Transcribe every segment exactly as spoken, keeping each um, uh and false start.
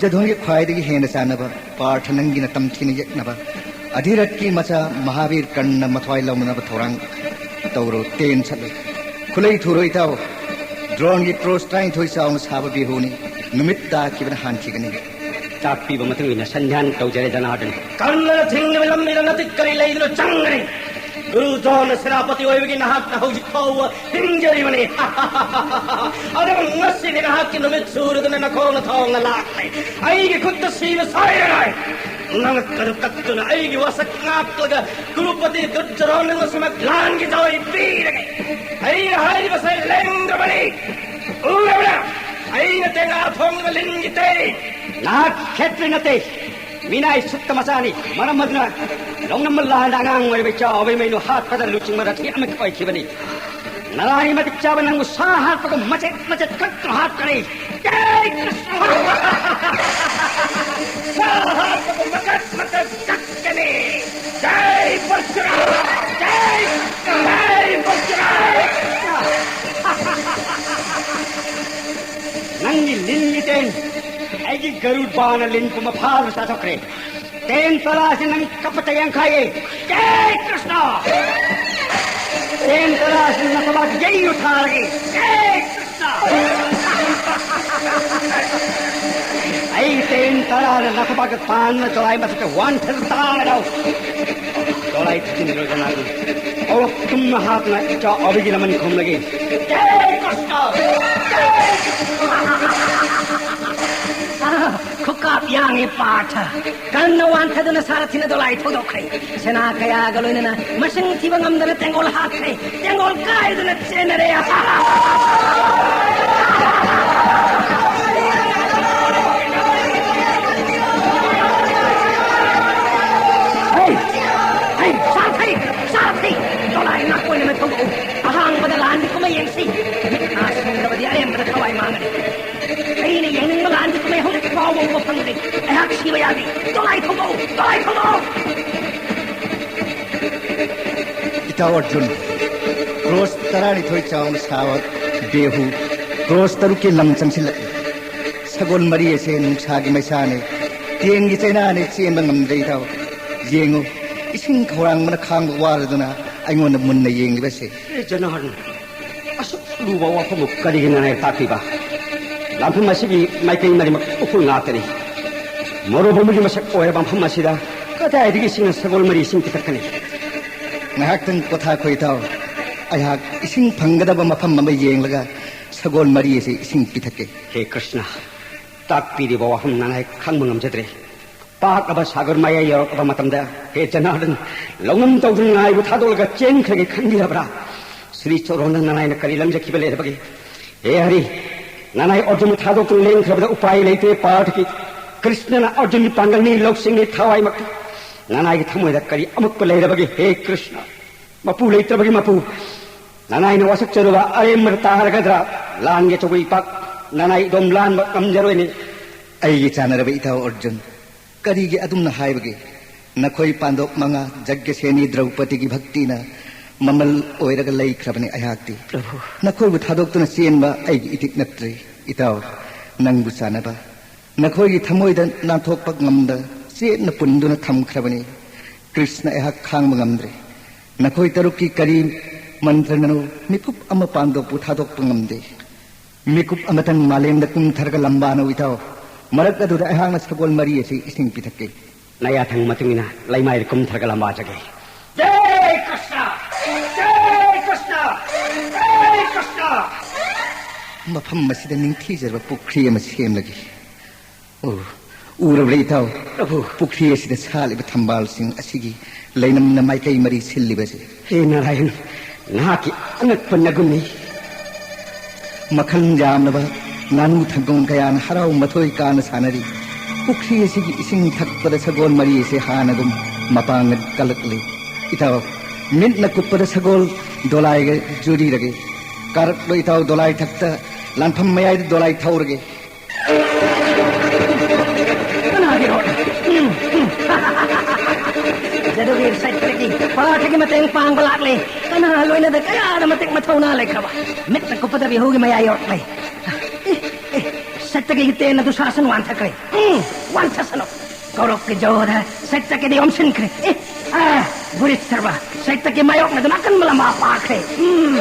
ꯗꯨꯁꯌꯣꯙꯟꯒꯤ ꯈ꯭ꯋꯥꯏꯗꯒꯤ ꯍꯦꯟꯅ ꯆꯥꯟꯅꯕ ꯄꯥꯔꯊ ꯅꯪꯒꯤꯅ ꯇꯝꯊꯤꯅ ꯌꯦꯛꯅꯕ ꯑꯙꯤꯔꯠꯀꯤ ꯃꯆꯥ ꯃꯍꯥꯕꯤꯔ ꯀꯔꯅ ꯃꯊ꯭ꯋꯥꯏ ꯂꯧꯅꯅꯕ ꯊꯧꯔꯥꯡ ꯇꯧꯔꯣ꯫ ꯇꯦꯟ ꯆꯠꯂꯨ꯫ ꯈꯨꯂꯩ ꯊꯨꯔꯣ ꯏꯇꯥꯎ꯫ ꯗ꯭ꯔꯣꯟꯒꯤ ꯀ꯭ꯔꯣꯁ ꯇꯔꯥꯅꯤꯊꯣꯏ ꯆꯥꯎꯅ ꯁꯥꯕ ꯕꯦꯍꯨꯅꯤ꯫ ꯅꯨꯃꯤꯠ ꯇꯥꯈꯤꯕꯅ ꯍꯥꯟꯈꯤꯒꯅꯤ꯫ ꯇꯥꯛꯄꯤꯕ ꯃꯇꯨꯡ ꯏꯟꯅ ꯁꯟꯙ꯭ꯌꯥꯟ ꯇꯧꯖꯔꯦ ꯖꯅꯥꯔꯗꯟ꯫ ꯀꯔꯅꯅ ꯊꯤꯡꯂꯤꯕ ꯂꯝꯕꯤꯗ ꯅꯥꯄꯤ ꯀꯔꯤ ꯂꯩꯗꯨꯅ ꯆꯪꯒꯅꯤ꯫ ꯒꯨꯔꯨ ꯗ꯭ꯔꯣꯟꯅ ꯁꯦꯅꯥꯄꯇꯤ ꯑꯣꯏꯕꯒꯤ ꯅꯍꯥꯛꯅ ꯍꯧꯖꯤꯛ ꯐꯥꯎꯕ ꯍꯤꯡꯖꯔꯤꯕꯅꯤ꯫ ꯑꯗꯨꯕꯨ ꯉꯁꯤꯗꯤ ꯅꯍꯥꯛꯀꯤ ꯅꯨꯃꯤꯠ ꯁꯨꯔꯗꯨꯅ ꯅꯈꯣꯡꯅ ꯊꯣꯡꯅ ꯂꯥꯛꯂꯦ꯫ ꯑꯩꯒꯤ ꯈꯨꯠꯇ ꯁꯤꯕ ꯁꯣꯏꯔꯔꯣꯏ꯫ ꯅꯉꯛ ꯑꯗꯨ ꯀꯛꯇꯨꯅ ꯑꯩꯒꯤ ꯋꯥꯁꯛ ꯉꯥꯛꯂꯒ ꯀꯨꯔꯨꯄꯇꯤ ꯗꯨꯔꯖꯣꯙꯅ ꯉꯁꯤꯃꯛ ꯂꯥꯟꯒꯤ ꯖꯋꯥꯏ ꯄꯤꯔꯒꯦ꯫ ꯑꯩꯅ ꯍꯥꯏꯔꯤꯕꯁꯦ ꯂꯦꯡꯗ꯭ꯔꯕꯅꯤ꯫ ꯎꯔꯕ꯭ꯔꯥ? ꯑꯩꯅ ꯇꯦꯡꯉꯥ ꯊꯣꯡꯂꯤꯕ ꯂꯤꯟꯒꯤ ꯇꯦ꯫ ꯅꯍꯥꯛ ꯈꯦꯇ꯭ꯔꯤ ꯅꯠꯇꯦ꯫ ꯃꯤꯅꯥꯏ ꯁꯨꯠꯇ ꯃꯆꯥꯅꯤ꯫ ꯃꯔꯝ ꯑꯗꯨꯅ ꯂꯧꯅꯝꯕ ꯂꯥꯟꯗ ꯑꯉꯥꯡ ꯑꯣꯏꯔꯤꯕ ꯏꯆꯥ ꯑꯣꯕꯤꯃꯩꯅꯨ ꯍꯥꯠꯄꯗ ꯂꯨꯆꯤꯡꯕ ꯔꯊꯤ ꯑꯃꯈꯛ ꯑꯣꯏꯈꯤꯕꯅꯤ꯫ ꯅꯔꯥꯏ ꯃꯇꯤꯛ ꯆꯥꯕ ꯅꯪꯕꯨ ꯁꯥ ꯍꯥꯠꯄꯒꯨꯝ ꯃꯆꯦꯠ ꯃꯆꯦꯠ ꯀꯛꯇꯨꯅ ꯍꯥꯠꯀꯅꯤ꯫ ꯖꯩ ꯀ꯭ꯔꯤꯁꯅ! ꯁꯥ ꯍꯥꯠꯄꯒꯨꯝ ꯃꯀꯛ ꯃꯀꯛ ꯀꯛꯀꯅꯤ꯫ ꯖꯩ ꯄꯔꯁꯨꯔꯥꯝ! ꯖꯩ ꯀ꯭ꯔꯤꯁꯅ! ꯖꯩ ꯄꯔꯁꯨꯔꯥꯝ! ꯅꯪꯒꯤ ꯂꯤꯟꯒꯤ ꯇꯦꯟ ꯑꯩꯒꯤ ꯒꯔꯨꯗ ꯕꯥꯅ ꯂꯤꯟ ꯄꯨꯝꯕ ꯐꯥꯗꯨꯅ ꯆꯥꯊꯣꯛꯈ꯭ꯔꯦ꯫ ꯇꯦꯟ ꯇꯔꯥꯁꯤ ꯅꯪ ꯀꯞꯄꯇ ꯌꯥꯡꯈꯥꯏꯌꯦ꯫ ꯖꯩ ꯀ꯭ꯔꯤꯁꯅ! ꯇꯦꯟ ꯇꯔꯥꯁꯤ ꯅꯊꯕꯥꯛ ꯌꯩꯔꯨ ꯊꯥꯔꯒꯦ꯫ ꯖꯩ ꯀ꯭ꯔꯤꯁꯅ! ꯑꯩ ꯇꯦꯟ ꯇꯔꯥꯅ ꯅꯊꯕꯥꯛꯇ ꯇꯥꯟꯅ ꯗꯣꯂꯥꯏ ꯃꯊꯛꯇ ꯋꯥꯟꯊꯔ ꯇꯥꯔꯗꯧ꯫ ꯗꯣꯂꯥꯏ ꯊꯤꯖꯤꯟꯗ꯭ꯔꯣ ꯖꯅꯥꯒꯤ? ꯑꯣ ꯇꯨꯝꯅ ꯍꯥꯞꯅ ꯏꯆꯥ ꯑꯣꯕꯤꯒꯤ ꯂꯃꯟ ꯈꯨꯝꯂꯒꯦ꯫ ꯖꯩ ꯀ꯭ꯔꯤꯁꯅ! ꯖꯩ ꯀ꯭ꯔꯤꯁꯅ! ꯑꯥ, ꯈꯨꯀꯥꯞ ꯌꯥꯡꯉꯤ ꯄꯥꯔꯊ꯫ ꯀꯔꯅ ꯋꯥꯟꯊꯗꯨꯅ ꯁꯥꯔꯊꯤꯅ ꯗꯣꯂꯥꯏ ꯊꯧꯗꯣꯛꯈ꯭ꯔꯦ꯫ ꯁꯦꯅꯥ ꯀꯌꯥꯒ ꯂꯣꯏꯅꯅ ꯃꯁꯤꯡ ꯊꯤꯕ ꯉꯝꯗꯅ ꯇꯦꯡꯒꯣꯜ ꯍꯥꯠꯈ꯭ꯔꯦ꯫ ꯇꯦꯡꯒꯣꯜ ꯀꯥꯏꯗꯨꯅ ꯆꯦꯟꯅꯔꯦ꯫ ꯍꯩ! ꯍꯩ! ꯁꯥꯔꯊꯤ! ꯁꯥꯔꯊꯤ! ꯗꯣꯂꯥꯏ ꯅꯥꯀꯣꯏꯅꯅ ꯊꯧꯗꯣꯛꯎ꯫ ꯑꯍꯥꯡꯕꯗ ꯂꯥꯟꯒꯤ ꯀꯨꯝꯍꯩ ꯌꯦꯡꯁꯤ꯫ ꯃꯤꯠ ꯅꯥ ꯁꯤꯡꯗꯕꯗꯤ ꯑꯔꯦꯝꯕꯗ ꯊꯋꯥꯏ ꯃꯥꯡꯒꯅꯤ꯫ ꯑꯩꯅ ꯌꯦꯡꯅꯤꯡꯕ ꯂꯥꯟꯒꯤ ꯀꯨꯝꯍꯩ ꯍꯧꯖꯤꯛ ꯐꯥꯎꯕ ꯎꯕ ꯐꯪꯗ꯭ꯔꯤ꯫ ꯑꯩꯍꯥꯛ ꯁꯤꯕ ꯌꯥꯗꯦ꯫ ꯗꯣꯂꯥꯏ ꯊꯧꯗꯣꯛꯎ! ꯗꯣꯂꯥꯏ ꯊꯧꯗꯣꯛꯎ! ꯏꯇꯥꯎ ꯑꯔꯖꯨꯟ, ꯀ꯭ꯔꯣꯁ ꯇꯔꯥꯅꯤꯊꯣꯏ ꯆꯥꯎꯅ ꯁꯥꯕ ꯕꯦꯍꯨ, ꯀ꯭ꯔꯣꯁ ꯇꯔꯨꯛꯀꯤ ꯂꯪ ꯆꯪꯁꯤꯜꯂꯛꯏ꯫ ꯁꯒꯣꯜ ꯃꯔꯤ ꯑꯁꯦ ꯅꯨꯡꯁꯥꯒꯤ ꯃꯩꯁꯥꯅꯤ, ꯇꯦꯟꯒꯤ ꯆꯩꯅꯥꯅꯤ, ꯆꯦꯟꯕ ꯉꯝꯗ꯭ꯔꯦ ꯏꯇꯥꯎ꯫ ꯌꯦꯡꯉꯨ, ꯏꯁꯤꯡ ꯈꯧꯔꯥꯡꯕꯅ ꯈꯥꯡꯕ ꯋꯥꯔꯗꯨꯅ ꯑꯩꯉꯣꯟꯗ ꯃꯨꯟꯅ ꯌꯦꯡꯂꯤꯕꯁꯦ꯫ ꯑꯦ ꯖꯅꯥꯔꯗꯟ, ꯑꯁꯨꯛ ꯂꯨꯕ ꯋꯥꯐꯝꯕꯨ ꯀꯔꯤꯒꯤ ꯅꯅꯥꯏ ꯇꯥꯛꯄꯤꯕ? ꯂꯥꯟꯐꯝ ꯑꯁꯤꯒꯤ ꯃꯥꯏꯀꯩ ꯃꯔꯤꯃꯛ ꯎꯐꯨꯜ ꯉꯥꯛꯇꯅꯤ꯫ ꯃꯔꯨꯞ ꯑꯃꯒꯤ ꯃꯁꯛ ꯑꯣꯏꯔꯕ ꯃꯐꯝ ꯑꯁꯤꯗ ꯀꯗꯥꯏꯗꯒꯤ ꯏꯁꯤꯡꯅ ꯁꯒꯣꯜ ꯃꯔꯤ ꯏꯁꯤꯡ ꯄꯤꯊꯛꯀꯅꯤ? ꯉꯥꯏꯍꯥꯛꯇꯪ ꯄꯣꯊꯥꯈꯣ ꯏꯇꯥꯎ꯫ ꯑꯩꯍꯥꯛ ꯏꯁꯤꯡ ꯐꯪꯒꯗꯕ ꯃꯐꯝ ꯑꯃ ꯌꯦꯡꯂꯒ ꯁꯒꯣꯜ ꯃꯔꯤ ꯑꯁꯤ ꯏꯁꯤꯡ ꯄꯤꯊꯛꯀꯦ꯫ ꯍꯦ ꯀ꯭ꯔꯤꯁꯅ, ꯇꯥꯛꯄꯤꯔꯤꯕ ꯋꯥꯐꯝ ꯅꯅꯥꯏ ꯈꯪꯕ ꯉꯝꯖꯗ꯭ꯔꯦ꯫ ꯄꯥꯛꯂꯕ ꯁꯥꯒꯔ ꯃꯌꯥꯏ ꯌꯧꯔꯛꯂꯕ ꯃꯇꯝꯗ, ꯍꯦ ꯖꯅꯥꯔꯗꯟ, ꯂꯧꯅꯝ ꯇꯧꯗꯨꯅ ꯅꯅꯥꯏꯕꯨ ꯊꯥꯗꯣꯛꯂꯒ ꯆꯦꯟꯈ꯭ꯔꯒꯦ ꯈꯟꯕꯤꯔꯕ꯭ꯔꯥ? ꯁ꯭ꯔꯤ ꯆꯣꯔꯣꯟꯅ ꯅꯅꯥꯏꯅ ꯀꯔꯤ ꯂꯝꯖꯈꯤꯕ ꯂꯩꯔꯕꯒꯦ? ꯍꯦ ꯍꯔꯤ, ꯅꯅꯥꯏ ꯑꯔꯖꯨꯟꯕꯨ ꯊꯥꯗꯣꯛꯇꯨꯅ ꯂꯦꯡꯈ꯭ꯔꯕꯗ ꯎꯄꯥꯏ ꯂꯩꯇꯦ ꯄꯥꯔꯊꯀꯤ꯫ ꯀ꯭ꯔꯤꯁꯅꯅ ꯑꯔꯖꯨꯟꯒꯤ ꯄꯥꯡꯒꯜꯅꯤ, ꯂꯧꯁꯤꯡꯅꯤ, ꯊꯋꯥꯏꯃꯛꯇꯤ꯫ ꯅꯅꯥꯏꯒꯤ ꯊꯃꯣꯏꯗ ꯀꯔꯤ ꯑꯃꯨꯛꯄ ꯂꯩꯔꯕꯒꯦ, ꯍꯦ ꯀ꯭ꯔꯤꯁꯅ? ꯃꯄꯨ ꯂꯩꯇ꯭ꯔꯕꯒꯤ ꯃꯄꯨ, ꯅꯅꯥꯏꯅ ꯋꯥꯁꯛꯆꯔꯨꯕ ꯑꯔꯦꯝꯕꯗ ꯇꯥꯔꯒꯗ꯭ꯔꯥ? ꯂꯥꯟꯒꯤ ꯑꯆꯧꯕ ꯏꯄꯥꯛ ꯅꯅꯥꯏ ꯏꯗꯣꯝ ꯂꯥꯟꯕ ꯉꯝꯖꯔꯣꯏꯅꯦ꯫ ꯑꯩꯒꯤ ꯆꯥꯟꯅꯔꯕ ꯏꯇꯥꯎ ꯑꯔꯖꯨꯟ, ꯀꯔꯤꯒꯤ ꯑꯗꯨꯝꯅ ꯍꯥꯏꯕꯒꯦ? ꯅꯈꯣꯏ ꯄꯥꯟꯗꯣꯞ ꯃꯉꯥ ꯖꯒ꯭ꯌꯁꯦꯅꯤ ꯗ꯭ꯔꯧꯄꯗꯤꯒꯤ ꯚꯛꯇꯤꯅ ꯃꯃꯜ ꯑꯣꯏꯔꯒ ꯂꯩꯈ꯭ꯔꯕꯅꯤ ꯑꯩꯍꯥꯛꯇꯤ꯫ ꯄ꯭ꯔꯚꯨ꯫ ꯅꯈꯣꯏꯕꯨ ꯊꯥꯗꯣꯛꯇꯨꯅ ꯆꯦꯟꯕ ꯑꯩꯒꯤ ꯏꯇꯤꯛ ꯅꯠꯇ꯭ꯔꯦ꯫ ꯏꯇꯥꯎ, ꯅꯪꯕꯨ ꯆꯥꯟꯅꯕ, ꯅꯈꯣꯏꯒꯤ ꯊꯃꯣꯏꯗ ꯅꯥꯟꯊꯣꯛꯄ ꯉꯝꯗ ꯆꯦꯠꯅ ꯄꯨꯟꯗꯨꯅ ꯊꯝꯈ꯭ꯔꯕꯅꯤ꯫ ꯀ꯭ꯔꯤꯁꯅ ꯑꯩꯍꯥꯛ ꯈꯥꯡꯕ ꯉꯝꯗ꯭ꯔꯦ꯫ ꯅꯈꯣꯏ ꯇꯔꯨꯛꯀꯤ ꯀꯔꯤ ꯃꯟꯇ꯭ꯔꯅꯅꯣ ꯃꯤꯀꯨꯞ ꯑꯃ ꯄꯥꯟꯗꯣꯞꯄꯨ ꯊꯥꯗꯣꯛꯄ ꯉꯝꯗꯦ꯫ ꯃꯤꯀꯨꯞ ꯑꯃꯇꯪ ꯃꯥꯂꯦꯝꯗ ꯀꯨꯝꯊꯔꯒ ꯂꯝꯕꯥꯅꯧ ꯏꯇꯥꯎ꯫ ꯃꯔꯛ ꯑꯗꯨꯗ ꯑꯩꯍꯥꯛꯅ ꯁꯒꯣꯜ ꯃꯔꯤ ꯑꯁꯤ ꯏꯁꯤꯡ ꯄꯤꯊꯛꯀꯦ꯫ ꯅꯌꯥꯊꯪ ꯃꯇꯨꯡ ꯏꯟꯅ ꯂꯩꯃꯥꯏꯗ ꯀꯨꯝꯊꯔꯒ ꯂꯝꯕꯥꯖꯒꯦ꯫ ꯖꯩ ꯀ꯭ꯔꯤꯁꯅ! ꯖꯩ ꯀ꯭ꯔꯤꯁꯅ! ꯖꯩ ꯀ꯭ꯔꯤꯁꯅ! ꯃꯐꯝ ꯑꯁꯤꯗ ꯅꯤꯡꯊꯤꯖꯔꯕ ꯄꯨꯈ꯭ꯔꯤ ꯑꯃ ꯁꯦꯝꯂꯒꯦ꯫ ꯑꯣ, ꯎꯔꯕ꯭ꯔꯥ ꯏꯇꯥꯎ? ꯄ꯭ꯔꯚꯨ꯫ ꯄꯨꯈ꯭ꯔꯤ ꯑꯁꯤꯗ ꯁꯥꯠꯂꯤꯕ ꯊꯝꯕꯥꯜꯁꯤꯡ ꯑꯁꯤꯒꯤ ꯂꯩꯅꯝꯅ ꯃꯥꯏꯀꯩ ꯃꯔꯤ ꯁꯤꯜꯂꯤꯕꯁꯦ꯫ ꯍꯦ ꯅꯥꯔꯥꯌꯟ, ꯅꯍꯥꯛꯀꯤ ꯑꯉꯛꯄ ꯅꯒꯨꯟꯅꯤ꯫ ꯃꯈꯜ ꯌꯥꯝꯂꯕ ꯉꯥꯅꯨ ꯊꯪꯒꯣꯡ ꯀꯌꯥꯅ ꯍꯔꯥꯎ ꯃꯊꯣꯏ ꯀꯥꯅ ꯁꯥꯟꯅꯔꯤ꯫ ꯄꯨꯈ꯭ꯔꯤ ꯑꯁꯤꯒꯤ ꯏꯁꯤꯡ ꯊꯛꯄꯗ ꯁꯒꯣꯜ ꯃꯔꯤ ꯑꯁꯤ ꯍꯥꯟꯅꯒꯨꯝ ꯃꯄꯥꯡꯒꯜ ꯀꯜꯂꯛꯂꯤ꯫ ꯏꯇꯥꯎ, ꯃꯤꯠꯅ ꯀꯨꯞꯄꯗ ꯁꯒꯣꯜ ꯗꯣꯂꯥꯏꯒ ꯖꯨꯔꯤꯔꯒꯦ꯫ ꯀꯥꯔꯛꯂꯣ ꯏꯇꯥꯎ, ꯗꯣꯂꯥꯏ ꯊꯛꯇ ꯂꯥꯟꯐꯝ ꯃꯌꯥꯏꯗ ꯗꯣꯂꯥꯏ ꯊꯧꯔꯒꯦ꯫ ꯀꯅꯥꯒꯤ ꯔꯣꯠꯅꯣ? ꯖꯗꯨꯒꯤ ꯁꯥꯏꯠꯇꯒꯤ ꯄꯥꯔꯊꯒꯤ ꯃꯇꯦꯡ ꯄꯥꯡꯕ ꯂꯥꯛꯂꯦ꯫ ꯀꯅꯥ ꯂꯣꯏꯅꯗ ꯀꯌꯥꯗ ꯃꯇꯤꯛ ꯃꯊꯧꯅꯥ ꯂꯩꯈ꯭ꯔꯕ? ꯃꯤꯠꯅ ꯀꯨꯞꯄꯗ ꯕꯤꯍꯨꯒꯤ ꯃꯌꯥꯏ ꯌꯧꯔꯛꯂꯦ꯫ ꯑꯦ, ꯑꯦ, ꯁꯇꯀꯤꯒꯤ ꯇꯦꯟ ꯑꯗꯨ ꯁꯥꯁꯅꯨ, ꯋꯥꯟꯊꯈ꯭ꯔꯦ꯫ ꯎꯝ, ꯋꯥꯟꯊꯁꯅꯨ꯫ ꯀꯧꯔꯕꯀꯤ ꯖꯣꯗ ꯁꯇꯀꯤꯗꯤ ꯑꯣꯝꯁꯤꯟꯈ꯭ꯔꯦ꯫ ꯑꯦ, ꯑꯥ, ꯕꯨꯔꯤꯠ ꯁꯔꯕ ꯁꯇꯀꯤ ꯃꯥꯌꯣꯛꯅꯗꯨꯅ ꯑꯀꯟꯕ ꯂꯝꯕꯥ ꯄꯥꯛꯈ꯭ꯔꯦ꯫ ꯎꯝ꯫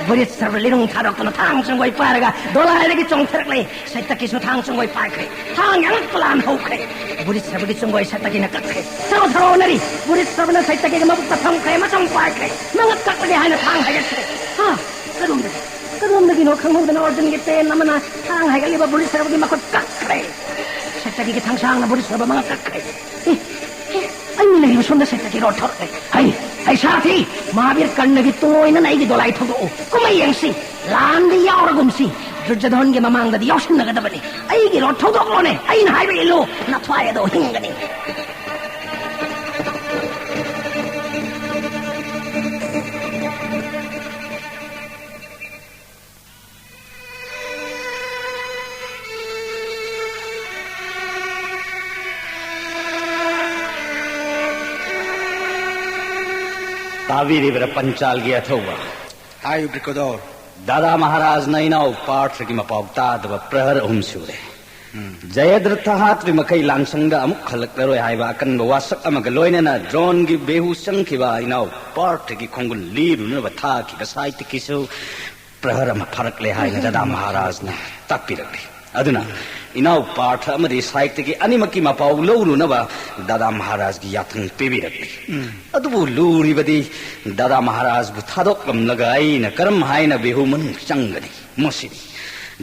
ꯕꯨꯔꯤꯠ ꯁꯔꯕ ꯂꯤꯔꯨꯡ ꯊꯥꯗꯣꯛꯇꯨꯅ ꯊꯥꯡ ꯆꯪꯒꯣꯏ ꯄꯥꯏꯔꯒ ꯗꯣꯂꯥꯏꯗꯒꯤ ꯆꯣꯡꯊꯔꯛꯂꯦ꯫ ꯁꯇꯀꯤꯁꯨ ꯊꯥꯡ ꯆꯪꯒꯣꯏ ꯄꯥꯏꯈ꯭ꯔꯦ꯫ ꯊꯥꯡꯒꯤ ꯑꯉꯛꯄ ꯂꯥꯟ ꯍꯧꯈ꯭ꯔꯦ꯫ ꯕꯨꯔꯤꯠ ꯁꯔꯕꯒꯤ ꯆꯪꯒꯣꯏ ꯁꯇꯀꯤꯅ ꯀꯛꯈ꯭ꯔꯦ꯫ ꯊꯔꯣ ꯊꯔꯣ ꯑꯣꯟꯅꯔꯤ꯫ ꯕꯨꯔꯤꯠ ꯁꯔꯕꯅ ꯁꯇꯀꯤꯒꯤ ꯃꯕꯨꯛꯇ ꯐꯝꯈ꯭ꯔꯦ ꯑꯃꯁꯨꯡ ꯄꯥꯏꯈ꯭ꯔꯦ꯫ ꯃꯉꯛ ꯀꯛꯂꯒꯦ ꯍꯥꯏꯅ ꯊꯥꯡ ꯍꯥꯏꯒꯠꯈ꯭ꯔꯦ꯫ ꯍꯥ? ꯀꯔꯣꯝꯗꯒꯤ? ꯀꯔꯣꯝꯗꯒꯤꯅꯣ ꯈꯪꯍꯧꯗꯅ ꯑꯔꯖꯨꯟꯒꯤ ꯇꯦꯟ ꯑꯃꯅ ꯊꯥꯡ ꯍꯥꯏꯒꯠꯂꯤꯕ ꯕꯨꯔꯤꯠ ꯁꯔꯕꯒꯤ ꯃꯈꯨꯠ ꯀꯛꯈ꯭ꯔꯦ꯫ ꯁꯇꯀꯤꯒꯤ ꯊꯥꯡꯁꯥꯡꯅ ꯕꯨꯔꯤꯠ ꯁꯔꯕ ꯃꯉꯛ ꯀꯛꯈ꯭ꯔꯦ꯫ ꯑꯦ, ꯑꯦ, ꯑꯩꯅ ꯂꯩꯔꯤꯕ ꯁꯣꯝꯗ ꯁꯇꯀꯤ ꯔꯣꯠ ꯊꯣꯔꯛꯂꯦ꯫ ꯍꯩ, ꯍꯩ ꯁꯥꯊꯤ! ꯃꯍꯥꯕꯤꯔ ꯀꯔꯅꯒꯤ ꯇꯨꯡꯑꯣꯏꯅꯅ ꯑꯩꯒꯤ ꯗꯣꯂꯥꯏ ꯊꯧꯗꯣꯛꯎ꯫ ꯀꯨꯝꯍꯩ ꯌꯦꯡꯁꯤ꯫ ꯂꯥꯟꯗ ꯌꯥꯎꯔꯒꯨꯝꯁꯤ꯫ ꯗꯨꯔꯖꯣꯙꯟꯒꯤ ꯃꯃꯥꯡꯗꯗꯤ ꯌꯥꯎꯁꯤꯟꯅꯒꯗꯕꯅꯤ꯫ ꯑꯩꯒꯤ ꯔꯣꯠ ꯊꯧꯗꯣꯛꯂꯣꯅꯦ꯫ ꯑꯩꯅ ꯍꯥꯏꯕ ꯏꯜꯂꯨ꯫ ꯅꯊ꯭ꯋꯥꯏ ꯑꯗꯣ ꯍꯤꯡꯒꯅꯤ꯫ ꯇꯥꯕꯤꯔꯤꯕ꯭ꯔꯥ ꯄꯟꯆꯥꯜꯒꯤ ꯑꯊꯧꯕ? ꯍꯥꯏꯌꯨ, ꯕ꯭ꯔꯤꯀꯣꯗꯣꯔ꯫ ꯗꯥꯗꯥ ꯃꯍꯥꯔꯥꯖꯅ ꯏꯅꯥꯎ ꯄꯥꯔꯊꯒꯤ ꯃꯄꯥꯎ ꯇꯥꯗꯕ ꯄ꯭ꯔꯍꯔ ꯑꯍꯨꯝ ꯁꯨꯔꯦ꯫ ꯎꯝ꯫ ꯖꯌꯗ꯭ꯔꯊ ꯍꯥꯠꯄꯒꯤ ꯃꯈꯩ ꯂꯥꯟꯁꯪꯗ ꯑꯃꯨꯛ ꯍꯜꯂꯛꯂꯔꯣꯏ ꯍꯥꯏꯕ ꯑꯀꯟꯕ ꯋꯥꯁꯛ ꯑꯃꯒ ꯂꯣꯏꯅꯅ ꯗ꯭ꯔꯣꯟꯒꯤ ꯕꯦꯍꯨ ꯆꯪꯈꯤꯕ ꯏꯅꯥꯎ ꯄꯥꯔꯊꯒꯤ ꯈꯣꯡꯒꯨꯜ ꯂꯤꯔꯨꯅꯕ ꯊꯥꯈꯤꯕ ꯁꯥꯏꯠꯇꯒꯤꯁꯨ ꯄ꯭ꯔꯍꯔ ꯑꯃ ꯐꯥꯔꯛꯂꯦ ꯍꯥꯏꯅ ꯗꯥꯗꯥ ꯃꯍꯥꯔꯥꯖꯅ ꯇꯥꯛꯄꯤꯔꯛꯂꯤ꯫ ꯑꯗꯨꯅ ꯏꯅꯥꯎ ꯄꯥꯔꯊ ꯑꯃꯗꯤ ꯁꯥꯏꯠꯇꯒꯤ ꯑꯅꯤꯃꯛꯀꯤ ꯃꯄꯥꯎ ꯂꯧꯔꯨꯅꯕ ꯗꯥꯗꯥ ꯃꯍꯥꯔꯥꯖꯒꯤ ꯌꯥꯊꯪ ꯄꯤꯕꯤꯔꯛꯂꯤ꯫ ꯎꯝ꯫ ꯑꯗꯨꯕꯨ ꯂꯨꯔꯤꯕꯗꯤ ꯗꯥꯗꯥ ꯃꯍꯥꯔꯥꯖꯕꯨ ꯊꯥꯗꯣꯛꯂꯝꯂꯒ ꯑꯩꯅ ꯀꯔꯝ ꯍꯥꯏꯅ ꯕꯦꯍꯨ ꯃꯅꯨꯡ ꯆꯪꯒꯅꯤ? ꯃꯁꯤꯅꯤ꯫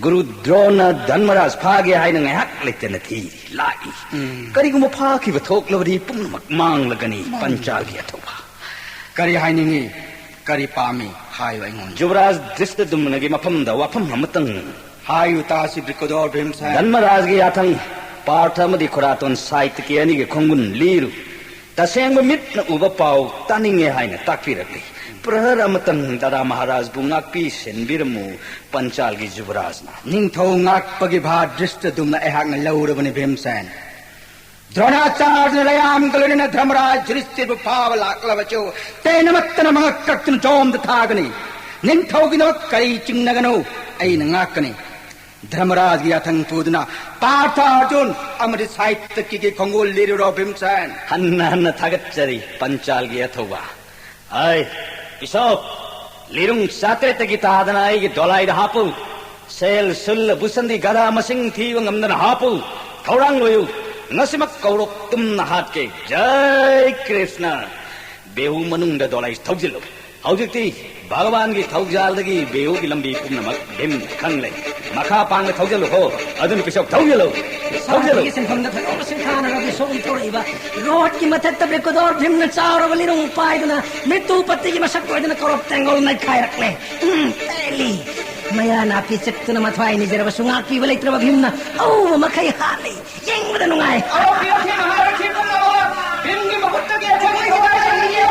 ꯒꯨꯔꯨ ꯗ꯭ꯔꯣꯟꯅ ꯙꯟꯃꯔꯥꯖ ꯐꯥꯒꯦ ꯍꯥꯏꯅ ꯉꯥꯏꯍꯥꯛ ꯂꯩꯇꯅ ꯊꯤꯔꯤ, ꯂꯥꯛꯏ꯫ ꯎꯝ꯫ ꯀꯔꯤꯒꯨꯝꯕ ꯐꯥꯈꯤꯕ ꯊꯣꯛꯂꯕꯗꯤ ꯄꯨꯝꯅꯃꯛ ꯃꯥꯡꯂꯒꯅꯤ꯫ ꯃꯥꯡꯂꯒꯅꯤ꯫ ꯄꯟꯆꯥꯜꯒꯤ ꯑꯊꯧꯕ꯫ ꯀꯔꯤ ꯍꯥꯏꯅꯤꯡꯉꯤ? ꯀꯔꯤ ꯄꯥꯝꯃꯤ? ꯍꯥꯏꯌꯨ ꯑꯩꯉꯣꯟꯗ꯫ ꯖꯨꯕꯔꯥꯖ ꯙ꯭ꯔꯤꯁꯇꯗꯨꯝꯅꯒꯤ ꯃꯐꯝꯗ ꯋꯥꯐꯝ ꯑꯃꯇꯪ꯫ ꯍꯥꯏꯌꯨ ꯇꯥꯁꯤ, ꯕ꯭ꯔꯤꯀꯣꯗꯣꯔ ꯚꯤꯝꯁꯦꯟ꯫ ꯙꯟꯃꯔꯥꯖꯒꯤ ꯌꯥꯊꯪ, ꯄꯥꯔꯊ ꯑꯃꯗꯤ ꯈꯨꯔꯥꯇꯣꯟ ꯁꯥꯏꯠꯀꯤ ꯑꯅꯤꯒꯤ ꯈꯣꯡꯒꯨꯟ ꯂꯤꯔꯨ꯫ ꯇꯁꯦꯡꯕ ꯃꯤꯠꯅ ꯎꯕ ꯄꯥꯎ ꯇꯥꯅꯤꯡꯉꯦ ꯍꯥꯏꯅ ꯇꯥꯛꯄꯤꯔꯛꯂꯤ꯫ ꯄ꯭ꯔꯍꯔ ꯑꯃꯇꯪ ꯗꯥꯗꯥ ꯃꯍꯥꯔꯥꯖꯕꯨ ꯉꯥꯛꯄꯤ ꯁꯦꯟꯕꯤꯔꯝꯃꯨ, ꯄꯟꯆꯥꯜꯒꯤ ꯖꯨꯕꯔꯥꯖꯅ꯫ ꯅꯤꯡꯊꯧ ꯉꯥꯛꯄꯒꯤ ꯚꯥꯔ ꯙ꯭ꯔꯤꯁꯇꯗꯨꯝꯅ ꯑꯩꯍꯥꯛꯅ ꯂꯧꯔꯕꯅꯤ, ꯚꯤꯝꯁꯦꯟ꯫ ꯗ꯭ꯔꯣꯅꯥꯆꯥꯔꯌꯅ ꯂꯌꯥꯝꯒ ꯂꯣꯏꯅꯅ ꯙꯔꯃꯔꯥꯖ ꯌꯨꯙꯤꯁꯊꯤꯔꯕꯨ ꯐꯥꯕ ꯂꯥꯛꯂꯕꯁꯨ ꯇꯦꯟ ꯑꯃꯠꯇꯅ ꯃꯉꯛ ꯀꯛꯇꯨꯅ ꯖꯣꯝꯗ ꯊꯥꯒꯅꯤ꯫ ꯅꯤꯡꯊꯧꯒꯤꯗꯃꯛ ꯀꯔꯤ ꯆꯤꯡꯅꯒꯅꯨ, ꯑꯩꯅ ꯉꯥꯛꯀꯅꯤ꯫ ꯙꯔꯃꯔꯥꯖꯒꯤ ꯌꯥꯊꯪ ꯄꯨꯗꯨꯅ ꯄꯥꯔꯊ ꯑꯔꯖꯨꯟ ꯑꯃꯗꯤ ꯁꯥꯏꯇꯀꯤꯒꯤ ꯈꯣꯡꯒꯨꯜ ꯂꯤꯔꯨꯔꯣ ꯚꯤꯝꯁꯦꯟ꯫ ꯍꯟꯅ ꯍꯟꯅ ꯊꯥꯒꯠꯆꯔꯤ ꯄꯟꯆꯥꯜꯒꯤ ꯑꯊꯧꯕ꯫ ꯑꯩ ꯕꯤꯁꯣꯞ, ꯂꯤꯔꯨꯡ ꯆꯥꯇ꯭ꯔꯦꯠꯇꯒꯤ ꯇꯥꯗꯅ ꯑꯩꯒꯤ ꯗꯣꯂꯥꯏꯗ ꯍꯥꯞꯄꯨ꯫ ꯁꯦꯜ ꯁꯨꯜ ꯕꯨꯁꯟꯗꯤ ꯒꯙꯥ ꯃꯁꯤꯡ ꯊꯤꯕ ꯉꯝꯗꯅ ꯍꯥꯞꯄꯨ꯫ ꯊꯧꯔꯥꯡ ꯂꯣꯏꯌꯨ꯫ ꯉꯁꯤꯃꯛ ꯀꯧꯔꯣꯛ ꯇꯨꯝꯅ ꯍꯥꯠꯀꯦ꯫ ꯖꯩ ꯀ꯭ꯔꯤꯁꯅ꯫ ꯕꯦꯍꯨ ꯃꯅꯨꯡꯗ ꯗꯣꯂꯥꯏ ꯊꯧꯖꯤꯜꯂꯨ꯫ ꯍꯧꯖꯤꯛꯇꯤ ꯚꯒꯋꯥꯟꯒꯤ ꯊꯧꯖꯥꯜꯗꯒꯤ ꯕꯦꯍꯨꯒꯤ ꯂꯝꯕꯤ ꯄꯨꯝꯅꯃꯛ ꯚꯤꯝ ꯈꯪꯂꯦ꯫ ꯃꯈꯥ ꯄꯥꯡꯅ ꯊꯧꯖꯤꯜꯂꯨꯀꯣ꯫ ꯑꯗꯨꯅ ꯕꯤꯁꯣꯞ ꯊꯧꯖꯤꯜꯂꯨ꯫ ꯊꯧꯖꯤꯜꯂꯨ꯫ ꯁꯥꯟꯇꯤꯒꯤ ꯁꯤꯟꯐꯝꯗ ꯊꯣꯏꯗꯣꯛꯅ ꯁꯤꯡꯊꯥꯅꯔꯕ ꯕꯤꯁꯣꯞ ꯊꯧꯔꯛꯏꯕ ꯔꯣꯠꯀꯤ ꯃꯊꯛꯇ ꯕ꯭ꯔꯤꯀꯣꯗꯣꯔ ꯚꯤꯝꯅ ꯆꯥꯎꯔꯕ ꯂꯤꯔꯨꯡ ꯄꯥꯏꯗꯨꯅ ꯃꯤꯠꯇꯨ ꯄꯠꯇꯤꯒꯤ ꯃꯁꯛ ꯑꯣꯏꯗꯨꯅ ꯀꯧꯔꯣꯞ ꯇꯦꯡꯒꯣꯜ ꯅꯩꯈꯥꯏꯔꯛꯂꯦ꯫ ꯎꯝ, ꯇꯦꯜꯂꯤ꯫ ꯃꯌꯥ ꯅꯥꯄꯤ ꯆꯤꯛꯇꯨꯅ ꯃꯊ꯭ꯋꯥꯏ ꯅꯤꯖꯔꯕꯁꯨ ꯉꯥꯛꯄꯤꯕ ꯂꯩꯇ꯭ꯔꯕ ꯚꯤꯝꯅ ꯑꯎꯕ ꯃꯈꯩ ꯍꯥꯠꯂꯤ꯫ ꯌꯦꯡꯕꯗ ꯅꯨꯡꯉꯥꯏ꯫ ꯑꯧ, ꯄꯤꯔꯛꯈꯤ, ꯃꯍꯥꯔꯊꯤ ꯄꯨꯝꯅꯃꯛ ꯚꯤꯝꯒꯤ ꯃꯈꯨꯠꯇꯒꯤ ꯑꯩꯈꯣꯏꯒꯤ ꯊꯋꯥꯏ ꯆꯪꯍꯟꯕꯤꯌꯨ꯫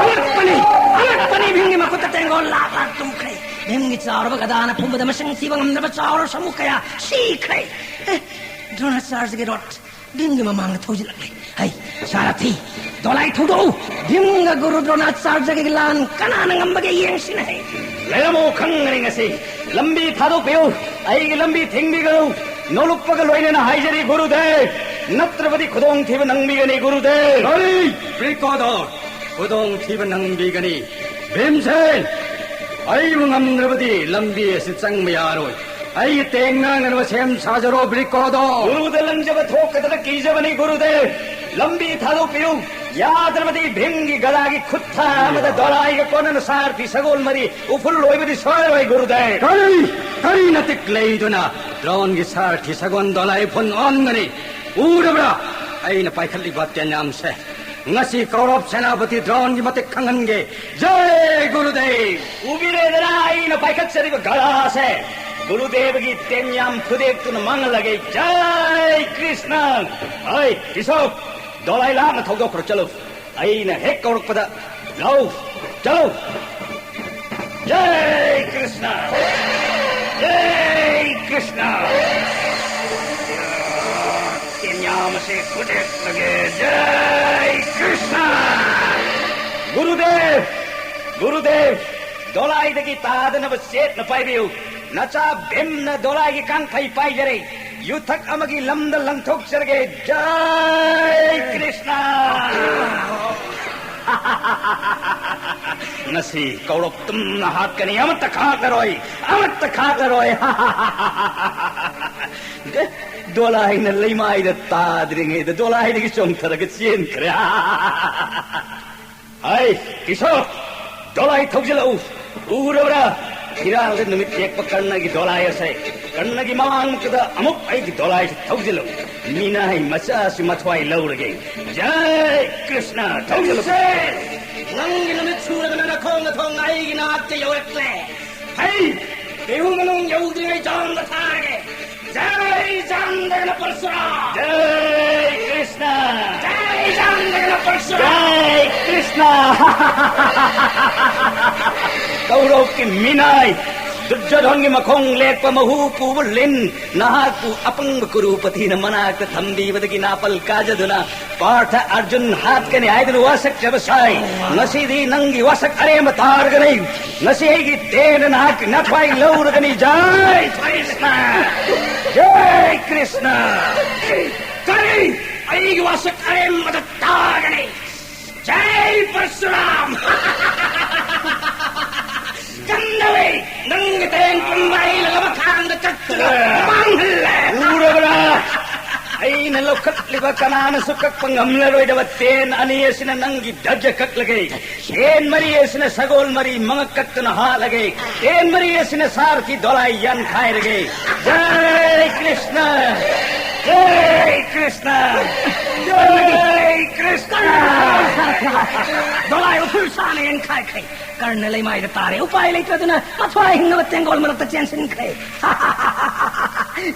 ꯑꯉꯛꯄꯅꯤ, ꯑꯉꯛꯄꯅꯤ, ꯚꯤꯝꯒꯤ ꯃꯈꯨꯠꯇ ꯇꯦꯡꯒꯣꯜ ꯂꯥꯛ ꯂꯥꯛ ꯇꯨꯝꯈ꯭ꯔꯦ꯫ ꯚꯤꯝꯒꯤ ꯆꯥꯎꯔꯕ ꯒꯗꯥꯅ ꯐꯨꯝꯕꯗ ꯃꯁꯤꯡ ꯊꯤꯕ ꯉꯝꯗ꯭ꯔꯕ ꯆꯥꯎꯔꯕ ꯁꯥꯃꯨ ꯀꯌꯥ ꯁꯤꯈ꯭ꯔꯦ꯫ ꯑꯦ, ꯗ꯭ꯔꯣꯅꯥꯆꯥꯔꯖꯒꯤ ꯔꯣꯠ ꯚꯤꯝꯒꯤ ꯃꯃꯥꯡꯗ ꯊꯧꯖꯤꯜꯂꯛꯂꯦ꯫ ꯍꯩ, ꯁꯥꯔꯊꯤ, ꯗꯣꯂꯥꯏ ꯊꯧꯗꯣꯛꯎ꯫ ꯚꯤꯝꯒ ꯒꯨꯔꯨ ꯗ꯭ꯔꯣꯅꯥꯆꯥꯔꯖꯒꯤ ꯂꯥꯟ ꯀꯅꯥꯅ ꯉꯝꯕꯒꯦ ꯌꯦꯡꯁꯤꯅꯦ꯫ ꯍꯩ, ꯂꯩꯔꯝꯃꯨ ꯈꯪꯒꯅꯤ ꯉꯁꯤ꯫ ꯂꯝꯕꯤ ꯊꯥꯗꯣꯛꯄꯤꯌꯨ꯫ ꯑꯩꯒꯤ ꯂꯝꯕꯤ ꯊꯤꯡꯕꯤꯒꯅꯨ꯫ ꯅꯣꯂꯨꯛꯄꯒ ꯂꯣꯏꯅꯅ ꯍꯥꯏꯖꯔꯤ ꯒꯨꯔꯨꯗꯦꯕ꯫ ꯅꯠꯇ꯭ꯔꯕꯗꯤ ꯈꯨꯗꯣꯡꯊꯤꯕ ꯅꯪꯕꯤꯒꯅꯤ ꯒꯨꯔꯨꯗꯦꯕ꯫ ꯀꯔꯤ? ꯕ꯭ꯔꯤꯀꯣꯗꯣꯔ, ꯈꯨꯗꯣꯡꯊꯤꯕ ꯅꯪꯕꯤꯒꯅꯤ꯫ ꯚꯤꯝꯁꯦꯟ, ꯑꯩꯕꯨ ꯉꯝꯗ꯭ꯔꯕꯗꯤ ꯂꯝꯕꯤ ꯑꯁꯤ ꯆꯪꯕ ꯌꯥꯔꯣꯏ꯫ ꯑꯩꯒꯤ ꯇꯦꯡ ꯉꯥꯡꯅꯅꯕ ꯁꯦꯝ ꯁꯥꯖꯔꯣ, ꯕ꯭ꯔꯤꯀꯣꯗꯣ꯫ ꯒꯨꯔꯨꯗ ꯂꯪꯖꯕ ꯊꯣꯛꯀꯗ꯭ꯔꯥ ꯀꯤꯖꯕꯅꯤ, ꯒꯨꯔꯨꯗꯦꯕ꯫ ꯂꯝꯕꯤ ꯊꯥꯗꯣꯛꯄꯤꯌꯨ꯫ ꯌꯥꯗ꯭ꯔꯕꯗꯤ ꯚꯤꯝꯒꯤ ꯒꯗꯥꯒꯤ ꯈꯨꯠ ꯊꯥ ꯑꯃꯗ ꯗꯣꯂꯥꯏꯒ ꯀꯣꯟꯅꯅ ꯁꯥꯔꯊꯤ ꯁꯒꯣꯜ ꯃꯔꯤ ꯎꯐꯨꯜ ꯑꯣꯏꯕꯗꯤ ꯁꯣꯏꯔꯣꯏ, ꯒꯨꯔꯨꯗꯦꯕ꯫ ꯀꯔꯤ? ꯀꯔꯤ ꯅꯇꯤꯛ ꯂꯩꯗꯨꯅ ꯗ꯭ꯔꯣꯟꯒꯤ ꯁꯥꯔꯊꯤ ꯁꯒꯣꯜ ꯗꯣꯂꯥꯏ ꯐꯨꯟ ꯑꯣꯟꯒꯅꯤ? ꯎꯔꯕ꯭ꯔꯥ ꯑꯩꯅ ꯄꯥꯏꯈꯠꯂꯤꯕ ꯇꯦꯟꯌꯥꯝꯁꯦ? ꯉꯁꯤ ꯀꯧꯔꯕ ꯁꯦꯅꯥꯄꯇꯤ ꯗ꯭ꯔꯣꯟꯒꯤ ꯃꯇꯤꯛ ꯈꯪꯍꯟꯒꯦ꯫ ꯖꯩ ꯒꯨꯔꯨꯗꯦꯕ! ꯎꯕꯤꯔꯦꯗꯅ ꯑꯩꯅ ꯄꯥꯏꯈꯠꯆꯔꯤꯕ ꯒꯗꯥꯁꯦ? ꯒꯨꯔꯨꯗꯦꯕꯒꯤ ꯇꯦꯟꯌꯥꯝ ꯐꯨꯗꯦꯛꯇꯨꯅ ꯃꯥꯡꯍꯜꯂꯒꯦ꯫ ꯖꯩ ꯀ꯭ꯔꯤꯁꯅ! ꯍꯩ, ꯕꯤꯁꯣꯞ! ꯗꯣꯂꯥꯏ ꯂꯥꯞꯅ ꯊꯧꯗꯣꯛꯈ꯭ꯔꯣ, ꯆꯠꯂꯨ꯫ ꯑꯩꯅ ꯍꯦꯛ ꯀꯧꯔꯛꯄꯗ ꯂꯧ, ꯆꯠꯂꯨ꯫ ꯖꯩ ꯀ꯭ꯔꯤꯁꯅ! ꯖꯩ ꯀ꯭ꯔꯤꯁꯅ! ꯇꯦꯟꯌꯥꯝ ꯑꯁꯤ ꯐꯨꯗꯦꯛꯂꯒꯦ꯫ ꯖꯩ ꯀ꯭ꯔꯤꯁꯅ! ꯒꯨꯔꯨꯗꯦꯕ! ꯒꯨꯔꯨꯗꯦꯕ! ꯗꯣꯂꯥꯏꯗꯒꯤ ꯇꯥꯗꯅꯕ ꯆꯦꯠꯅ ꯄꯥꯏꯕꯤꯌꯨ꯫ ꯅꯆꯥ ꯚꯤꯝꯅ ꯗꯣꯂꯥꯏꯒꯤ ꯀꯥꯡꯐꯩ ꯄꯥꯏꯖꯔꯦ꯫ ꯌꯨꯊꯛ ꯑꯃꯒꯤ ꯂꯝꯗ ꯂꯪꯊꯣꯛꯆꯔꯒꯦ꯫ ꯖꯥꯏ ꯀ꯭ꯔꯤꯁꯅ! ꯉꯁꯤ ꯀꯧꯔꯣꯞ ꯇꯨꯝꯅ ꯍꯥꯠꯀꯅꯤ꯫ ꯑꯃꯠꯇ ꯈꯥꯛꯂꯔꯣꯏ꯫ ꯑꯃꯠꯇ ꯈꯥꯛꯂꯔꯣꯏ꯫ ꯗꯣꯂꯥꯏꯅ ꯂꯩꯃꯥꯏꯗ ꯇꯥꯗ꯭ꯔꯤꯉꯩꯗ ꯗꯣꯂꯥꯏꯗꯒꯤ ꯆꯣꯡꯊꯔꯒ ꯆꯦꯟꯈ꯭ꯔꯦ꯫ ꯍꯥꯏ, ꯀꯤꯁꯣ, ꯗꯣꯂꯥꯏ ꯊꯧꯖꯤꯜꯂꯛꯎ꯫ ꯎꯔꯕ꯭ꯔꯥ? ꯐꯤꯔꯥꯜꯗ ꯅꯨꯃꯤꯠ ꯌꯦꯛꯄ ꯀꯔꯅꯒꯤ ꯗꯣꯂꯥꯏ ꯑꯁꯦ꯫ ꯀꯔꯅꯒꯤ ꯃꯃꯥꯡꯃꯛꯇꯗ ꯑꯃꯨꯛ ꯑꯩꯒꯤ ꯗꯣꯂꯥꯏꯁꯤ ꯊꯧꯖꯤꯜꯂꯛꯎ꯫ ꯃꯤꯅꯥꯏ ꯃꯆꯥꯁꯤ ꯃꯊ꯭ꯋꯥꯏ ꯂꯧꯔꯒꯦ꯫ ꯖꯥꯏ ꯀ꯭ꯔꯤꯁꯅ, ꯊꯧꯖꯤꯜꯂꯛꯎ꯫ ꯁꯦ! ꯅꯪꯒꯤ ꯅꯨꯃꯤꯠ ꯁꯨꯔꯗꯅ ꯅꯈꯣꯡ ꯅꯊꯣꯡ ꯑꯩꯒꯤ ꯅꯥꯛꯇ ꯌꯧꯔꯛꯂꯦ꯫ ꯍꯩ! ꯀꯩꯍꯨ ꯃꯅꯨꯡ ꯌꯧꯗ꯭ꯔꯤꯉꯩ ꯖꯥꯝꯗ ꯊꯥꯔꯒꯦ꯫ ꯖꯥꯏ ꯖꯥꯝꯗꯒꯅ ꯄꯔꯁꯨꯔꯥꯝ! ꯖꯥꯏ ꯀ꯭ꯔꯤꯁꯅ! ꯖꯥꯏ ꯖꯥꯝꯗꯒꯅ ꯄꯔꯁꯨꯔꯥꯝ! ꯖꯥꯏ ꯀ꯭ꯔꯤꯁꯅ! ꯀꯧꯔꯧꯀꯤ ꯃꯤꯅꯥꯏ ꯗꯨꯔꯖꯣꯙꯟꯒꯤ ꯃꯈꯣꯡ ꯂꯦꯛꯄ ꯃꯍꯨ ꯄꯨꯕ ꯂꯤꯟ, ꯅꯍꯥꯛꯄꯨ ꯑꯄꯪꯕ ꯀꯨꯔꯨꯄꯇꯤꯅ ꯃꯅꯥꯛꯇ ꯊꯝꯕꯤꯕꯗꯒꯤ ꯅꯥꯄꯜ ꯀꯥꯖꯗꯨꯅ ꯄꯥꯔꯊ ꯑꯔꯖꯨꯟ ꯍꯥꯠꯀꯅꯤ ꯍꯥꯏꯗꯨꯅ ꯋꯥꯁꯛꯆꯕ ꯁꯥꯏ꯫ ꯉꯁꯤꯗꯤ ꯅꯪꯒꯤ ꯋꯥꯁꯛ ꯑꯔꯦꯝꯕ ꯇꯥꯔꯒꯅꯤ꯫ ꯉꯁꯤ ꯑꯩꯒꯤ ꯇꯦꯟꯅ ꯅꯍꯥꯛꯀꯤ ꯅꯊ꯭ꯋꯥꯏ ꯂꯧꯔꯒꯅꯤ꯫ ꯖꯥꯏ ꯀ꯭ꯔꯤꯁꯅ! ꯖꯥꯏ ꯀ꯭ꯔꯤꯁꯅ! ꯀꯔꯤ? ꯑꯩꯒꯤ ꯋꯥꯁꯛ ꯑꯔꯦꯝꯕꯗ ꯇꯥꯔꯒꯅꯤ꯫ ꯖꯥꯏ ꯄꯔꯁꯨꯔꯥꯝ! ꯀꯝꯗꯧꯏ? ꯅꯪꯒꯤ ꯇꯦꯟ ꯄꯨꯝꯕ ꯑꯩꯅ ꯂꯕꯈꯥꯡꯗ ꯀꯛꯇꯨꯅ ꯃꯥꯡꯍꯜꯂꯦ꯫ ꯎꯔꯕ꯭ꯔꯥ? ꯑꯩꯅ ꯂꯧꯈꯠꯂꯤꯕ ꯀꯅꯥꯅꯁꯨ ꯀꯛꯄ ꯉꯝꯂꯔꯣꯏꯗꯕ ꯇꯦꯟ ꯑꯅꯤ ꯑꯁꯤꯅ ꯅꯪꯒꯤ ꯙꯖ ꯀꯛꯂꯒꯦ꯫ ꯇꯦꯟ ꯃꯔꯤ ꯑꯁꯤꯅ ꯁꯒꯣꯜ ꯃꯔꯤ ꯃꯉꯛ ꯀꯛꯇꯨꯅ ꯍꯥꯠꯂꯒꯦ꯫ ꯇꯦꯟ ꯃꯔꯤ ꯑꯁꯤꯅ ꯁꯥꯔꯊꯤ ꯗꯣꯂꯥꯏ ꯌꯥꯟꯈꯥꯏꯔꯒꯦ꯫ ꯖꯥꯏ ꯀ꯭ꯔꯤꯁꯅ! ꯖꯥꯏ ꯀ꯭ꯔꯤꯁꯅ! ꯖꯥꯏ ꯀ꯭ꯔꯤꯁꯅ! ꯗꯣꯂꯥꯏ ꯎꯐꯨꯜ ꯁꯥꯅ ꯌꯥꯟꯈꯥꯏꯈ꯭ꯔꯦ꯫ ꯀꯔꯅ ꯂꯩꯃꯥꯏꯗ ꯇꯥꯔꯦ꯫ ꯎꯄꯥꯏ ꯂꯩꯇ꯭ꯔꯗꯨꯅ ꯃꯊ꯭ꯋꯥꯏ ꯍꯤꯡꯅꯕ ꯇꯦꯡꯒꯣꯜ ꯃꯔꯛꯇ ꯆꯦꯟꯁꯤꯟꯈ꯭ꯔꯦ꯫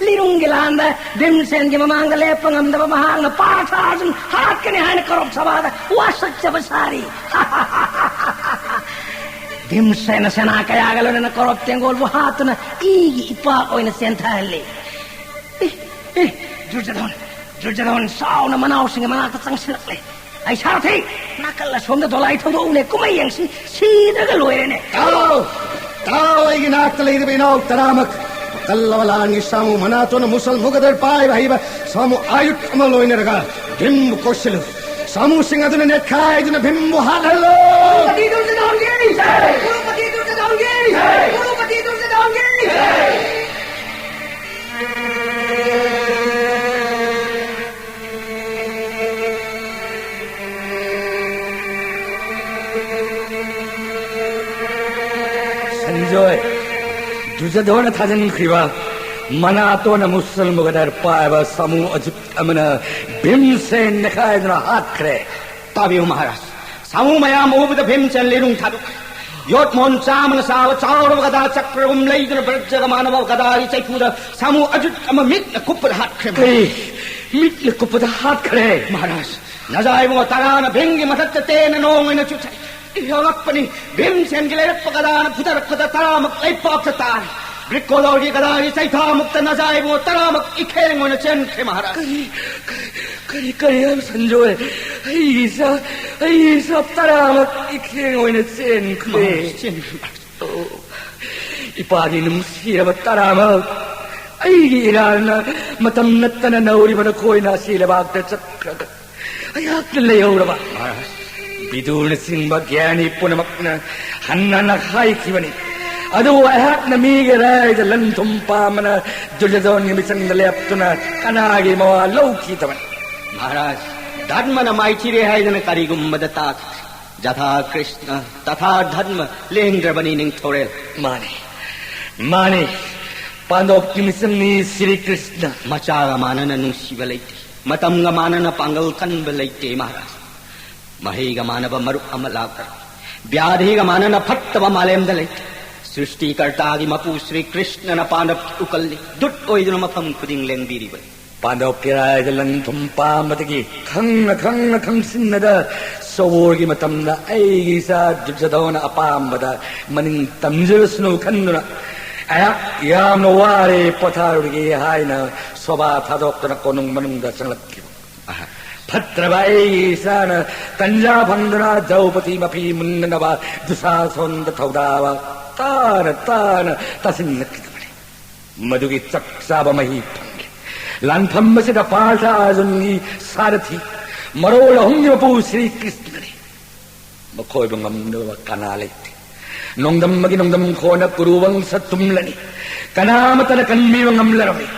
ꯂꯤꯔꯨꯡꯒꯤ ꯂꯥꯟꯗ ꯚꯤꯝꯁꯦꯟꯒꯤ ꯃꯃꯥꯡꯗ ꯂꯦꯞꯄ ꯉꯝꯗꯕ ꯃꯍꯥꯛꯅ ꯄꯥꯔꯊ ꯑꯔꯖꯨꯟ ꯍꯥꯠꯀꯅꯤ ꯍꯥꯏꯅ ꯀꯧꯔꯣꯞ ꯁꯚꯥꯗ ꯋꯥꯁꯛꯆꯕ ꯁꯥꯔꯤ꯫ ꯚꯤꯝꯁꯦꯟꯅ ꯁꯦꯅꯥ ꯀꯌꯥꯒ ꯂꯣꯏꯅꯅ ꯀꯧꯔꯣꯞ ꯇꯦꯡꯒꯣꯜꯕꯨ ꯍꯥꯠꯇꯨꯅ ꯏꯒꯤ ꯏꯄꯥꯛ ꯑꯣꯏꯅ ꯆꯦꯟꯊꯍꯜꯂꯤ꯫ ꯑꯦ, ꯑꯦ, ꯗꯨꯔꯖꯣꯙꯟ, ꯗꯨꯔꯖꯣꯙꯟ ꯁꯥꯎꯅ ꯃꯅꯥꯎꯁꯤꯡꯒꯤ ꯃꯅꯥꯛꯇ ꯆꯪꯁꯤꯜꯂꯛꯂꯦ꯫ ꯑꯩ ꯁꯥꯊꯤ! ꯅꯥꯀꯜ ꯑꯁꯣꯝꯗ ꯗꯣꯂꯥꯏ ꯊꯧꯗꯣꯛꯎꯅꯦ, ꯀꯨꯝꯍꯩ ꯌꯦꯡꯁꯤ꯫ ꯁꯤꯗ꯭ꯔꯒ ꯂꯣꯏꯔꯦꯅꯦ꯫ ꯇꯥꯎ! ꯇꯥꯎ, ꯑꯩꯒꯤ ꯅꯥꯛꯇ ꯂꯩꯔꯤꯕ ꯏꯅꯥꯎ ꯇꯔꯥꯃꯛ! ꯀꯜꯂꯕ ꯂꯥꯟꯒꯤ ꯁꯥꯃꯨ ꯃꯅꯥꯇꯣꯟꯅ ꯃꯨꯁꯜ ꯃꯨꯒꯗꯔ ꯄꯥꯏꯕ ꯍꯩꯕ ꯁꯥꯃꯨ ꯑꯥꯌꯨꯠ ꯑꯃ ꯂꯣꯏꯅꯔꯒ ꯚꯤꯝꯕꯨ ꯀꯣꯠꯁꯤꯜꯂꯨ꯫ ꯁꯥꯃꯨꯁꯤꯡ ꯑꯗꯨꯅ ꯅꯦꯠꯈꯥꯏꯗꯨꯅ ꯚꯤꯝꯕꯨ ꯍꯥꯠꯍꯜꯂꯨ! ꯀꯨꯔꯨꯄꯇꯤ ꯗꯨꯔꯖꯣꯙꯟꯒꯤ! ꯀꯨꯔꯨꯄꯇꯤ ꯗꯨꯔꯖꯣꯙꯟꯒꯤ! ꯀꯨꯔꯨꯄꯇꯤ ꯗꯨꯔꯖꯣꯙꯟꯒꯤ! ꯁꯟꯖꯣꯏ, ꯗꯨꯔꯖꯣꯙꯣꯟꯅ ꯊꯥꯖꯤꯟꯈ꯭ꯔꯤꯕ ꯃꯅꯥꯇꯣꯟꯅ ꯃꯨꯁꯜ ꯃꯨꯒꯗꯔ ꯄꯥꯏꯕ ꯁꯥꯃꯨ ꯑꯖꯨꯠ ꯑꯃꯅ ꯚꯤꯝꯁꯦꯟ ꯅꯦꯈꯥꯏꯗꯨꯅ ꯍꯥꯠꯈ꯭ꯔꯦ꯫ ꯇꯥꯕꯤꯌꯨ ꯃꯍꯥꯔꯥꯖ, ꯁꯥꯃꯨ ꯃꯌꯥꯝ ꯎꯕꯗ ꯚꯤꯝꯁꯦꯟ ꯂꯤꯔꯨꯡ ꯊꯥꯗꯣꯛꯈ꯭ꯔꯦ꯫ ꯌꯣꯠ ꯃꯣꯟ ꯆꯥꯝꯃꯅ ꯁꯥꯕ ꯆꯥꯎꯔꯕ ꯒꯗꯥ ꯆꯀ꯭ꯔꯒꯨꯝ ꯂꯩꯗꯨꯅ ꯕ꯭ꯔꯖꯒ ꯃꯥꯟꯅꯕ ꯒꯗꯥꯒꯤ ꯆꯩꯐꯨꯗ ꯁꯥꯃꯨ ꯑꯖꯨꯠ ꯑꯃ ꯃꯤꯠꯅ ꯀꯨꯞꯄꯗ ꯍꯥꯠꯈ꯭ꯔꯦ꯫ ꯀꯔꯤ? ꯃꯤꯠꯅ ꯀꯨꯞꯄꯗ ꯍꯥꯠꯈ꯭ꯔꯦ? ꯃꯍꯥꯔꯥꯖ, ꯅꯖꯥꯏꯕꯨꯡꯉꯣ ꯇꯔꯥꯅ ꯚꯤꯝꯒꯤ ꯃꯊꯛꯇ ꯇꯦꯟꯅ ꯅꯣꯡ ꯑꯣꯏꯅ ꯆꯨꯊꯩ꯫ ꯏꯍꯣꯜꯂꯛꯄꯅꯤ꯫ ꯚꯤꯝꯁꯦꯟꯒꯤ ꯂꯩꯔꯛꯄ ꯒꯗꯥꯅ ꯐꯨꯊꯔꯛꯄꯗ ꯇꯔꯥꯃꯛ ꯂꯩꯄꯥꯛꯇ ꯇꯥꯔꯦ꯫ ꯕ꯭ꯔꯤꯀꯣꯗꯣꯔꯒꯤ ꯒꯗꯥꯒꯤ ꯆꯩꯊꯥꯃꯨꯛꯇ ꯅꯖꯥꯏꯕꯨꯡꯉꯣ ꯇꯔꯥꯃꯛ ꯏꯈꯦꯡ ꯑꯣꯏꯅ ꯆꯦꯟꯈ꯭ꯔꯦ ꯃꯍꯥꯔꯥꯖ꯫ ꯀꯔꯤ, ꯀꯔꯤ, ꯀꯔꯤ, ꯀꯔꯤ ꯍꯥꯏꯕ ꯁꯟꯖꯣꯏ? ꯑꯩꯒꯤ ꯏꯆꯥ, ꯑꯩꯒꯤ ꯏꯆꯥ ꯇꯔꯥꯃꯛ ꯏꯈꯦꯡ ꯑꯣꯏꯅ ꯆꯦꯟꯈ꯭ꯔꯦ꯫ ꯃꯍꯥꯔꯥꯖ, ꯆꯦꯟꯈ꯭ꯔꯦ ꯃꯍꯥꯔꯥꯖ꯫ ꯑꯣ, ꯏꯄꯥꯒꯤ ꯅꯨꯡꯁꯤꯔꯕ ꯇꯔꯥꯃꯛ, ꯑꯩꯒꯤ ꯏꯔꯥꯜꯅ ꯃꯇꯝ ꯅꯠꯇꯅ ꯅꯧꯔꯤꯕ ꯅꯈꯣꯏꯅ ꯑꯁꯤ ꯂꯩꯕꯥꯛꯇ ꯆꯠꯈ꯭ꯔꯒ ꯑꯩꯍꯥꯛꯅ ꯂꯩꯍꯧꯔꯕ꯫ ꯃꯍꯥꯔꯥꯖ꯫ ꯕꯤꯗꯨꯔꯅꯆꯤꯡꯕ ꯒ꯭ꯌꯥꯅꯤ ꯄꯨꯝꯅꯃꯛꯅ ꯍꯟꯅ ꯍꯟꯅ ꯍꯥꯏꯈꯤꯕꯅꯤ, ꯑꯗꯨꯕꯨ ꯑꯩꯍꯥꯛꯅ ꯃꯤꯒꯤ ꯔꯥꯏꯗ ꯂꯟ ꯊꯨꯝ ꯄꯥꯝꯕꯅ ꯗꯨꯔꯖꯣꯙꯣꯟꯒꯤ ꯃꯤꯆꯪꯗ ꯂꯦꯞꯇꯨꯅ ꯀꯅꯥꯒꯤ ꯃꯋꯥ ꯂꯧꯈꯤꯗꯕꯅꯤ꯫ ꯃꯍꯥꯔꯥꯖ, ꯙꯔꯃꯅ ꯃꯥꯏꯊꯤꯔꯦ ꯍꯥꯏꯗꯅ ꯀꯔꯤꯒꯨꯝꯕꯗ ꯇꯥꯈꯤꯗ꯭ꯔꯦ꯫ ꯖꯊꯥ ꯀ꯭ꯔꯤꯁꯅ ꯇꯊꯥ ꯙꯔꯃ ꯂꯦꯡꯗ꯭ꯔꯕꯅꯤ ꯅꯤꯡꯊꯧꯔꯦꯜ꯫ ꯃꯥꯅꯤ, ꯃꯥꯅꯤ, ꯄꯥꯟꯗꯣꯞꯀꯤ ꯃꯤꯆꯪꯅꯤ ꯁ꯭ꯔꯤ ꯀ꯭ꯔꯤꯁꯅ꯫ ꯃꯆꯥꯒ ꯃꯥꯟꯅꯅ ꯅꯨꯡꯁꯤꯕ ꯂꯩꯇꯦ, ꯃꯇꯝꯒ ꯃꯥꯟꯅꯅ ꯄꯥꯡꯒꯜ ꯀꯟꯕ ꯂꯩꯇꯦ ꯃꯍꯥꯔꯥꯖ꯫ ꯃꯍꯩꯒ ꯃꯥꯟꯅꯕ ꯃꯔꯨꯞ ꯑꯃ ꯂꯥꯛꯇꯔꯦ, ꯕ꯭ꯌꯥꯙꯤꯒ ꯃꯥꯟꯅꯅ ꯐꯠꯇꯕ ꯃꯥꯂꯦꯝꯗ ꯂꯩꯇꯦ꯫ ꯁ꯭ꯔꯤꯁꯇꯤꯀꯔꯇꯥꯒꯤ ꯃꯄꯨ ꯁ꯭ꯔꯤ ꯀ꯭ꯔꯤꯁꯅꯅ ꯄꯥꯟꯗꯞꯀꯤ ꯎꯀꯜꯅꯤ, ꯗꯨꯠ ꯑꯣꯏꯗꯨꯅ ꯃꯐꯝ ꯈꯨꯗꯤꯡ ꯂꯦꯡꯕꯤꯔꯤꯕꯅꯤ꯫ ꯄꯥꯟꯗꯞꯀꯤ ꯔꯥꯏꯗ ꯂꯟ ꯊꯨꯝ ꯄꯥꯝꯕꯗꯒꯤ ꯈꯪꯅ ꯈꯪꯅ ꯈꯪꯁꯤꯟꯅꯗ ꯁꯣꯕꯣꯔꯒꯤ ꯃꯇꯝꯗ ꯑꯩꯒꯤ ꯏꯆꯥ ꯗꯨꯔꯖꯣꯙꯣꯟꯅ ꯑꯄꯥꯝꯕꯗ ꯃꯅꯤꯡ ꯇꯝꯖꯔꯁꯅꯨ ꯈꯟꯗꯨꯅ ꯑꯩꯍꯥꯛ ꯌꯥꯝꯅ ꯋꯥꯔꯦ, ꯄꯣꯊꯥꯔꯨꯔꯒꯦ ꯍꯥꯏꯅ ꯁꯣꯚꯥ ꯊꯥꯗꯣꯛꯇꯨꯅ ꯀꯣꯅꯨꯡ ꯃꯅꯨꯡꯗ ꯆꯪꯂꯛꯈꯤꯕ꯫ ꯑꯍ, ꯐꯠꯇ꯭ꯔꯕ ꯑꯩꯒꯤ ꯏꯆꯥꯅ ꯇꯟꯖꯥ ꯐꯪꯗꯨꯅ ꯗ꯭ꯔꯧꯄꯗꯤ ꯃꯐꯤ ꯃꯨꯟꯅꯅꯕ ꯗꯨꯁꯥꯁꯣꯟꯗ ꯊꯧꯗꯥꯕ ꯇꯥꯅ ꯇꯥꯅ ꯇꯥꯁꯤꯜꯂꯛꯀꯗꯕꯅꯤ꯫ ꯃꯗꯨꯒꯤ ꯆꯞ ꯆꯥꯕ ꯃꯍꯩ ꯐꯪꯒꯦ꯫ ꯂꯥꯟꯐꯝ ꯑꯁꯤꯗ ꯄꯥꯔꯊ ꯑꯔꯖꯨꯟꯒꯤ ꯁꯥꯔꯊꯤ, ꯃꯔꯣꯜ ꯑꯍꯨꯝꯒꯤ ꯃꯄꯨ ꯁ꯭ꯔꯤ ꯀ꯭ꯔꯤꯁꯅꯅꯤ꯫ ꯃꯈꯣꯏꯕꯨ ꯉꯝꯅꯕ ꯀꯅꯥ ꯂꯩꯇꯦ꯫ ꯅꯣꯡꯗꯝ ꯑꯃꯒꯤ ꯅꯣꯡꯗꯝ ꯈꯣꯟꯅ ꯀꯨꯔꯨ ꯋꯪꯁ ꯇꯨꯝꯂꯅꯤ꯫ ꯀꯅꯥ ꯑꯃꯠꯇꯅ ꯀꯟꯕꯤꯕ ꯉꯝꯂꯔꯣꯏ꯫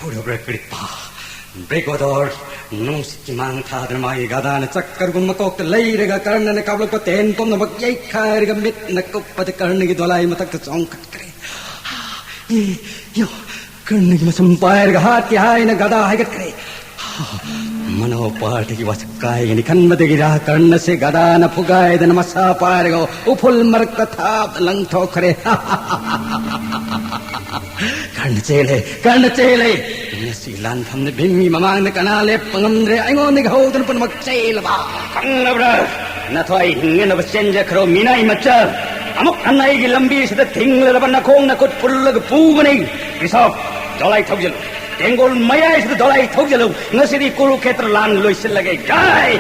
ꯎꯔꯕ꯭ꯔꯥ ꯀ꯭ꯔꯤꯄꯥ? ꯕ꯭ꯔꯤꯒꯣꯗꯣꯔ, ꯅꯨꯡꯁꯤꯠꯀꯤ ꯃꯥꯡ ꯊꯥꯗꯅ ꯃꯥꯒꯤ ꯒꯗꯥꯅ ꯆꯀ꯭ꯔꯒꯨꯝ ꯃꯀꯣꯛꯇ ꯂꯩꯔꯒ ꯀꯔꯅꯅ ꯀꯥꯞꯂꯛꯄ ꯇꯦꯟ ꯄꯨꯝꯅꯃꯛ ꯌꯩꯈꯥꯏꯔꯒ ꯃꯤꯠꯅ ꯀꯨꯞꯄꯗ ꯀꯔꯅꯒꯤ ꯗꯣꯂꯥꯏ ꯃꯊꯛꯇ ꯆꯣꯡꯈꯠꯈ꯭ꯔꯦ꯫ ꯌꯣ, ꯀꯔꯅꯒꯤ ꯃꯁꯝ ꯄꯥꯏꯔꯒ ꯍꯥꯠꯀꯦ ꯍꯥꯏꯅ ꯒꯗꯥ ꯍꯥꯏꯒꯠꯈ꯭ꯔꯦ꯫ ꯃꯅꯥꯎ ꯄꯥꯔꯊꯒꯤ ꯋꯥꯁꯛ ꯀꯥꯏꯒꯅꯤ ꯈꯟꯕꯗꯒꯤꯔ ꯀꯔꯅꯁꯦ ꯒꯗꯥꯅ ꯐꯨꯒꯥꯏꯗꯅ ꯃꯁꯥ ꯄꯥꯏꯔꯒ ꯎꯐꯨꯜ ꯃꯔꯛꯇ ꯊꯥꯞꯅ ꯂꯪꯊꯣꯛꯈ꯭ꯔꯦ꯫ ꯀꯔꯅ ꯆꯦꯜꯂꯦ, ꯀꯔꯅ ꯆꯦꯜꯂꯦ꯫ ꯉꯁꯤ ꯂꯥꯟꯐꯝꯗ ꯚꯤꯝꯒꯤ ꯃꯃꯥꯡꯗ ꯀꯅꯥ ꯂꯦꯞꯄ ꯉꯝꯗ꯭ꯔꯦ? ꯑꯩꯉꯣꯟꯗꯒꯤ ꯍꯧꯗꯨꯅ ꯄꯨꯝꯅꯃꯛ ꯆꯦꯜꯂꯕ꯫ ꯈꯪꯂꯕ꯭ꯔꯥ? ꯅꯊ꯭ꯋꯥꯏ ꯍꯤꯡꯅꯅꯕ ꯆꯦꯟꯖꯈ꯭ꯔꯣ, ꯃꯤꯅꯥꯏ ꯃꯆꯥ꯫ ꯑꯃꯨꯛ ꯍꯟꯅ ꯑꯩꯒꯤ ꯂꯝꯕꯤꯁꯤꯗ ꯊꯤꯡꯂꯔꯕ ꯅꯈꯣꯡ ꯅꯈꯨꯠ ꯄꯨꯜꯂꯒ ꯄꯨꯒꯅꯤ꯫ ꯀ꯭ꯔꯤꯁꯣꯞ, ꯗꯣꯂꯥꯏ ꯊꯧꯖꯤꯜꯂꯨ꯫ ꯇꯦꯡꯒꯣꯜ ꯃꯌꯥꯏꯁꯤꯗ ꯗꯣꯂꯥꯏ ꯊꯧꯖꯤꯜꯂꯨ꯫ ꯉꯁꯤꯗꯤ ꯀꯨꯔꯨꯈꯦꯇ꯭ꯔ ꯂꯥꯟ ꯂꯣꯏꯁꯤꯜꯂꯒꯦ꯫ ꯖꯥꯏ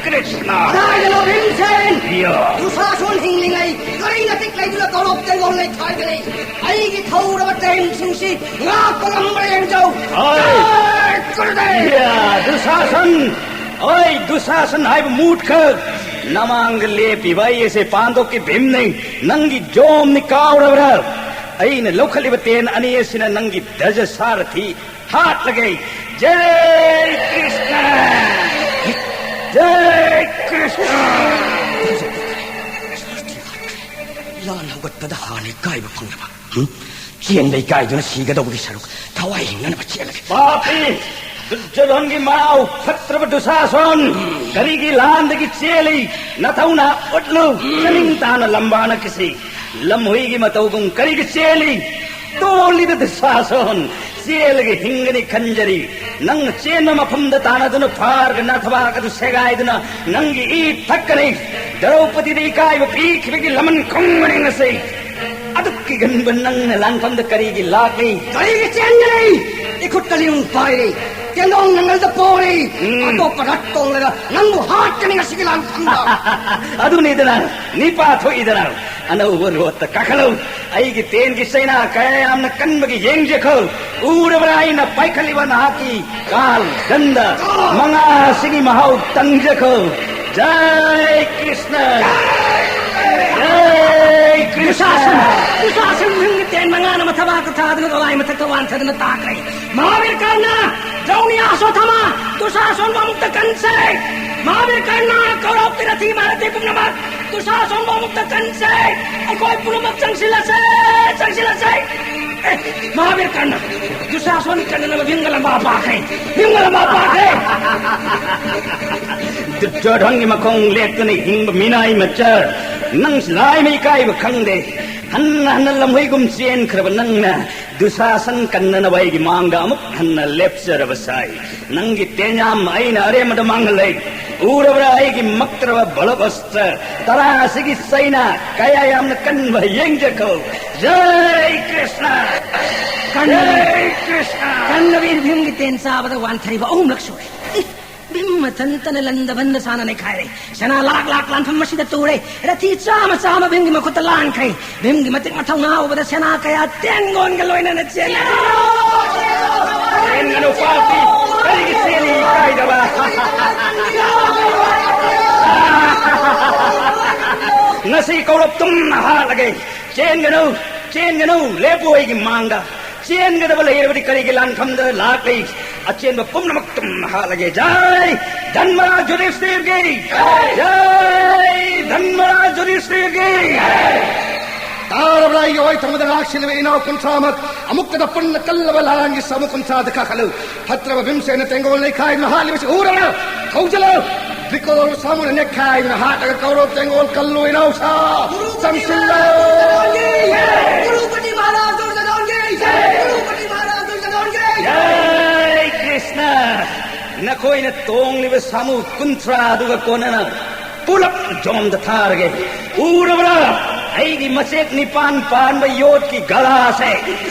ꯀ꯭ꯔꯤꯁꯅ! ꯀꯗꯥꯏꯗꯅꯣ ꯚꯤꯝꯁꯦꯟ? ꯌꯥ꯫ ꯗꯨꯁꯥꯁꯣꯟ ꯍꯤꯡꯂꯤꯉꯩ ꯀꯔꯤ ꯃꯇꯤꯛ ꯂꯩꯗꯨꯅ ꯀꯧꯔꯣꯞ ꯇꯦꯡꯒꯣꯜ ꯂꯩꯈꯥꯏꯒꯅꯤ? ꯑꯩꯒꯤ ꯊꯧꯔꯕ ꯇ꯭ꯔꯦꯟꯁꯤꯡꯁꯤ ꯉꯥꯛꯄ ꯉꯝꯕ꯭ꯔꯥ ꯌꯦꯡꯖꯧ꯫ ꯍꯣꯏ꯫ ꯖꯥꯏ ꯀꯨꯔꯨꯗꯦꯕ! ꯌꯥ, ꯗꯨꯁꯥꯁꯟ! ꯍꯣꯏ, ꯗꯨꯁꯥꯁꯟ ꯍꯥꯏꯕ ꯃꯨꯠꯈꯛ! ꯅꯃꯥꯡꯗ ꯂꯦꯞꯄꯤꯕ ꯑꯩ ꯑꯁꯦ ꯄꯥꯟꯗꯣꯞꯀꯤ ꯚꯤꯝꯅꯤ꯫ ꯅꯪꯒꯤ ꯖꯣꯝꯅꯤ, ꯀꯥꯎꯔꯕ꯭ꯔꯥ? ꯑꯩꯅ ꯂꯧꯈꯠꯂꯤꯕ ꯇꯦꯟ ꯑꯅꯤ ꯑꯁꯤꯅ ꯅꯪꯒꯤ ꯙꯖ ꯁꯥꯔꯊꯤ ꯍꯥꯠꯂꯒꯦ꯫ ꯖꯩ ꯀ꯭ꯔꯤꯁꯅ! ꯖꯩ ꯀ꯭ꯔꯤꯁꯅ! ꯂꯥꯟ ꯍꯧꯒꯠꯄꯗ ꯍꯥꯟꯅ ꯏꯀꯥꯏꯕ ꯐꯪꯂꯕ? ꯍꯨꯝ? ꯆꯦꯟꯕ ꯏꯀꯥꯏꯗꯨꯅ ꯁꯤꯒꯗꯧꯕꯒꯤ ꯁꯔꯨꯛ ꯊꯋꯥꯏ ꯍꯤꯡꯅꯅꯕ ꯆꯦꯜꯂꯒꯦ꯫ ꯄꯥꯄꯤ! ꯗꯨꯔꯖꯣꯙꯟꯒꯤ ꯃꯅꯥꯎ ꯐꯠꯇ꯭ꯔꯕ ꯗꯨꯁꯥꯁꯣꯟ! ꯀꯔꯤꯒꯤ ꯂꯥꯟꯗꯒꯤ ꯆꯦꯜꯂꯤ? ꯅꯊꯧꯅ ꯎꯠꯂꯨ! ꯆꯅꯤꯡ ꯇꯥꯅ ꯂꯝꯕꯥꯅ ꯀꯤꯁꯤ! ꯂꯝꯍꯨꯏꯒꯤ ꯃꯇꯧꯒꯨꯝ ꯀꯔꯤꯒꯤ ꯆꯦꯜꯂꯤ? ꯇꯣꯜꯂꯤꯗ ꯗꯨꯁꯥꯁꯣꯟ! ꯆꯦꯜꯂꯒ ꯍꯤꯡꯒꯅꯤ ꯈꯟꯖꯔꯤ꯫ ꯅꯪꯅ ꯆꯦꯟꯕ ꯃꯐꯝꯗ ꯇꯥꯟꯅꯗꯨꯅ ꯐꯥꯔꯒ ꯅꯥꯊꯕꯥꯛ ꯑꯗꯨ ꯁꯦꯒꯥꯏꯗꯨꯅ ꯅꯪꯒꯤ ꯏ ꯊꯛꯀꯅꯤ꯫ ꯗ꯭ꯔꯧꯄꯗꯤꯗ ꯏꯀꯥꯏꯕ ꯄꯤꯈꯤꯕꯒꯤ ꯂꯃꯟ ꯈꯨꯝꯒꯅꯤ ꯉꯁꯤ꯫ ꯑꯗꯨꯛꯀꯤ ꯀꯟꯕ ꯅꯪꯅ ꯂꯥꯟꯐꯝꯗ ꯀꯔꯤꯒꯤ ꯂꯥꯛꯂꯤ? ꯀꯔꯤꯒꯤ ꯆꯦꯟꯒꯅꯤ? ꯏꯈꯨꯠꯇ ꯂꯤꯔꯨꯡ ꯄꯥꯏꯔꯤ, ꯇꯦꯟꯗꯣꯡ ꯅꯪꯒꯜꯗ ꯄꯣꯔꯤ꯫ ꯎꯝ꯫ ꯑꯇꯣꯞꯄ ꯔꯠ ꯇꯣꯡꯂꯒ ꯅꯪꯕꯨ ꯍꯥꯠꯀꯅꯤ ꯉꯁꯤꯒꯤ ꯂꯥꯟꯐꯝꯗ꯫ ꯑꯗꯨꯅꯤꯗꯅ, ꯅꯤꯄꯥ ꯊꯣꯛꯏꯗꯅ꯫ ꯑꯅꯧꯕ ꯔꯣꯠꯇ ꯀꯥꯈꯠꯂꯨ꯫ ꯑꯩꯒꯤ ꯇꯦꯟꯒꯤ ꯆꯩꯅꯥ ꯀꯌꯥ ꯌꯥꯝꯅ ꯀꯟꯕꯒꯤ ꯌꯦꯡꯖꯈꯣ꯫ ꯎꯔꯕ꯭ꯔꯥ ꯑꯩꯅ ꯄꯥꯏꯈꯠꯂꯤꯕ ꯅꯍꯥꯛꯀꯤ ꯀꯥꯜ ꯗꯟꯗ ꯃꯉꯥꯁꯤꯒꯤ ꯃꯍꯥꯎ ꯇꯪꯖꯈꯣ꯫ ꯖꯥꯏ ꯀ꯭ꯔꯤꯁꯅ! ꯖꯥꯏ ꯀ꯭ꯔꯤꯁꯅ! ꯗꯨꯁꯥꯁꯟ! ꯗꯨꯁꯥꯁꯟ ꯅꯪꯒꯤ ꯇꯦꯟ ꯃꯉꯥꯅ ꯃꯊꯕꯥꯛꯇ ꯊꯥꯗꯨꯅ ꯗꯣꯂꯥꯏ ꯃꯊꯛꯇ ꯋꯥꯟꯊꯗꯨꯅ ꯇꯥꯈ꯭ꯔꯦ꯫ ꯃꯍꯥꯕꯤꯔ ꯀꯔꯅ! ꯗ꯭ꯔꯧꯅꯤ ꯑꯁꯣꯊꯃ! ꯗꯨꯁꯥꯁꯟꯕꯨ ꯑꯃꯨꯛꯇ ꯀꯟꯁꯦ! ꯃꯍꯥꯕꯤꯔ ꯀꯔꯅ! ꯀꯧꯔꯧꯀꯤ ꯔꯊꯤ ꯃꯍꯥꯔꯊꯤ ꯄꯨꯝꯅꯃꯛ! ꯗꯨꯁꯥꯁꯟꯕꯨ ꯑꯃꯨꯛꯇ ꯀꯟꯁꯦ! ꯑꯩꯈꯣꯏ ꯄꯨꯝꯅꯃꯛ ꯆꯪꯁꯤꯜꯂꯁꯦ! ꯆꯪꯁꯤꯜꯂꯁꯦ! ꯑꯦ, ꯃꯍꯥꯕꯤꯔ ꯀꯔꯅ! ꯗꯨꯁꯥꯁꯟ ꯀꯟꯅꯅꯕ ꯚꯤꯝꯒ ꯂꯝꯕꯥ ꯄꯥꯛꯈ꯭ꯔꯦ! ꯚꯤꯝꯒ ꯂꯝꯕꯥ ꯄꯥꯛꯈ꯭ꯔꯦ! ꯗꯨꯔꯖꯣꯙꯟꯒꯤ ꯃꯈꯣꯡ ꯂꯦꯞꯇꯨꯅ ꯍꯤꯡꯕ ꯃꯤꯅꯥꯏ ꯃꯆꯥ, ꯅꯪ ꯂꯥꯏꯃ ꯏꯀꯥꯏꯕ ꯈꯪꯗꯦ꯫ ꯍꯟꯅ ꯍꯟꯅ ꯂꯝꯍꯨꯏꯒꯨꯝ ꯆꯦꯟꯈ꯭ꯔꯕ ꯅꯪꯅ ꯗꯨꯁꯥꯁꯟ ꯀꯟꯅꯅꯕ ꯑꯩꯒꯤ ꯃꯥꯡꯗ ꯑꯃꯨꯛ ꯍꯟꯅ ꯂꯦꯞꯆꯔꯕ ꯁꯥꯏ꯫ ꯅꯪꯒꯤ ꯇꯦꯟꯌꯥꯝ ꯑꯩꯅ ꯑꯔꯦꯝꯕꯗ ꯃꯥꯡꯍꯜꯂꯦ꯫ ꯎꯔꯕ꯭ꯔꯥ ꯑꯩꯒꯤ ꯃꯛꯇ꯭ꯔꯕ ꯕꯂꯞ ꯑꯁꯇ꯭ꯔ ꯇꯔꯥꯁꯤꯒꯤ ꯆꯩꯅꯥ ꯀꯌꯥ ꯌꯥꯝꯅ ꯀꯟꯕ ꯌꯦꯡꯖꯈꯣ꯫ ꯖꯥꯏ ꯀ꯭ꯔꯤꯁꯅ! ꯀꯟꯅ ꯖꯥꯏ ꯀ꯭ꯔꯤꯁꯅ! ꯀꯟꯅ ꯕꯤꯔ ꯚꯤꯝꯒꯤ ꯇꯦꯟ ꯆꯥꯕꯗ ꯋꯥꯟꯊꯔꯤꯕ ꯑꯍꯨꯝꯂꯛ ꯁꯨꯔꯦ꯫ ꯏ, ꯚꯤꯝ ꯃꯊꯟꯇꯅ ꯂꯟꯗ ꯚꯟꯗ ꯁꯥꯅ ꯅꯩꯈꯥꯏꯔꯦ꯫ ꯁꯅꯥ ꯂꯥꯛ ꯂꯥꯛ ꯂꯥꯟꯐꯝ ꯑꯁꯤꯗ ꯇꯨꯔꯦ꯫ ꯔꯊꯤ ꯆꯥꯝꯃ ꯆꯥꯝꯃ ꯚꯤꯝꯒꯤ ꯃꯈꯨꯠꯇ ꯂꯥꯟꯈ꯭ꯔꯦ꯫ ꯚꯤꯝꯒꯤ ꯃꯇꯤꯛ ꯃꯊꯧꯅꯥ ꯎꯕꯗ ꯁꯅꯥ ꯀꯌꯥ ꯇꯦꯟꯒꯣꯟꯒ ꯂꯣꯏꯅꯅ ꯆꯦꯟꯈ꯭ꯔꯦ꯫ ꯆꯦꯟꯒꯅꯨ ꯄꯥꯄꯤ, ꯀꯔꯤꯒꯤ ꯆꯦꯜꯂꯤ ꯏꯀꯥꯏꯗꯕ? ꯉꯁꯤ ꯀꯧꯔꯞ ꯇꯨꯝꯅ ꯍꯥꯠꯂꯒꯦ꯫ ꯆꯦꯟꯒꯅꯨ, ꯆꯦꯟꯒꯅꯨ, ꯂꯦꯞꯄꯨ ꯑꯩꯒꯤ ꯃꯥꯡꯗ꯫ ꯆꯦꯟꯒꯗꯕ ꯂꯩꯔꯕꯗꯤ ꯀꯔꯤꯒꯤ ꯂꯥꯟꯐꯝꯗ ꯂꯥꯛꯂꯤ? ꯑꯆꯦꯟꯕ ꯄꯨꯝꯅꯃꯛ ꯇꯨꯝꯅ ꯍꯥꯠꯂꯒꯦ꯫ ꯖꯥꯏ ꯙꯟꯃꯔꯥꯖ ꯌꯨꯙꯤꯁꯊꯤꯔꯒꯤ! ꯖꯥꯏ ꯙꯟꯃꯔꯥꯖ ꯌꯨꯙꯤꯁꯊꯤꯔꯒꯤ! ꯇꯥꯔꯕ꯭ꯔꯥ ꯑꯩꯒꯤ ꯑꯣꯏ ꯊꯪꯕꯗ ꯉꯥꯛ ꯁꯤꯜꯂꯤꯕ ꯏꯅꯥꯎ ꯀꯨꯟꯊ꯭ꯔꯥꯃꯛ? ꯑꯃꯨꯛꯇꯗ ꯄꯨꯟꯅ ꯀꯜꯂꯕ ꯂꯥꯟꯒꯤ ꯁꯥꯃꯨ ꯀꯨꯟꯊ꯭ꯔꯥꯗ ꯀꯥꯈꯠꯂꯨ꯫ ꯐꯠꯇ꯭ꯔꯕ ꯚꯤꯝꯁꯦꯅ ꯇꯦꯡꯒꯣꯜ ꯂꯩꯈꯥꯏꯗꯨꯅ ꯍꯥꯠꯂꯤꯕꯁꯤ ꯎꯔꯕ꯭ꯔꯥ? ꯍꯧꯖꯤꯜꯂꯨ! ꯗ꯭ꯔꯤꯀꯣꯜ ꯁꯥꯃꯨꯅ ꯅꯦꯠꯈꯥꯏꯗꯨꯅ ꯍꯥꯠꯂꯒ ꯀꯧꯔꯕ ꯇꯦꯡꯒꯣꯜ ꯀꯜꯂꯨ ꯏꯅꯥꯎꯁꯥ! ꯆꯪꯁꯤꯜꯂꯨ! ꯀꯨꯔꯨꯄꯇꯤ ꯃꯍꯥꯔꯥꯖ ꯗꯨꯔꯖꯣꯙꯟꯒꯤ! ꯀꯨꯔꯨꯄꯇꯤ ꯃꯍꯥꯔꯥꯖ ꯗꯨꯔꯖꯣꯙꯟꯒꯤ! ꯖꯥꯏ ꯀ꯭ꯔꯤꯁꯅ! ꯑꯩꯈꯣꯏꯅ ꯇꯣꯡꯂꯤꯕ ꯁꯥꯃꯨ ꯀꯨꯟꯊ꯭ꯔꯥꯗꯨꯒ ꯀꯣꯟꯅꯅ ꯄꯨꯂꯞ ꯖꯣꯝꯗ ꯊꯥꯔꯒꯦ꯫ ꯎꯔꯕ꯭ꯔꯥ? ꯑꯩꯒꯤ ꯃꯆꯦꯠ ꯅꯤꯄꯥꯟ ꯄꯥꯟꯕ ꯌꯣꯠꯀꯤ ꯒꯂꯥꯁꯦ꯫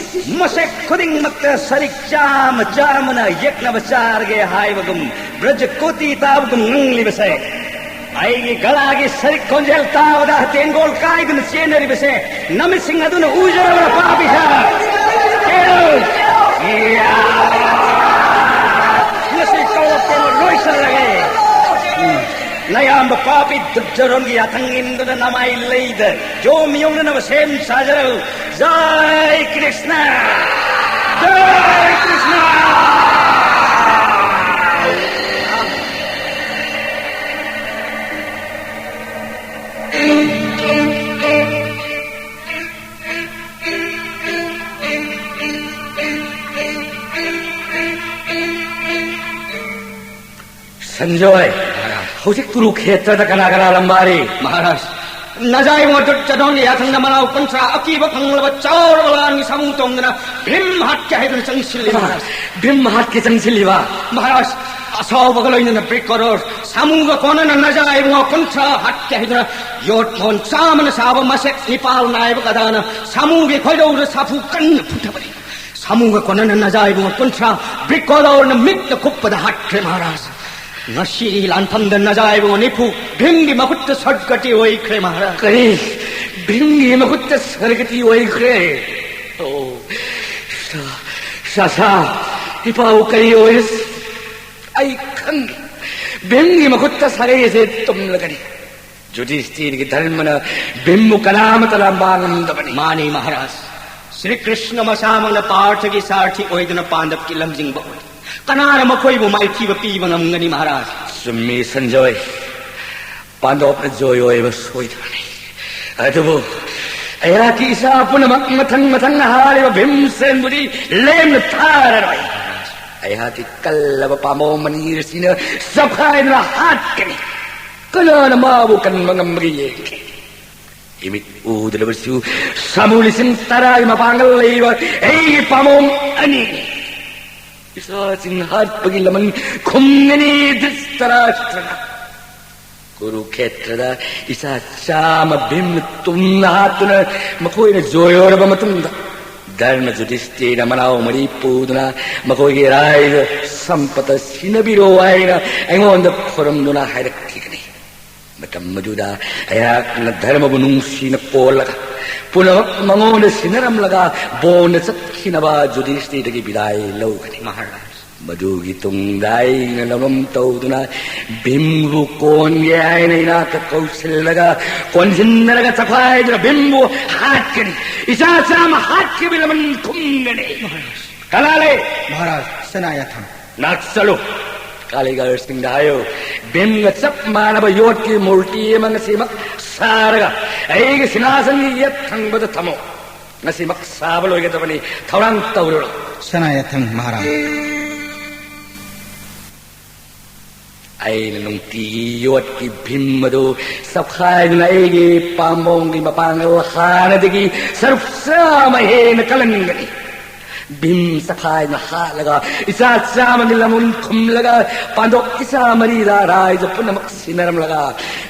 ꯃꯁꯦꯛ ꯈꯨꯗꯤꯡꯃꯛꯇ ꯁꯔꯤꯛ ꯆꯥꯝꯃ ꯆꯥꯝꯃꯅ ꯌꯦꯛꯅꯕ ꯆꯥꯔꯒꯦ ꯍꯥꯏꯕꯒꯨꯝ, ꯕ꯭ꯔꯖ ꯀꯣꯇꯤ ꯇꯥꯕꯒꯨꯝ ꯉꯪꯂꯤꯕꯁꯦ꯫ ꯑꯩꯒꯤ ꯒꯂꯥꯒꯤ ꯁꯔꯤꯛ ꯈꯣꯟꯖꯦꯜ ꯇꯥꯕꯗ ꯇꯦꯡꯒꯣꯜ ꯀꯥꯏꯗꯨꯅ ꯆꯦꯟꯅꯔꯤꯕꯁꯦ ꯅꯃꯤꯠꯁꯤꯡ ꯑꯗꯨꯅ ꯎꯖꯔꯕ꯭ꯔꯥ, ꯄꯥꯄꯤꯁꯥ? ꯍꯦꯔꯣ! ꯌꯥ! ꯉꯁꯤ ꯀꯧꯔꯛꯇꯦꯅ ꯂꯣꯏꯁꯤꯜꯂꯒꯦ꯫ ꯎꯝ꯫ ꯅꯌꯥꯝꯕ ꯄꯥꯄꯤ ꯗꯨꯔꯖꯣꯙꯟꯒꯤ ꯌꯥꯊꯪ ꯏꯟꯗꯨꯅ ꯅꯃꯥꯏ ꯂꯩꯗ ꯌꯣꯝ ꯌꯣꯝꯅꯅꯕ ꯁꯦꯝ ꯁꯥꯖꯔꯛꯎ꯫ ꯖꯥꯏ ꯀ꯭ꯔꯤꯁꯅ! ꯖꯥꯏ ꯀ꯭ꯔꯤꯁꯅ! ꯁꯟꯖꯣꯏ, ꯍꯧꯖꯤꯛ ꯀꯨꯔꯨꯈꯦꯇ꯭ꯔꯗ ꯀꯅꯥ ꯀꯅꯥ ꯂꯝꯕꯥꯔꯤ? ꯃꯍꯥꯔꯥꯖ, ꯅꯖꯥꯏꯕꯨꯡ ꯑꯗꯨ ꯆꯗꯣꯟꯒꯤ ꯌꯥꯊꯪꯗ ꯃꯅꯥꯎ ꯀꯨꯟꯊ꯭ꯔꯥ ꯑꯀꯤꯕ ꯈꯪꯂꯕ ꯆꯥꯎꯔꯕ ꯂꯥꯟꯒꯤ ꯁꯥꯃꯨ ꯇꯣꯡꯗꯨꯅ ꯚꯤꯝ ꯍꯥꯠꯀꯦ ꯍꯥꯏꯗꯨꯅ ꯆꯪꯁꯤꯜꯂꯤ, ꯃꯍꯥꯔꯥꯖ꯫ ꯚꯤꯝ ꯍꯥꯠꯀꯦ ꯆꯪꯁꯤꯜꯂꯤꯕ? ꯃꯍꯥꯔꯥꯖ, ꯑꯁꯥꯎꯕꯒ ꯂꯣꯏꯅꯅ ꯕ꯭ꯔꯤꯛ ꯀꯣꯔꯣꯔ ꯁꯥꯃꯨꯒ ꯀꯣꯟꯅꯅ ꯅꯖꯥꯏꯕꯨꯡ ꯀꯨꯟꯊ꯭ꯔꯥ ꯍꯥꯠꯀꯦ ꯍꯥꯏꯗꯨꯅ ꯌꯣꯠ ꯃꯣꯟ ꯆꯥꯝꯃꯅ ꯁꯥꯕ ꯃꯁꯦꯛ ꯅꯤꯄꯥꯜ ꯅꯥꯏꯕ ꯀꯗꯥꯅ ꯁꯥꯃꯨꯒꯤ ꯈꯣꯏꯗꯧꯗ ꯁꯥꯐꯨ ꯀꯟꯅ ꯐꯨꯊꯕꯅꯤ꯫ ꯁꯥꯃꯨꯒ ꯀꯣꯟꯅꯅ ꯅꯖꯥꯏꯕꯨꯡ ꯀꯨꯟꯊ꯭ꯔꯥ ꯕ꯭ꯔꯤꯛ ꯀꯣꯔꯣꯔꯅ ꯃꯤꯠꯅ ꯀꯨꯞꯄꯗ ꯍꯥꯠꯈ꯭ꯔꯦ, ꯃꯍꯥꯔꯥꯖ꯫ ꯉꯁꯤ ꯂꯥꯟꯐꯝꯗ ꯅꯖꯥꯏꯕꯨꯡ ꯅꯤꯐꯨ ꯚꯤꯝꯒꯤ ꯃꯈꯨꯠꯇ ꯁꯗꯒꯇꯤ ꯑꯣꯏꯈ꯭ꯔꯦ, ꯃꯍꯥꯔꯥꯖ꯫ ꯀꯔꯤ? ꯚꯤꯝꯒꯤ ꯃꯈꯨꯠꯇ ꯁꯗꯒꯇꯤ ꯑꯣꯏꯈ꯭ꯔꯦ? ꯑꯣ, ꯁꯥ-, ꯁꯥꯁꯥ, ꯏꯄꯥꯕꯨ ꯀꯔꯤ ꯑꯣꯏꯔꯁꯤ? ꯑꯩ ꯈꯪꯉꯤ꯫ ꯚꯤꯝꯒꯤ ꯃꯈꯨꯠꯇ ꯁꯥꯒꯩ ꯑꯁꯦ ꯇꯨꯝꯂꯒꯅꯤ꯫ ꯌꯨꯙꯤꯁꯊꯤꯔꯒꯤ ꯙꯔꯃꯅ ꯚꯤꯝꯕꯨ ꯀꯅꯥꯃꯠꯇꯅ ꯃꯥꯡꯉꯝꯗꯕꯅꯤ꯫ ꯃꯥꯅꯤ, ꯃꯍꯥꯔꯥꯖ꯫ ꯁ꯭ꯔꯤ ꯀ꯭ꯔꯤꯁꯅ ꯃꯁꯥꯃꯛꯅ ꯄꯥꯔꯊꯒꯤ ꯁꯥꯔꯊꯤ ꯑꯣꯏꯗꯨꯅ ꯄꯥꯟꯗꯕꯀꯤ ꯂꯝꯖꯤꯡꯕ ꯑꯣꯏ꯫ ꯀꯅꯥꯅ ꯃꯈꯣꯏꯕꯨ ꯃꯥꯏꯊꯤꯕ ꯄꯤꯕ ꯉꯝꯒꯅꯤ, ꯃꯍꯥꯔꯥꯖ? ꯆꯨꯝꯃꯤ, ꯁꯟꯖꯣꯏ꯫ ꯄꯥꯟꯗꯣꯞꯅ ꯖꯣꯏ ꯑꯣꯏꯕ ꯁꯣꯏꯗꯕꯅꯤ꯫ ꯑꯗꯨꯕꯨ ꯑꯩꯍꯥꯛꯀꯤ ꯏꯆꯥ ꯄꯨꯝꯅꯃꯛ ꯃꯊꯪ ꯃꯊꯪ ꯍꯥꯔꯤꯕ ꯚꯤꯝꯁꯦꯟꯕꯨꯗꯤ ꯂꯦꯝꯅ ꯊꯥꯔꯔꯣꯏ꯫ ꯑꯩꯍꯥꯛꯀꯤ ꯀꯜꯂꯕ ꯄꯥꯝꯕꯣꯝ ꯑꯅꯤ ꯑꯁꯤꯅ ꯆꯞꯈꯥꯏꯗꯨꯅ ꯍꯥꯠꯀꯅꯤ꯫ ꯀꯅꯥꯅ ꯃꯥꯕꯨ ꯀꯟꯕ ꯉꯝꯕꯒꯦ ꯌꯦꯡꯒꯦ꯫ ꯏꯃꯤꯠ ꯎꯗ꯭ꯔꯕꯁꯨ ꯁꯥꯃꯨ ꯂꯤꯁꯤꯡ ꯇꯔꯥꯒꯤ ꯃꯄꯥꯡꯒꯜ ꯂꯩꯕ ꯑꯩꯒꯤ ꯄꯥꯝꯕꯣꯝ ꯑꯅꯤꯅꯤ꯫ ꯏꯆꯥꯁꯤꯡ ꯍꯥꯠꯄꯒꯤ ꯂꯃꯟ ꯈꯨꯝꯒꯅꯤ ꯙ꯭ꯔꯤꯇꯔꯥꯁ꯭ꯇ꯭ꯔꯅ꯫ ꯀꯨꯔꯨꯈꯦꯇ꯭ꯔꯗ ꯏꯆꯥ ꯆꯥꯝꯃ ꯚꯤꯝꯅ ꯇꯨꯝꯅ ꯍꯥꯠꯇꯨꯅ ꯃꯈꯣꯏꯅ ꯖꯣꯏ ꯑꯣꯏꯔꯕ ꯃꯇꯨꯡꯗ, ꯙꯔꯃ ꯌꯨꯙꯤꯁꯇꯤꯔꯅ ꯃꯅꯥꯎ ꯃꯔꯤ ꯄꯨꯗꯨꯅ ꯃꯈꯣꯏꯒꯤ ꯔꯥꯏꯖ ꯁꯝꯄꯇ ꯁꯤꯟꯅꯕꯤꯔꯣ ꯍꯥꯏꯅ ꯑꯩꯉꯣꯟꯗ ꯈꯨꯔꯨꯝꯗꯨꯅ ꯍꯥꯏꯔꯛꯈꯤꯒꯅꯤ꯫ ꯃꯇꯝ ꯑꯗꯨꯗ ꯑꯩꯍꯥꯛꯅ ꯙꯔꯃꯕꯨ ꯅꯨꯡꯁꯤꯅ ꯀꯣꯜꯂꯒ, ꯄꯨꯝꯅꯃꯛ ꯃꯉꯣꯟꯗ ꯁꯤꯟꯅꯔꯝꯂꯒ, ꯕꯣꯟꯗ ꯆꯠꯈꯤꯅꯕ ꯌꯨꯙꯤꯁꯇꯤꯔꯗꯒꯤ ꯕꯤꯗꯥꯏ ꯂꯧꯒꯅꯤ꯫ ꯃꯍꯥꯔꯥꯖ꯫ ꯃꯗꯨꯒꯤ ꯇꯨꯡꯗ ꯑꯩꯅ ꯂꯧꯔꯝ ꯇꯧꯗꯨꯅ ꯚꯤꯝꯕꯨ ꯀꯣꯟꯒꯦ ꯍꯥꯏꯅ ꯏꯅꯥꯛꯇ ꯀꯧꯁꯤꯜꯂꯒ, ꯀꯣꯟꯁꯤꯟꯅꯔꯒ ꯆꯈꯥꯏꯗꯨꯅ ꯚꯤꯝꯕꯨ ꯍꯥꯠꯀꯅꯤ꯫ ꯏꯆꯥ ꯆꯥꯝꯃ ꯍꯥꯠꯈꯤꯕ ꯂꯃꯟ ꯈꯨꯝꯒꯅꯤ꯫ ꯀꯅꯥ ꯂꯩ? ꯃꯍꯥꯔꯥꯖ, ꯁꯦꯅꯥꯌꯥꯊꯪ꯫ ꯅꯥꯛꯁꯂꯨ꯫ ꯀꯥꯂꯤꯒꯔꯁꯤꯡꯗ ꯍꯥꯏꯌꯨ, ꯚꯤꯝꯒ ꯆꯞ ꯃꯥꯟꯅꯕ ꯌꯣꯠꯀꯤ ꯃꯨꯔꯇꯤ ꯑꯃ ꯉꯁꯤꯃꯛ ꯁꯥꯔꯒ ꯑꯩꯒꯤ ꯁꯤꯡꯍꯥꯁꯟꯒꯤ ꯌꯦꯠ ꯊꯪꯕꯗ ꯊꯝꯃꯨ꯫ ꯉꯁꯤꯃꯛ ꯁꯥꯕ ꯂꯣꯏꯒꯗꯕꯅꯤ꯫ ꯊꯧꯔꯥꯡ ꯇꯧꯔꯨꯔꯣ꯫ ꯁꯦꯅꯥꯌꯥꯊꯪ ꯃꯍꯥꯔꯥꯖ꯫ ꯑꯩꯅ ꯅꯨꯡꯇꯤꯒꯤ ꯌꯣꯠꯀꯤ ꯚꯤꯝ ꯑꯗꯨ ꯆꯞꯈꯥꯏꯗꯨꯅ ꯑꯩꯒꯤ ꯄꯥꯝꯕꯣꯝꯒꯤ ꯃꯄꯥꯡꯒꯜ ꯍꯥꯟꯅꯗꯒꯤ ꯁꯔꯨꯛ ꯆꯥꯝꯃ ꯍꯦꯟꯅ ꯀꯜꯍꯟꯒꯅꯤ꯫ ꯚꯤꯝ ꯆꯈꯥꯏꯅ ꯍꯥꯠꯂꯒ, ꯏꯆꯥ ꯆꯥꯝꯃꯒꯤ ꯂꯃꯟ ꯈꯨꯝꯂꯒ, ꯄꯥꯟꯗꯣꯞ ꯏꯆꯥ ꯃꯔꯤꯗ ꯔꯥꯏꯖ ꯄꯨꯝꯅꯃꯛ ꯁꯤꯟꯅꯔꯝꯂꯒ,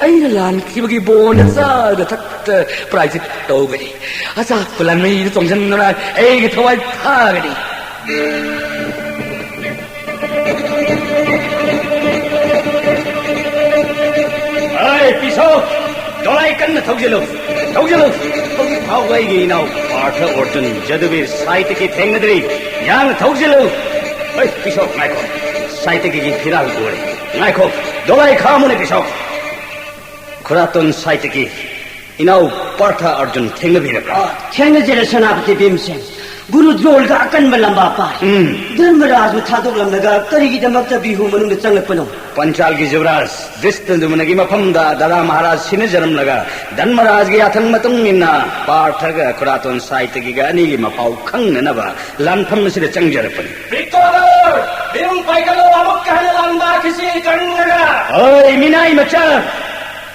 ꯑꯩꯅ ꯂꯥꯟꯈꯤꯕꯒꯤ ꯕꯣꯟꯗ ꯆꯥꯗ ꯊꯛꯇ ꯄ꯭ꯔꯥꯏꯖꯤꯠ ꯇꯧꯒꯅꯤ꯫ ꯑꯆꯥꯛꯄ ꯂꯥꯟꯃꯩꯗ ꯆꯣꯡꯁꯤꯟꯗꯨꯅ ꯑꯩꯒꯤ ꯊꯋꯥꯏ ꯊꯥꯒꯅꯤ꯫ ꯑꯩ ꯄꯤꯁꯣ, ꯗꯣꯂꯥꯏ ꯀꯟꯅ ꯊꯧꯖꯤꯜꯂꯨ, ꯊꯧꯖꯤꯜꯂꯨ꯫ ꯍꯧꯖꯤꯛ ꯐꯥꯎꯕ ꯑꯩꯒꯤ ꯏꯅꯥꯎ ꯄꯥꯔꯊ ꯑꯣꯔꯖꯨꯟ ꯖꯗꯨꯕꯤꯔ ꯁꯥꯏꯇꯀꯤ ꯊꯦꯡꯅꯗ꯭ꯔꯤ꯫ ꯌꯥꯡꯅ ꯊꯧꯖꯤꯜꯂꯨ꯫ ꯑꯩ ꯄꯤꯁꯣ, ꯉꯥꯏꯈꯣ, ꯁꯥꯏꯇꯀꯤꯒꯤ ꯐꯤꯔꯥꯜ ꯎꯔꯦ꯫ ꯉꯥꯏꯈꯣ, ꯗꯣꯂꯥꯏ ꯈꯥꯝꯃꯨꯅꯦ ꯄꯤꯁꯣ꯫ ꯈꯨꯔꯥꯇꯣꯟ ꯁꯥꯏꯇꯀꯤ ꯏꯅꯥꯎ ꯄꯥꯔꯊ ꯑꯔꯖꯨꯟ ꯊꯦꯡꯅꯕꯤꯔꯕ꯭ꯔꯥ? ꯑ, ꯊꯦꯡꯅꯖꯔꯦ, ꯁꯦꯅꯥꯄꯇꯤ ꯚꯤꯝꯁꯦꯟ꯫ ꯒꯨꯔꯨ ꯗ꯭ꯔꯣꯜꯒ ꯑꯀꯟꯕ ꯂꯝꯕꯥ ꯄꯥꯔꯤ꯫ ꯎꯝ꯫ ꯙꯔꯃꯔꯥꯖꯕꯨ ꯊꯥꯗꯣꯛꯂꯝꯂꯒ ꯀꯔꯤꯒꯤꯗꯃꯛꯇ ꯕꯤꯍꯨ ꯃꯅꯨꯡꯗ ꯆꯪꯂꯛꯄꯅꯣ? ꯄꯟꯆꯥꯜꯒꯤ ꯌꯨꯕꯔꯥꯖ ꯗ꯭ꯔꯤꯁꯇꯗ꯭ꯌꯨꯝꯅꯒꯤ ꯃꯐꯝꯗ ꯗꯥꯗꯥ ꯃꯍꯥꯔꯥꯖ ꯁꯤꯟꯅꯖꯔꯝꯂꯒ, ꯙꯔꯃꯔꯥꯖꯒꯤ ꯌꯥꯊꯪ ꯃꯇꯨꯡ ꯏꯟꯅ ꯄꯥꯔꯊꯒ ꯈꯨꯔꯥꯇꯣꯟ ꯁꯥꯏꯇꯒꯤꯒ ꯑꯅꯤꯒꯤ ꯃꯄꯥꯎ ꯈꯪꯅꯅꯕ ꯂꯥꯟꯐꯝ ꯑꯁꯤꯗ ꯆꯪꯖꯔꯛꯄꯅꯤ꯫ ꯚꯤꯛꯇꯣꯔ! ꯚꯤꯝ ꯄꯥꯏꯒꯠꯂꯣ, ꯑꯃꯨꯛꯀ ꯍꯟꯅ ꯂꯥꯟ ꯄꯥꯛꯈꯤꯁꯤ ꯀꯟꯅꯒ! ꯑꯣꯏ, ꯃꯤꯅꯥꯏ ꯃꯆꯥ!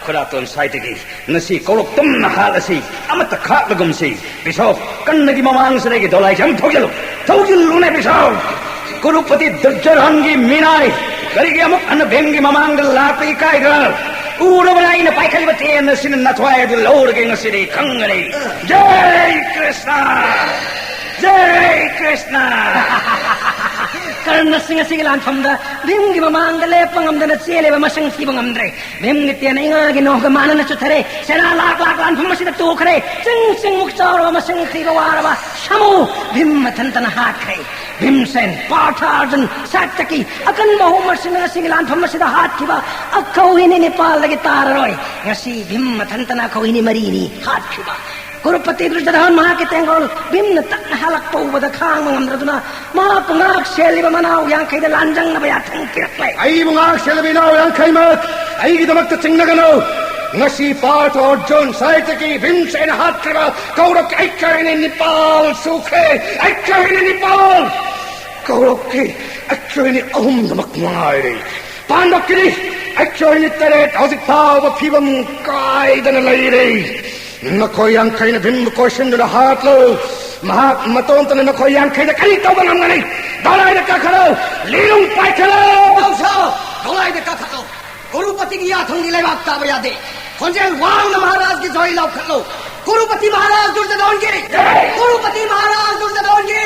ꯈꯨꯔꯥꯇꯣꯟ ꯁꯥꯏꯇꯒꯤ ꯉꯁꯤ ꯀꯧꯔꯣꯛ ꯇꯨꯝꯅ ꯍꯥꯠꯂꯁꯤ, ꯑꯃꯠꯇ ꯈꯥꯛꯂꯒꯨꯝꯁꯤ꯫ ꯕꯤꯁꯣꯞ, ꯀꯟꯅꯒꯤ ꯃꯃꯥꯡꯁꯤꯗꯒꯤ ꯗꯣꯂꯥꯏꯁꯦ ꯑꯃꯨꯛ ꯊꯧꯖꯤꯜꯂꯨ, ꯊꯧꯖꯤꯜꯂꯨꯅꯦ ꯕꯤꯁꯣꯞ! ꯀꯨꯔꯨꯄꯇꯤ ꯗꯨꯔꯖꯣꯙꯟꯒꯤ ꯃꯤꯅꯥꯏ ꯀꯔꯤꯒꯤ ꯑꯃꯨꯛ ꯍꯟꯅ ꯚꯤꯝꯒꯤ ꯃꯃꯥꯡꯗ ꯂꯥꯛꯄ ꯏꯀꯥꯏꯗ꯭ꯔꯥ? ꯎꯔꯕꯅ ꯑꯩꯅ ꯄꯥꯏꯈꯠꯂꯤꯕ ꯇꯦꯟ ꯑꯁꯤꯅ ꯅꯊ꯭ꯋꯥꯏ ꯑꯗꯨ ꯂꯧꯔꯒꯦ ꯉꯁꯤꯗꯤ ꯈꯪꯒꯅꯤ꯫ ꯖꯩ ꯀ꯭ꯔꯤꯁꯅ! ꯖꯩ ꯀ꯭ꯔꯤꯁꯅ! ꯀꯔꯅꯁꯤꯡ ꯑꯁꯤꯒꯤ ꯂꯥꯟꯐꯝꯗ ꯚꯤꯝꯒꯤ ꯃꯃꯥꯡꯗ ꯂꯦꯞꯄ ꯉꯝꯗꯅ ꯆꯦꯜꯂꯦꯕ ꯃꯁꯤꯡ ꯊꯤꯕ ꯉꯝꯗ꯭ꯔꯦ꯫ ꯚꯤꯝꯒꯤ ꯇꯦꯟ ꯏꯉꯥꯒꯤ ꯅꯣꯡꯒ ꯃꯥꯟꯅꯅ ꯆꯨꯊꯔꯦ꯫ ꯁꯦꯅꯥ ꯂꯥꯛ ꯂꯥꯛ ꯂꯥꯟꯐꯝ ꯑꯁꯤꯗ ꯇꯨꯈ꯭ꯔꯦ꯫ ꯆꯤꯡ ꯆꯤꯡꯃꯨꯛ ꯆꯥꯎꯔꯕ ꯃꯁꯤꯡ ꯊꯤꯕ ꯋꯥꯔꯕ ꯁꯥꯃꯨ ꯚꯤꯝ ꯃꯊꯟꯇꯅ ꯍꯥꯠꯈ꯭ꯔꯦ꯫ ꯚꯤꯝꯁꯦꯟ, ꯄꯥꯔꯊ, ꯑꯔꯖꯨꯟ, ꯁꯥꯇꯀꯤ ꯑꯀꯟꯕ ꯑꯍꯨꯝ ꯑꯁꯤꯅ ꯉꯁꯤꯒꯤ ꯂꯥꯟꯐꯝ ꯑꯁꯤꯗ ꯍꯥꯠꯈꯤꯕ ꯑꯩꯈꯣꯏ ꯍꯤꯅꯤ ꯅꯤꯄꯥꯜꯗꯒꯤ ꯇꯥꯔꯔꯣꯏ꯫ ꯉꯁꯤ ꯚꯤꯝ ꯃꯊꯟꯇꯅ ꯑꯩꯈꯣꯏ ꯍꯤꯅꯤ ꯃꯔꯤꯅꯤ ꯍꯥꯠꯈꯤꯕ꯫ ꯀꯨꯔꯨꯄꯇꯤ ꯗꯨꯔꯖꯣꯙꯟ ꯃꯍꯥꯛꯀꯤ ꯇꯦꯡꯒꯣꯜ ꯚꯤꯝꯅ ꯇꯠꯅ ꯍꯜꯂꯛꯄ ꯎꯕꯗ ꯈꯥꯡꯕ ꯉꯝꯗ꯭ꯔꯗꯨꯅ ꯃꯍꯥꯛꯄꯨ ꯉꯥꯛ ꯁꯦꯜꯂꯤꯕ ꯃꯅꯥꯎ ꯌꯥꯡꯈꯩꯗ ꯂꯥꯟꯖꯪꯅꯕ ꯌꯥꯊꯪ ꯄꯤꯔꯛꯂꯦ꯫ ꯑꯩꯕꯨ ꯉꯥꯛ ꯁꯦꯜꯂꯤꯕ ꯏꯅꯥꯎ ꯌꯥꯡꯈꯩꯃꯛ ꯑꯩꯒꯤꯗꯃꯛꯇ ꯆꯤꯡꯅꯒꯅꯨ꯫ ꯉꯁꯤ ꯄꯥꯔꯊ, ꯑꯔꯖꯨꯟ, ꯁꯥꯇꯀꯤ, ꯚꯤꯝꯁꯦꯟ ꯍꯥꯠꯈ꯭ꯔꯤꯕ ꯀꯧꯔꯛ ꯑꯩꯈꯣꯏꯅꯤ ꯅꯤꯄꯥꯜ ꯁꯨꯈ꯭ꯔꯦ꯫ ꯑꯩꯈꯣꯏꯅꯤ ꯅꯤꯄꯥꯜ꯫ ꯀꯧꯔꯛꯀꯤ ꯑꯩꯈꯣꯏꯅꯤ ꯑꯍꯨꯝꯗꯃꯛ ꯉꯥꯏꯔꯦ꯫ ꯄꯥꯟꯗꯕꯀꯤꯗꯤ ꯑꯩꯈꯣꯏꯅꯤ ꯇꯔꯦꯠ ꯍꯧꯖꯤꯛ ꯐꯥꯎꯕ ꯐꯤꯕꯝ ꯀꯥꯏꯗꯅ ꯂꯩꯔꯦ꯫ ꯅꯈꯣꯏ ꯌꯥꯡꯈꯩꯅ ꯚꯤꯝꯕꯨ ꯀꯣꯏꯁꯤꯟꯗꯨꯅ ꯍꯥꯠꯂꯨ꯫ ꯃꯍꯥꯛ ꯃꯇꯣꯝꯇꯅ ꯅꯈꯣꯏ ꯌꯥꯡꯈꯩꯗ ꯀꯔꯤ ꯇꯧꯕ ꯉꯝꯒꯅꯤ? ꯗꯣꯂꯥꯏꯗ ꯀꯥꯈꯠꯂꯨ꯫ ꯂꯤꯔꯨꯡ ꯄꯥꯏꯈꯠꯂꯨ꯫ ꯇꯧꯁꯥ! ꯗꯣꯂꯥꯏꯗ ꯀꯥꯈꯠꯂꯨ꯫ ꯀꯨꯔꯨꯄꯇꯤꯒꯤ ꯌꯥꯊꯪꯗꯤ ꯂꯩꯕꯥꯛ ꯇꯥꯕ ꯌꯥꯗꯦ꯫ ꯈꯣꯟꯖꯦꯜ ꯋꯥꯡꯅ ꯃꯍꯥꯔꯥꯖꯒꯤ ꯖꯣꯏ ꯂꯥꯎꯈꯠꯂꯨ꯫ ꯀꯨꯔꯨꯄꯇꯤ ꯃꯍꯥꯔꯥꯖ ꯗꯨꯔꯖꯣꯙꯟꯒꯤ! ꯀꯨꯔꯨꯄꯇꯤ ꯃꯍꯥꯔꯥꯖ ꯗꯨꯔꯖꯣꯙꯟꯒꯤ!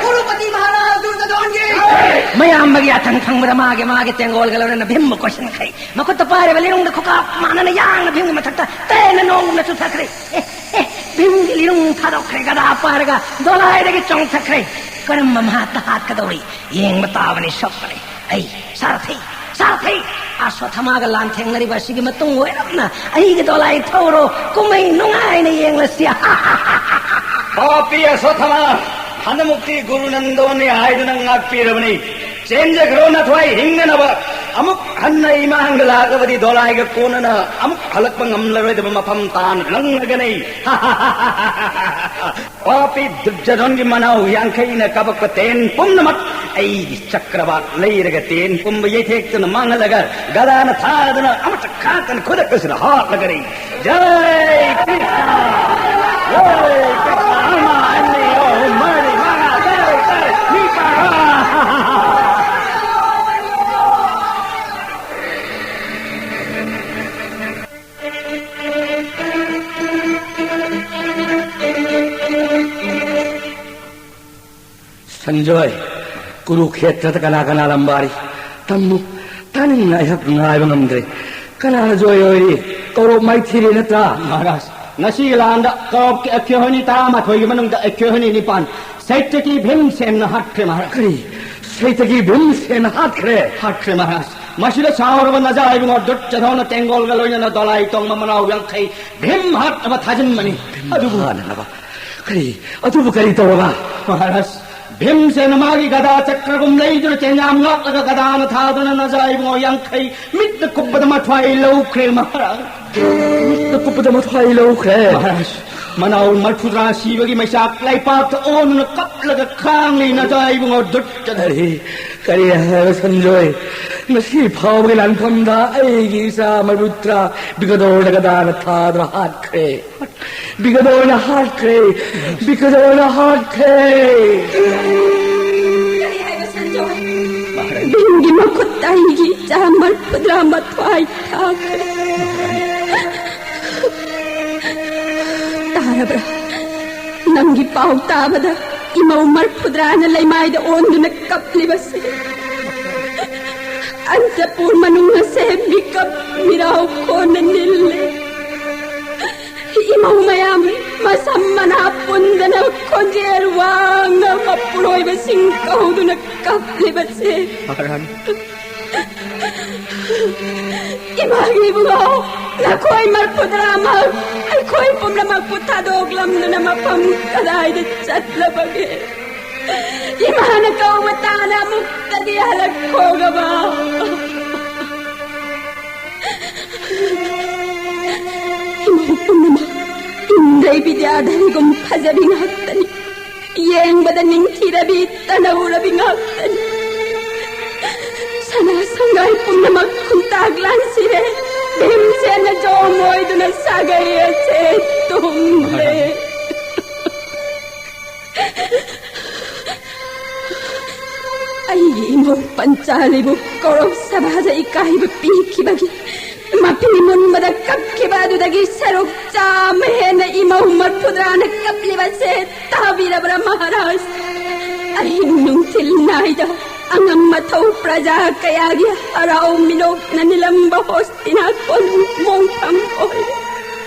ꯀꯨꯔꯨꯄꯇꯤ ꯃꯍꯥꯔꯥꯖ ꯗꯨꯔꯖꯣꯙꯟꯒꯤ! ꯃꯌꯥꯝꯕꯒꯤ ꯌꯥꯊꯪ ꯐꯪꯕꯗ ꯃꯥꯒꯤ ꯃꯥꯒꯤ ꯇꯦꯡꯒꯣꯜꯒ ꯂꯣꯏꯅꯅ ꯚꯤꯝꯕꯨ ꯀꯣꯏꯁꯤꯟꯈ꯭ꯔꯦ꯫ ꯃꯈꯨꯠꯇ ꯄꯥꯏꯔꯤꯕ ꯂꯤꯔꯨꯡꯗ ꯈꯨꯀꯥꯞ ꯃꯥꯟꯅꯅ ꯌꯥꯡꯅ ꯚꯤꯝꯒꯤ ꯃꯊꯛꯇ ꯇꯦꯟꯅ ꯅꯣꯡꯒꯨꯝꯅ ꯆꯨꯊꯈ꯭ꯔꯦ꯫ ꯑꯦ, ꯑꯦ, ꯚꯤꯝꯒꯤ ꯂꯤꯔꯨꯡ ꯊꯥꯗꯣꯛꯈ꯭ꯔꯦ꯫ ꯒꯗꯥ ꯄꯥꯏꯔꯒ ꯗꯣꯂꯥꯏꯗꯒꯤ ꯆꯣꯡꯊꯈ꯭ꯔꯦ꯫ ꯀꯔꯝꯕ ꯃꯍꯥꯠꯇ ꯍꯥꯠꯀꯗꯧꯔꯤ ꯌꯦꯡꯕ ꯇꯥꯕꯅꯤ ꯁꯣꯛꯄꯅꯤ꯫ ꯑꯩ ꯁꯥꯔꯊꯤ, ꯁꯥꯔꯊꯤ! ꯑꯁ꯭ꯋꯠꯊꯃꯥꯒ ꯂꯥꯟꯊꯦꯡꯅꯔꯤꯕ ꯑꯁꯤꯒꯤ ꯃꯇꯨꯡ ꯑꯣꯏꯔꯞꯅ ꯑꯩꯒꯤ ꯗꯣꯂꯥꯏ ꯊꯧꯔꯣ꯫ ꯀꯨꯝꯍꯩ ꯅꯨꯡꯉꯥꯏꯅ ꯌꯦꯡꯂꯁꯤ꯫ ꯄꯥꯄꯤ ꯑꯁ꯭ꯋꯠꯊꯃꯥ, ꯍꯟꯗꯃꯨꯛꯇꯤ ꯒꯨꯔꯨ ꯅꯟꯗꯣꯟꯅꯤ ꯍꯥꯏꯗꯨꯅ ꯉꯥꯛꯄꯤꯔꯕꯅꯤ꯫ ꯆꯦꯟꯖꯈ꯭ꯔꯣ ꯅꯊ꯭ꯋꯥꯏ ꯍꯤꯡꯅꯅꯕ꯫ ꯑꯃꯨꯛ ꯍꯟꯅ ꯏꯃꯥꯡꯗ ꯂꯥꯛꯂꯕꯗꯤ ꯗꯣꯂꯥꯏꯒ ꯀꯣꯟꯅꯅ ꯑꯃꯨꯛ ꯍꯜꯂꯛꯄ ꯉꯝꯂꯔꯣꯏꯗꯕ ꯃꯐꯝ ꯇꯥꯅ ꯂꯪꯂꯒꯅꯤ꯫ ꯄꯥꯄꯤ ꯗꯨꯔꯖꯣꯙꯟꯒꯤ ꯃꯅꯥꯎ ꯌꯥꯡꯈꯩꯅ ꯀꯥꯄꯛꯄ ꯇꯦꯟ ꯄꯨꯝꯅꯃꯛ ꯑꯩꯒꯤ ꯆꯀ꯭ꯔꯕꯥꯛ ꯂꯩꯔꯒ ꯇꯦꯟ ꯄꯨꯝꯕ ꯌꯩꯊꯦꯛꯇꯨꯅ ꯃꯥꯡꯍꯜꯂꯒ ꯒꯗꯥꯅ ꯊꯥꯗꯨꯅ ꯑꯃꯇ ꯈꯥꯛꯇꯅ ꯈꯨꯗꯛ ꯑꯁꯤꯗ ꯍꯥꯠꯂꯒꯅꯤ꯫ ꯖꯩ ꯀ꯭ꯔꯤꯁꯅ! ꯖꯩ ꯀ꯭ꯔꯤꯁꯅ! ꯑꯃ, ꯑꯅꯤ, ꯑꯍꯨꯝ, ꯃꯔꯤ, ꯃꯉꯥ, ꯇꯔꯨꯛ, ꯇꯔꯦꯠ, ꯅꯤꯄꯥꯜ! ꯁꯟꯖꯣꯏ, ꯀꯨꯔꯨꯈꯦꯇ꯭ꯔꯗ ꯀꯅꯥ ꯀꯅꯥ ꯂꯝꯕꯥꯔꯤ? ꯇꯝꯃꯨ, ꯇꯥꯅꯤꯡꯅ ꯑꯩꯍꯥꯛ ꯉꯥꯏꯕ ꯉꯝꯗ꯭ꯔꯦ꯫ ꯀꯅꯥꯅ ꯖꯣꯏ ꯑꯣꯏꯔꯤ? ꯀꯧꯔꯕ ꯃꯥꯏꯊꯤꯔꯦ ꯅꯠꯇ꯭ꯔꯥ? ꯃꯍꯥꯔꯥꯖ, ꯉꯁꯤꯒꯤ ꯂꯥꯟꯗ ꯀꯧꯔꯕꯀꯤ ꯑꯩꯈꯣꯏ ꯍꯣꯏꯅꯤ ꯇꯔꯥꯃꯥꯊꯣꯏꯒꯤ ꯃꯅꯨꯡꯗ ꯑꯩꯈꯣꯏ ꯍꯣꯏꯅꯤ ꯅꯤꯄꯥꯟ ꯁꯩꯇꯀꯤ ꯚꯤꯝꯁꯦꯟꯅ ꯍꯥꯠꯈ꯭ꯔꯦ ꯃꯍꯥꯔꯥꯖ꯫ ꯀꯔꯤ? ꯁꯩꯇꯀꯤ ꯚꯤꯝꯁꯦꯟꯅ ꯍꯥꯠꯈ꯭ꯔꯦ? ꯍꯥꯠꯈ꯭ꯔꯦ ꯃꯍꯥꯔꯥꯖ꯫ ꯃꯁꯤꯗ ꯁꯥꯎꯔꯕ ꯅꯖꯥ ꯏꯕꯨꯡꯉꯣ ꯗꯨꯠꯆꯙꯧꯅ ꯇꯦꯡꯒꯣꯜꯒ ꯂꯣꯏꯅꯅ ꯗꯣꯂꯥꯏ ꯇꯣꯡꯕ ꯃꯅꯥꯎ ꯌꯥꯡꯈꯩ ꯚꯤꯝ ꯍꯥꯠꯅꯕ ꯊꯥꯖꯤꯟꯕꯅꯤ꯫ ꯑꯗꯨꯕꯨ ꯍꯥꯠꯅꯅꯕ? ꯀꯔꯤ? ꯑꯗꯨꯕꯨ ꯀꯔꯤ ꯇꯧꯔꯕ? ꯃꯍꯥꯔꯥꯖ, ꯚꯤꯝꯁꯦꯅ ꯃꯥꯒꯤ ꯒꯗꯥ ꯆꯀ꯭ꯔꯒꯨꯝ ꯂꯩꯗꯨꯅ ꯆꯦꯟꯌꯥꯝ ꯉꯥꯛꯂꯒ ꯒꯗꯥꯅ ꯊꯥꯗꯨꯅ ꯅꯖꯥ ꯏꯕꯨꯡꯉꯣ ꯌꯥꯡꯈꯩ ꯃꯤꯠꯅ ꯀꯨꯞꯄꯗ ꯃꯊ꯭ꯋꯥꯏ ꯂꯧꯈ꯭ꯔꯦ ꯃꯍꯥꯔꯥꯖ꯫ ꯃꯤꯠꯅ ꯀꯨꯞꯄꯗ ꯃꯊ꯭ꯋꯥꯏ ꯂꯧꯈ꯭ꯔꯦ꯫ ꯃꯍꯥꯔꯥꯖ, ꯃꯅꯥꯎ ꯃꯔꯐꯨꯇꯔꯥ ꯁꯤꯕꯒꯤ ꯃꯩꯆꯥꯛ ꯂꯩꯄꯥꯛꯇ ꯑꯣꯟꯗꯨꯅ ꯀꯞꯂꯒ ꯈꯥꯡꯂꯤ ꯅꯖꯥ ꯏꯕꯨꯡꯉꯣ ꯗꯨꯠꯆꯙꯧ꯫ ꯀꯔꯤ, ꯀꯔꯤ ꯍꯥꯏꯕ ꯁꯟꯖꯣꯏ? ꯉꯁꯤ ꯐꯥꯎꯕꯒꯤ ꯂꯥꯟꯐꯝꯗ ꯑꯩꯒꯤ ꯏꯆꯥ ꯃꯔꯐꯨꯇꯔꯥ ꯕꯤꯀꯗꯣꯔꯗ ꯒꯗꯥꯅ ꯊꯥꯗꯨꯅ ꯍꯥꯠꯈ꯭ꯔꯦ꯫ ꯕꯤꯀꯗꯣꯔꯅ ꯍꯥꯠꯈ꯭ꯔꯦ꯫ ꯕꯤꯀꯗꯣꯔꯅ ꯍꯥꯠꯈ꯭ꯔꯦ꯫ ꯀꯔꯤ ꯍꯥꯏꯕ ꯁꯟꯖꯣꯏ? ꯚꯤꯝꯒꯤ ꯃꯈꯨꯠꯇ ꯑꯩꯒꯤ ꯏꯆꯥ ꯃꯔꯐꯨꯇꯔꯥ ꯃꯊ꯭ꯋꯥꯏ ꯊꯥꯈ꯭ꯔꯦ꯫ ꯇꯥꯔꯕ꯭ꯔꯥ? ꯅꯪꯒꯤ ꯄꯥꯎ ꯇꯥꯕꯗ ꯏꯃꯧ ꯃꯔꯐꯨꯇꯔꯥꯅ ꯂꯩꯃꯥꯏꯗ ꯑꯣꯟꯗꯨꯅ ꯀꯞꯂꯤꯕꯁꯦ꯫ ꯑꯟꯇꯄꯨꯔ ꯃꯅꯨꯡ ꯑꯁꯦ ꯃꯤꯀꯞ ꯃꯤꯔꯥꯎ ꯀꯣꯟꯅ ꯅꯤꯜꯂꯦ꯫ ꯏꯃꯧ ꯃꯌꯥꯝ ꯃꯁꯝ ꯃꯅꯥ ꯄꯨꯟꯗꯅ ꯈꯣꯟꯖꯦꯜ ꯋꯥꯡꯅ ꯃꯄꯨꯔꯣꯏꯕꯁꯤꯡ ꯀꯧꯗꯨꯅ ꯀꯞꯂꯤꯕꯁꯦ꯫ ꯃꯍꯥꯔꯥꯅꯤ꯫ ꯏꯃꯥꯒꯤ ꯏꯕꯨꯡꯉꯣ, ꯅꯈꯣꯏ ꯃꯔꯐꯨꯇꯔꯥꯃꯛ ꯑꯩꯈꯣꯏ ꯄꯨꯝꯅꯃꯛꯄꯨ ꯊꯥꯗꯣꯛꯂꯝꯗꯨꯅ ꯃꯐꯝ ꯀꯗꯥꯏꯗ ꯆꯠꯂꯕꯒꯦ? ꯏꯃꯥꯅ ꯀꯧꯕ ꯇꯥꯅ ꯑꯃꯨꯛꯇꯗꯤ ꯍꯜꯂꯛꯈꯣꯒꯕ꯫ ꯏꯃꯧ ꯄꯨꯝꯅꯃꯛ ꯏꯟꯗ꯭ꯔꯩ ꯕꯤꯗ꯭ꯌꯥꯙꯔꯤꯒꯨꯝ ꯐꯖꯕꯤ ꯉꯥꯛꯇꯅꯤ꯫ ꯌꯦꯡꯕꯗ ꯅꯤꯡꯊꯤꯔꯕꯤ ꯇꯅꯧꯔꯕꯤ ꯉꯥꯛꯇꯅꯤ꯫ ꯁꯅꯥ ꯁꯪꯒꯥꯏ ꯄꯨꯝꯅꯃꯛ ꯈꯨꯟꯇꯥꯛ ꯂꯥꯟꯁꯤꯔꯦ꯫ ꯚꯤꯝꯁꯦꯟꯅ ꯖꯣꯝ ꯑꯣꯏꯗꯨꯅ ꯁꯥꯒꯩ ꯑꯁꯦ ꯇꯨꯝꯂꯦ꯫ ꯑꯩꯒꯤ ꯏꯃꯧ ꯄꯟꯆꯥꯂꯤꯕꯨ ꯀꯧꯔꯧ ꯁꯚꯥꯗ ꯏꯀꯥꯏꯕ ꯄꯤꯈꯤꯕꯒꯤ ꯃꯄꯤ ꯃꯨꯟꯕꯗ ꯀꯞꯈꯤꯕ ꯑꯗꯨꯗꯒꯤ ꯁꯔꯨꯛ ꯆꯥꯝꯃ ꯍꯦꯟꯅ ꯏꯃꯧ ꯃꯔꯐꯨꯇꯔꯥꯅ ꯀꯞꯂꯤꯕꯁꯦ ꯇꯥꯕꯤꯔꯕ꯭ꯔꯥ ꯃꯍꯥꯔꯥꯖ? ꯑꯍꯤꯡ ꯅꯨꯡꯊꯤꯜ ꯅꯥꯏꯗ ꯑꯉꯝ ꯑꯊꯧ ꯄ꯭ꯔꯖꯥ ꯀꯌꯥꯒꯤ ꯍꯔꯥꯎ ꯃꯤꯅꯣꯛꯅ ꯅꯤꯂꯝꯕ ꯍꯣꯁꯇꯤꯅꯥ ꯀꯣꯅꯨꯡ ꯃꯣꯡꯐꯝ ꯑꯣꯏꯔꯦ꯫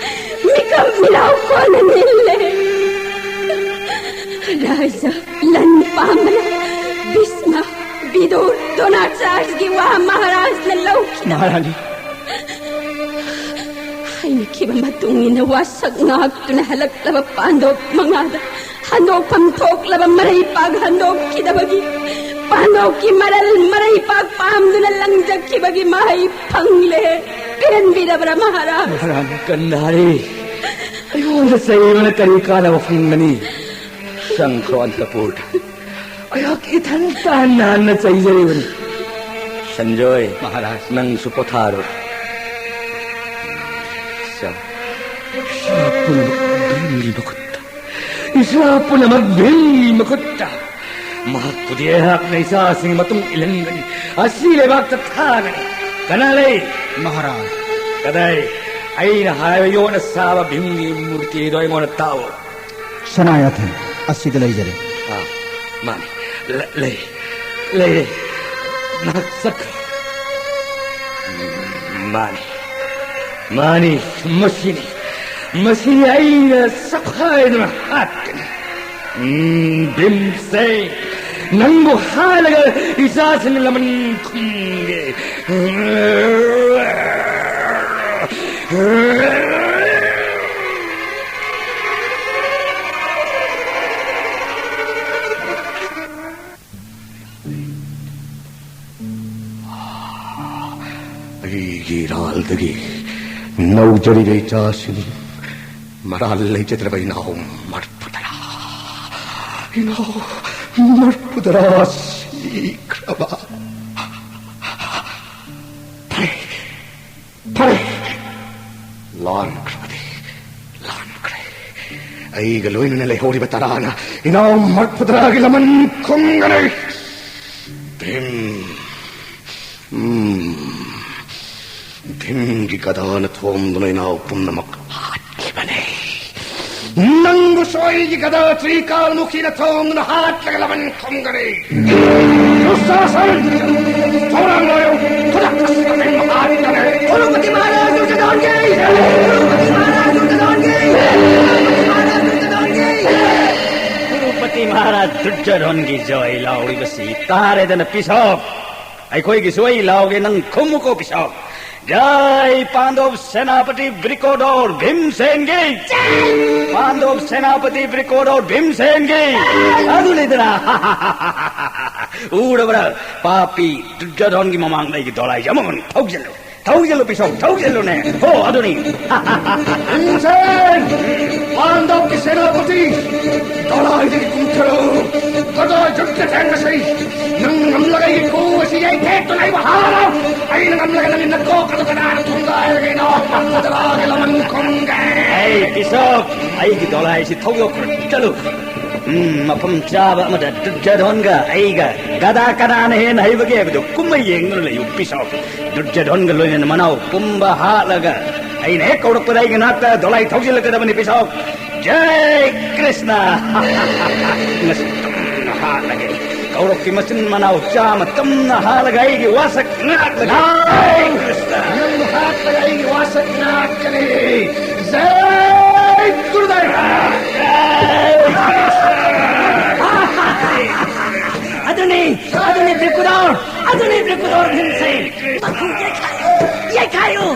ꯃꯤꯀꯞ ꯃꯤꯔꯥꯎ ꯀꯣꯟꯅ ꯅꯤꯜꯂꯦ꯫ ꯔꯥꯖ ꯂꯟ ꯄꯥꯝꯕꯅ ꯚꯤꯁꯃ, ꯕꯤꯗꯨꯔ, ꯗ꯭ꯔꯣꯅꯥꯆꯥꯔꯌꯒꯤ ꯋꯥ ꯃꯍꯥꯔꯥꯖꯅ ꯂꯧꯈꯤꯗꯕ꯫ ꯃꯍꯥꯔꯥꯅꯤ꯫ ꯍꯥꯏꯅꯈꯤꯕ ꯃꯇꯨꯡ ꯏꯟꯅ ꯋꯥꯁꯛ ꯉꯥꯛꯇꯨꯅ ꯍꯜꯂꯛꯂꯕ ꯄꯥꯟꯗꯣꯞ ꯃꯉꯥꯗ ꯍꯟꯗꯣꯛꯐꯝ ꯊꯣꯛꯂꯕ ꯃꯔꯩꯄꯥꯛ ꯍꯟꯗꯣꯛꯈꯤꯗꯕꯒꯤ, ꯄꯥꯟꯗꯣꯞꯀꯤ ꯃꯔꯜ ꯃꯔꯩꯄꯥꯛ ꯄꯥꯝꯗꯨꯅ ꯂꯪꯖꯈꯤꯕꯒꯤ ꯃꯍꯩ ꯐꯪꯂꯦ꯫ ꯄꯦꯟꯕꯤꯔꯕ꯭ꯔꯥ ꯃꯍꯥꯔꯥꯖ? ꯃꯍꯥꯔꯥꯅꯤ ꯀꯟꯗꯥꯔꯤ, ꯑꯩꯉꯣꯟꯗ ꯆꯩꯕꯅ ꯀꯔꯤ ꯀꯥꯟꯅꯕ ꯐꯪꯒꯅꯤ? ꯆꯪꯈ꯭ꯔꯣ ꯑꯟꯇꯄꯨꯔꯗ꯫ ꯑꯩꯍꯥꯛ ꯏꯊꯟꯇ ꯍꯟꯅ ꯍꯟꯅ ꯆꯩꯖꯔꯤꯕꯅꯤ꯫ ꯁꯟꯖꯣꯏ, ꯃꯍꯥꯔꯥꯖ꯫ ꯅꯪꯁꯨ ꯄꯣꯊꯥꯔꯣ꯫ ꯏꯁꯥ, ꯏꯁꯥ ꯄꯨꯝꯅꯃꯛ ꯚꯤꯝꯒꯤ ꯃꯈꯨꯠꯇ꯫ ꯏꯁꯥ ꯄꯨꯝꯅꯃꯛ ꯚꯤꯝꯒꯤ ꯃꯈꯨꯠꯇ꯫ ꯃꯍꯥꯛꯄꯨꯗꯤ ꯑꯩꯍꯥꯛꯅ ꯏꯆꯥꯁꯤꯡꯒꯤ ꯃꯇꯨꯡ ꯏꯜꯍꯟꯒꯅꯤ꯫ ꯑꯁꯤ ꯂꯩꯕꯥꯛꯇ ꯊꯥꯒꯅꯤ꯫ ꯀꯅꯥ ꯂꯩ? ꯃꯍꯥꯔꯥꯖ꯫ ꯀꯗꯥꯏ? ꯑꯩꯅ ꯍꯥꯏꯕ ꯌꯣꯠꯅ ꯁꯥꯕ ꯚꯤꯝꯒꯤ ꯃꯨꯔꯇꯤꯗꯣ ꯑꯩꯉꯣꯟꯗ ꯇꯥꯛꯑꯣ꯫ ꯁꯅꯥꯌꯥꯊꯦꯟ ꯑꯁꯤꯗ ꯂꯩꯖꯔꯦ꯫ ꯑꯥ, ꯃꯥꯅꯤ꯫ ꯂ-, ꯂꯩ, ꯂꯩꯔꯦ꯫ ꯅꯍꯥꯛ ꯆꯠꯈ꯭ꯔꯣ꯫ ꯃꯥꯅꯤ, ꯃꯥꯅꯤ, ꯃꯁꯤꯅꯤ, ꯃꯁꯤꯅꯤ ꯑꯩꯅ ꯆꯈꯥꯏꯗꯨꯅ ꯍꯥꯠꯀꯅꯤ꯫ ꯎꯝ, ꯚꯤꯝꯁꯦ, ꯅꯪꯕꯨ ꯍꯥꯠꯂꯒ ꯏꯆꯥꯁꯤꯡ ꯂꯃꯟ ꯈꯨꯝꯒꯦ꯫ ꯑꯩꯒꯤ ꯏꯔꯥꯜꯗꯒꯤ ꯅꯧꯖꯔꯤꯕ ꯏꯆꯥꯁꯤꯡ, ꯃꯔꯥꯜ ꯂꯩꯖꯗ꯭ꯔꯕ ꯏꯅꯥꯎ ꯃꯔꯐꯨ ꯇꯔꯥ, ꯏꯅꯥꯎ ꯃꯔꯐꯨ ꯇꯔꯥ ꯁꯤꯈ꯭ꯔꯕ꯫ ꯐꯔꯦ, ꯐꯔꯦ, ꯂꯥꯟꯈ꯭ꯔꯕꯗꯤ ꯂꯥꯟꯈ꯭ꯔꯦ꯫ ꯑꯩꯒ ꯂꯣꯏꯅꯅ ꯂꯩꯍꯧꯔꯤꯕ ꯇꯔꯥꯅ ꯏꯅꯥꯎ ꯃꯔꯐꯨ ꯇꯔꯥꯒꯤ ꯂꯃꯟ ꯈꯨꯝꯒꯅꯤ꯫ ꯚꯤꯝ, ꯎꯝ, ꯚꯤꯝꯒꯤ ꯒꯗꯥꯅ ꯊꯣꯝꯗꯨꯅ ꯏꯅꯥꯎ ꯄꯨꯝꯅꯃꯛ ꯍꯥꯠꯈꯤꯕꯅꯤ꯫ ꯅꯪꯕꯨꯁꯨ ꯑꯩꯒꯤ ꯒꯗꯥ ꯇ꯭ꯔꯤꯀꯥꯜꯃꯨꯈꯤꯅ ꯊꯣꯡꯗꯨꯅ ꯍꯥꯠꯂꯒ ꯂꯃꯟ ꯈꯨꯝꯒꯅꯤ꯫ ꯗꯨꯁꯥꯁꯟ! ꯊꯧꯔꯥꯡ ꯂꯣꯏꯌꯨ! ꯈꯨꯗꯛꯇ ꯁꯤꯕ ꯀꯩꯅꯣ ꯍꯥꯠꯀꯅꯤ꯫ ꯀ꯭ꯔꯨꯄꯇꯤ ꯃꯍꯥꯔꯥꯖ ꯗꯨꯔꯖꯣꯙꯟꯒꯤ! ꯀ꯭ꯔꯨꯄꯇꯤ ꯃꯍꯥꯔꯥꯖ ꯗꯨꯔꯖꯣꯙꯟꯒꯤ! ꯀ꯭ꯔꯨꯄꯇꯤ ꯃꯍꯥꯔꯥꯖ ꯗꯨꯔꯖꯣꯙꯟꯒꯤ ꯖꯣꯏ ꯂꯥꯎꯔꯤꯕꯁꯤ ꯇꯥꯔꯦꯗꯅ ꯄꯤꯁꯣꯛ! ꯑꯩꯈꯣꯏꯒꯤꯁꯨ ꯑꯩ ꯂꯥꯎꯒꯦ, ꯅꯪ ꯈꯨꯝꯃꯨꯀꯣ ꯄꯤꯁꯣꯛ! ꯖꯥꯏ ꯄꯥꯟꯗꯣꯞ ꯁꯦꯅꯥꯄꯇꯤ ꯕ꯭ꯔꯤꯀꯣꯗꯣꯔ ꯚꯤꯝꯁꯦꯟꯒꯤ! ꯄꯥꯟꯗꯣꯞ ꯁꯦꯅꯥꯄꯇꯤ ꯕ꯭ꯔꯤꯀꯣꯗꯣꯔ ꯚꯤꯝꯁꯦꯟꯒꯤ! ꯑꯗꯨ ꯂꯩꯗꯅ! ꯎꯔꯕ꯭ꯔꯥ? ꯄꯥꯄꯤ ꯗꯨꯔꯖꯣꯙꯟꯒꯤ ꯃꯃꯥꯡꯗ ꯑꯩꯒꯤ ꯗꯣꯂꯥꯏꯁꯦ ꯑꯃꯃꯝ ꯊꯧꯖꯤꯜꯂꯨ! ꯊꯧꯖꯤꯜꯂꯨ ꯄꯤꯁꯣꯛ! ꯊꯧꯖꯤꯜꯂꯨꯅꯦ! ꯍꯣ, ꯑꯗꯨꯅꯤ! ꯚꯤꯝꯁꯦꯟ! ꯄꯥꯟꯗꯣꯞꯀꯤ ꯁꯦꯅꯥꯄꯇꯤ! ꯗꯣꯂꯥꯏꯗꯒꯤ ꯀꯨꯝꯊꯔꯛꯎ! ꯀꯗꯥꯏ ꯆꯠꯀꯦ ꯊꯦꯡꯉꯁꯤ? ꯅꯪ ꯉꯝꯂꯒ ꯑꯩꯒꯤ ꯈꯨꯎ ꯑꯁꯤ ꯌꯩꯊꯦꯛꯇꯨꯅ ꯑꯩꯕꯨ ꯍꯥꯠꯂꯣ! ꯑꯩꯅ ꯉꯝꯂꯒ ꯅꯪꯒꯤ ꯅꯀꯣꯛ ꯑꯗꯨ ꯀꯅꯥꯅ ꯊꯨꯒꯥꯏꯔꯒꯩꯅꯣ? ꯀꯅꯥꯒꯤ ꯂꯃꯟ ꯈꯨꯝꯒꯦ? ꯑꯩ ꯄꯤꯁꯣꯛ! ꯑꯩꯒꯤ ꯗꯣꯂꯥꯏꯁꯤ ꯊꯧꯗꯣꯛꯈ꯭ꯔꯣ! ꯆꯠꯂꯨ! ꯎꯝ, ꯃꯐꯝ ꯆꯥꯕ ꯑꯃꯗ ꯗꯨꯔꯖꯣꯙꯟꯒ ꯑꯩꯒ ꯒꯗꯥ ꯀꯅꯥꯅ ꯍꯦꯟꯅ ꯍꯩꯕꯒꯦ ꯍꯥꯏꯕꯗꯨ ꯀꯨꯝꯃꯩ ꯌꯦꯡꯗꯨꯅ ꯂꯩꯌꯨ ꯄꯤꯁꯣꯛ! ꯗꯨꯔꯖꯣꯙꯟꯒ ꯂꯣꯏꯅꯅ ꯃꯅꯥꯎ ꯄꯨꯝꯕ ꯍꯥꯠꯂꯒ ꯑꯩꯅ ꯍꯦꯛ ꯀꯧꯔꯛꯄꯗ ꯑꯩꯒꯤ ꯅꯥꯛꯇ ꯗꯣꯂꯥꯏ ꯊꯧꯖꯤꯜꯂꯛꯀꯗꯕꯅꯤ ꯄꯤꯁꯣꯛ! ꯖꯥꯏ ꯀ꯭ꯔꯤꯁꯅ! ꯉꯁꯤ ꯇꯨꯝꯅ ꯍꯥꯠꯂꯒꯦ꯫ ꯀꯧꯔꯛꯀꯤ ꯃꯆꯤꯟ ꯃꯅꯥꯎ ꯆꯥꯝꯃ ꯇꯨꯝꯅ ꯍꯥꯠꯂꯒ ꯑꯩꯒꯤ ꯋꯥꯁꯛ ꯉꯥꯛꯂꯒꯦ꯫ ꯖꯥꯏ ꯀ꯭ꯔꯤꯁꯅ! ꯅꯪꯕꯨ ꯍꯥꯠꯂꯒ ꯑꯩꯒꯤ ꯋꯥꯁꯛ ꯉꯥꯛꯀꯅꯤ꯫ ꯖꯥꯏ ꯒꯨꯔꯨꯗꯦꯕ! ꯑꯗꯨꯅꯤ, ꯑꯗꯨꯅꯤ ꯕ꯭ꯔꯤꯀꯨꯗꯣꯔ! ꯑꯗꯨꯅꯤ ꯕ꯭ꯔꯤꯀꯨꯗꯣꯔ ꯚꯤꯝꯁꯦꯟ! ꯃꯈꯨ ꯌꯩꯈꯥꯏꯌꯨ! ꯌꯩꯈꯥꯏꯌꯨ!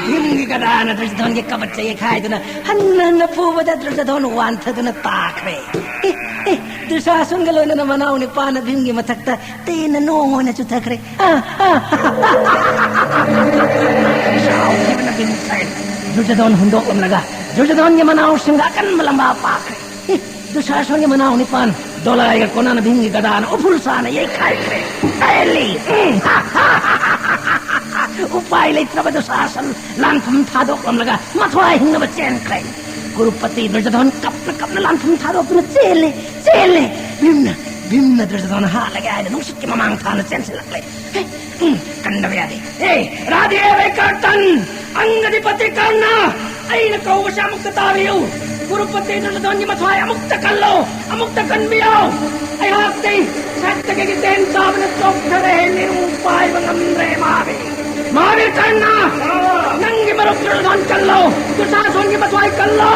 ꯚꯤꯝꯒꯤ ꯒꯗꯥꯅ ꯗꯨꯔꯖꯣꯙꯟꯒꯤ ꯀꯕꯠꯁꯦ ꯌꯩꯈꯥꯏꯗꯨꯅ ꯍꯟꯅ ꯍꯟꯅ ꯐꯨꯕꯗ ꯗꯨꯔꯖꯣꯙꯟ ꯋꯥꯟꯊꯗꯨꯅ ꯇꯥꯈ꯭ꯔꯦ꯫ ꯑꯦ, ꯑꯦ, ꯗꯨꯁꯥꯁꯟꯒ ꯂꯣꯏꯅꯅ ꯃꯅꯥꯎ ꯅꯤꯄꯥꯅ ꯚꯤꯝꯒꯤ ꯃꯊꯛꯇ ꯇꯦꯟꯅ ꯅꯣꯡ ꯑꯣꯏꯅ ꯆꯨꯊꯈ꯭ꯔꯦ꯫ ꯑ, ꯑ꯫ ꯁꯥꯎꯈꯤꯕꯅ ꯚꯤꯝꯁꯦꯟ ꯗꯨꯔꯖꯣꯙꯟ ꯍꯨꯟꯗꯣꯛꯂꯝꯂꯒ ꯗꯨꯔꯖꯣꯙꯟꯒꯤ ꯃꯅꯥꯎꯁꯤꯡꯗ ꯑꯀꯟꯕ ꯂꯝꯕꯥ ꯄꯥꯛꯈ꯭ꯔꯦ꯫ ꯑꯦ, ꯗꯨꯁꯥꯁꯟꯒꯤ ꯃꯅꯥꯎ ꯅꯤꯄꯥꯟ ꯗꯣꯂꯥꯏꯒ ꯀꯣꯟꯅꯅ ꯚꯤꯝꯒꯤ ꯒꯗꯥꯅ ꯎꯐꯨꯜ ꯁꯥꯅ ꯌꯩꯈꯥꯏꯈ꯭ꯔꯦ꯫ ꯆꯦꯜꯂꯤ! ꯎꯝ! ꯎꯄꯥꯏ ꯂꯩꯇ꯭ꯔꯕ ꯗꯨꯁꯥꯁꯟ ꯂꯥꯟꯐꯝ ꯊꯥꯗꯣꯛꯂꯝꯂꯒ ꯃꯊ꯭ꯋꯥꯏ ꯍꯤꯡꯅꯕ ꯆꯦꯟꯈ꯭ꯔꯦ꯫ ꯀꯨꯔꯨꯄꯇꯤ ꯗꯨꯔꯖꯣꯙꯟ ꯀꯞꯅ ꯀꯞꯅ ꯂꯥꯟꯐꯝ ꯊꯥꯗꯣꯛꯇꯨꯅ ꯆꯦꯜꯂꯦ, ꯆꯦꯜꯂꯦ꯫ ꯚꯤꯝꯅ, ꯚꯤꯝꯅ ꯗꯨꯔꯖꯣꯙꯟ ꯍꯥꯠꯂꯒꯦ ꯍꯥꯏꯅ ꯅꯨꯡꯁꯤꯠꯀꯤ ꯃꯃꯥꯡ ꯊꯥꯅ ꯆꯦꯟꯁꯤꯜꯂꯛꯂꯦ꯫ ꯍꯦ, ꯎꯝ, ꯀꯟꯗꯕ ꯌꯥꯗꯦ꯫ ꯍꯦ, ꯔꯥꯙꯦ ꯚꯩꯀꯔꯇꯟ, ꯑꯪꯒꯗꯤꯄꯇꯤ ꯀꯔꯅ, ꯑꯩꯅ ꯀꯧꯕꯁꯦ ꯑꯃꯨꯛꯇ ꯇꯥꯕꯤꯌꯨ꯫ ꯀꯨꯔꯨꯄꯇꯤ ꯗꯨꯔꯌꯣꯙꯟꯒꯤ ꯃꯊ꯭ꯋꯥꯏ ꯑꯃꯨꯛꯇ ꯀꯜꯂꯣ, ꯑꯃꯨꯛꯇ ꯀꯟꯕꯤꯌꯨ꯫ ꯑꯩꯍꯥꯛꯇꯤ ꯁꯥꯇ꯭ꯌꯒꯤ ꯇꯦꯟ ꯆꯥꯕꯅ ꯆꯣꯛꯊꯔꯦ, ꯅꯤꯔꯨ ꯄꯥꯏꯕ ꯉꯝꯗ꯭ꯔꯦ꯫ ꯃꯍꯥꯕꯤꯔ, ꯃꯍꯥꯕꯤꯔ ꯀꯔꯅ, ꯅꯪꯒꯤ ꯃꯔꯨꯞ ꯗꯨꯔꯌꯣꯙꯟ ꯀꯜꯂꯣ, ꯗꯨꯁꯥꯁꯣꯟꯒꯤ ꯃꯊ꯭ꯋꯥꯏ ꯀꯜꯂꯣ꯫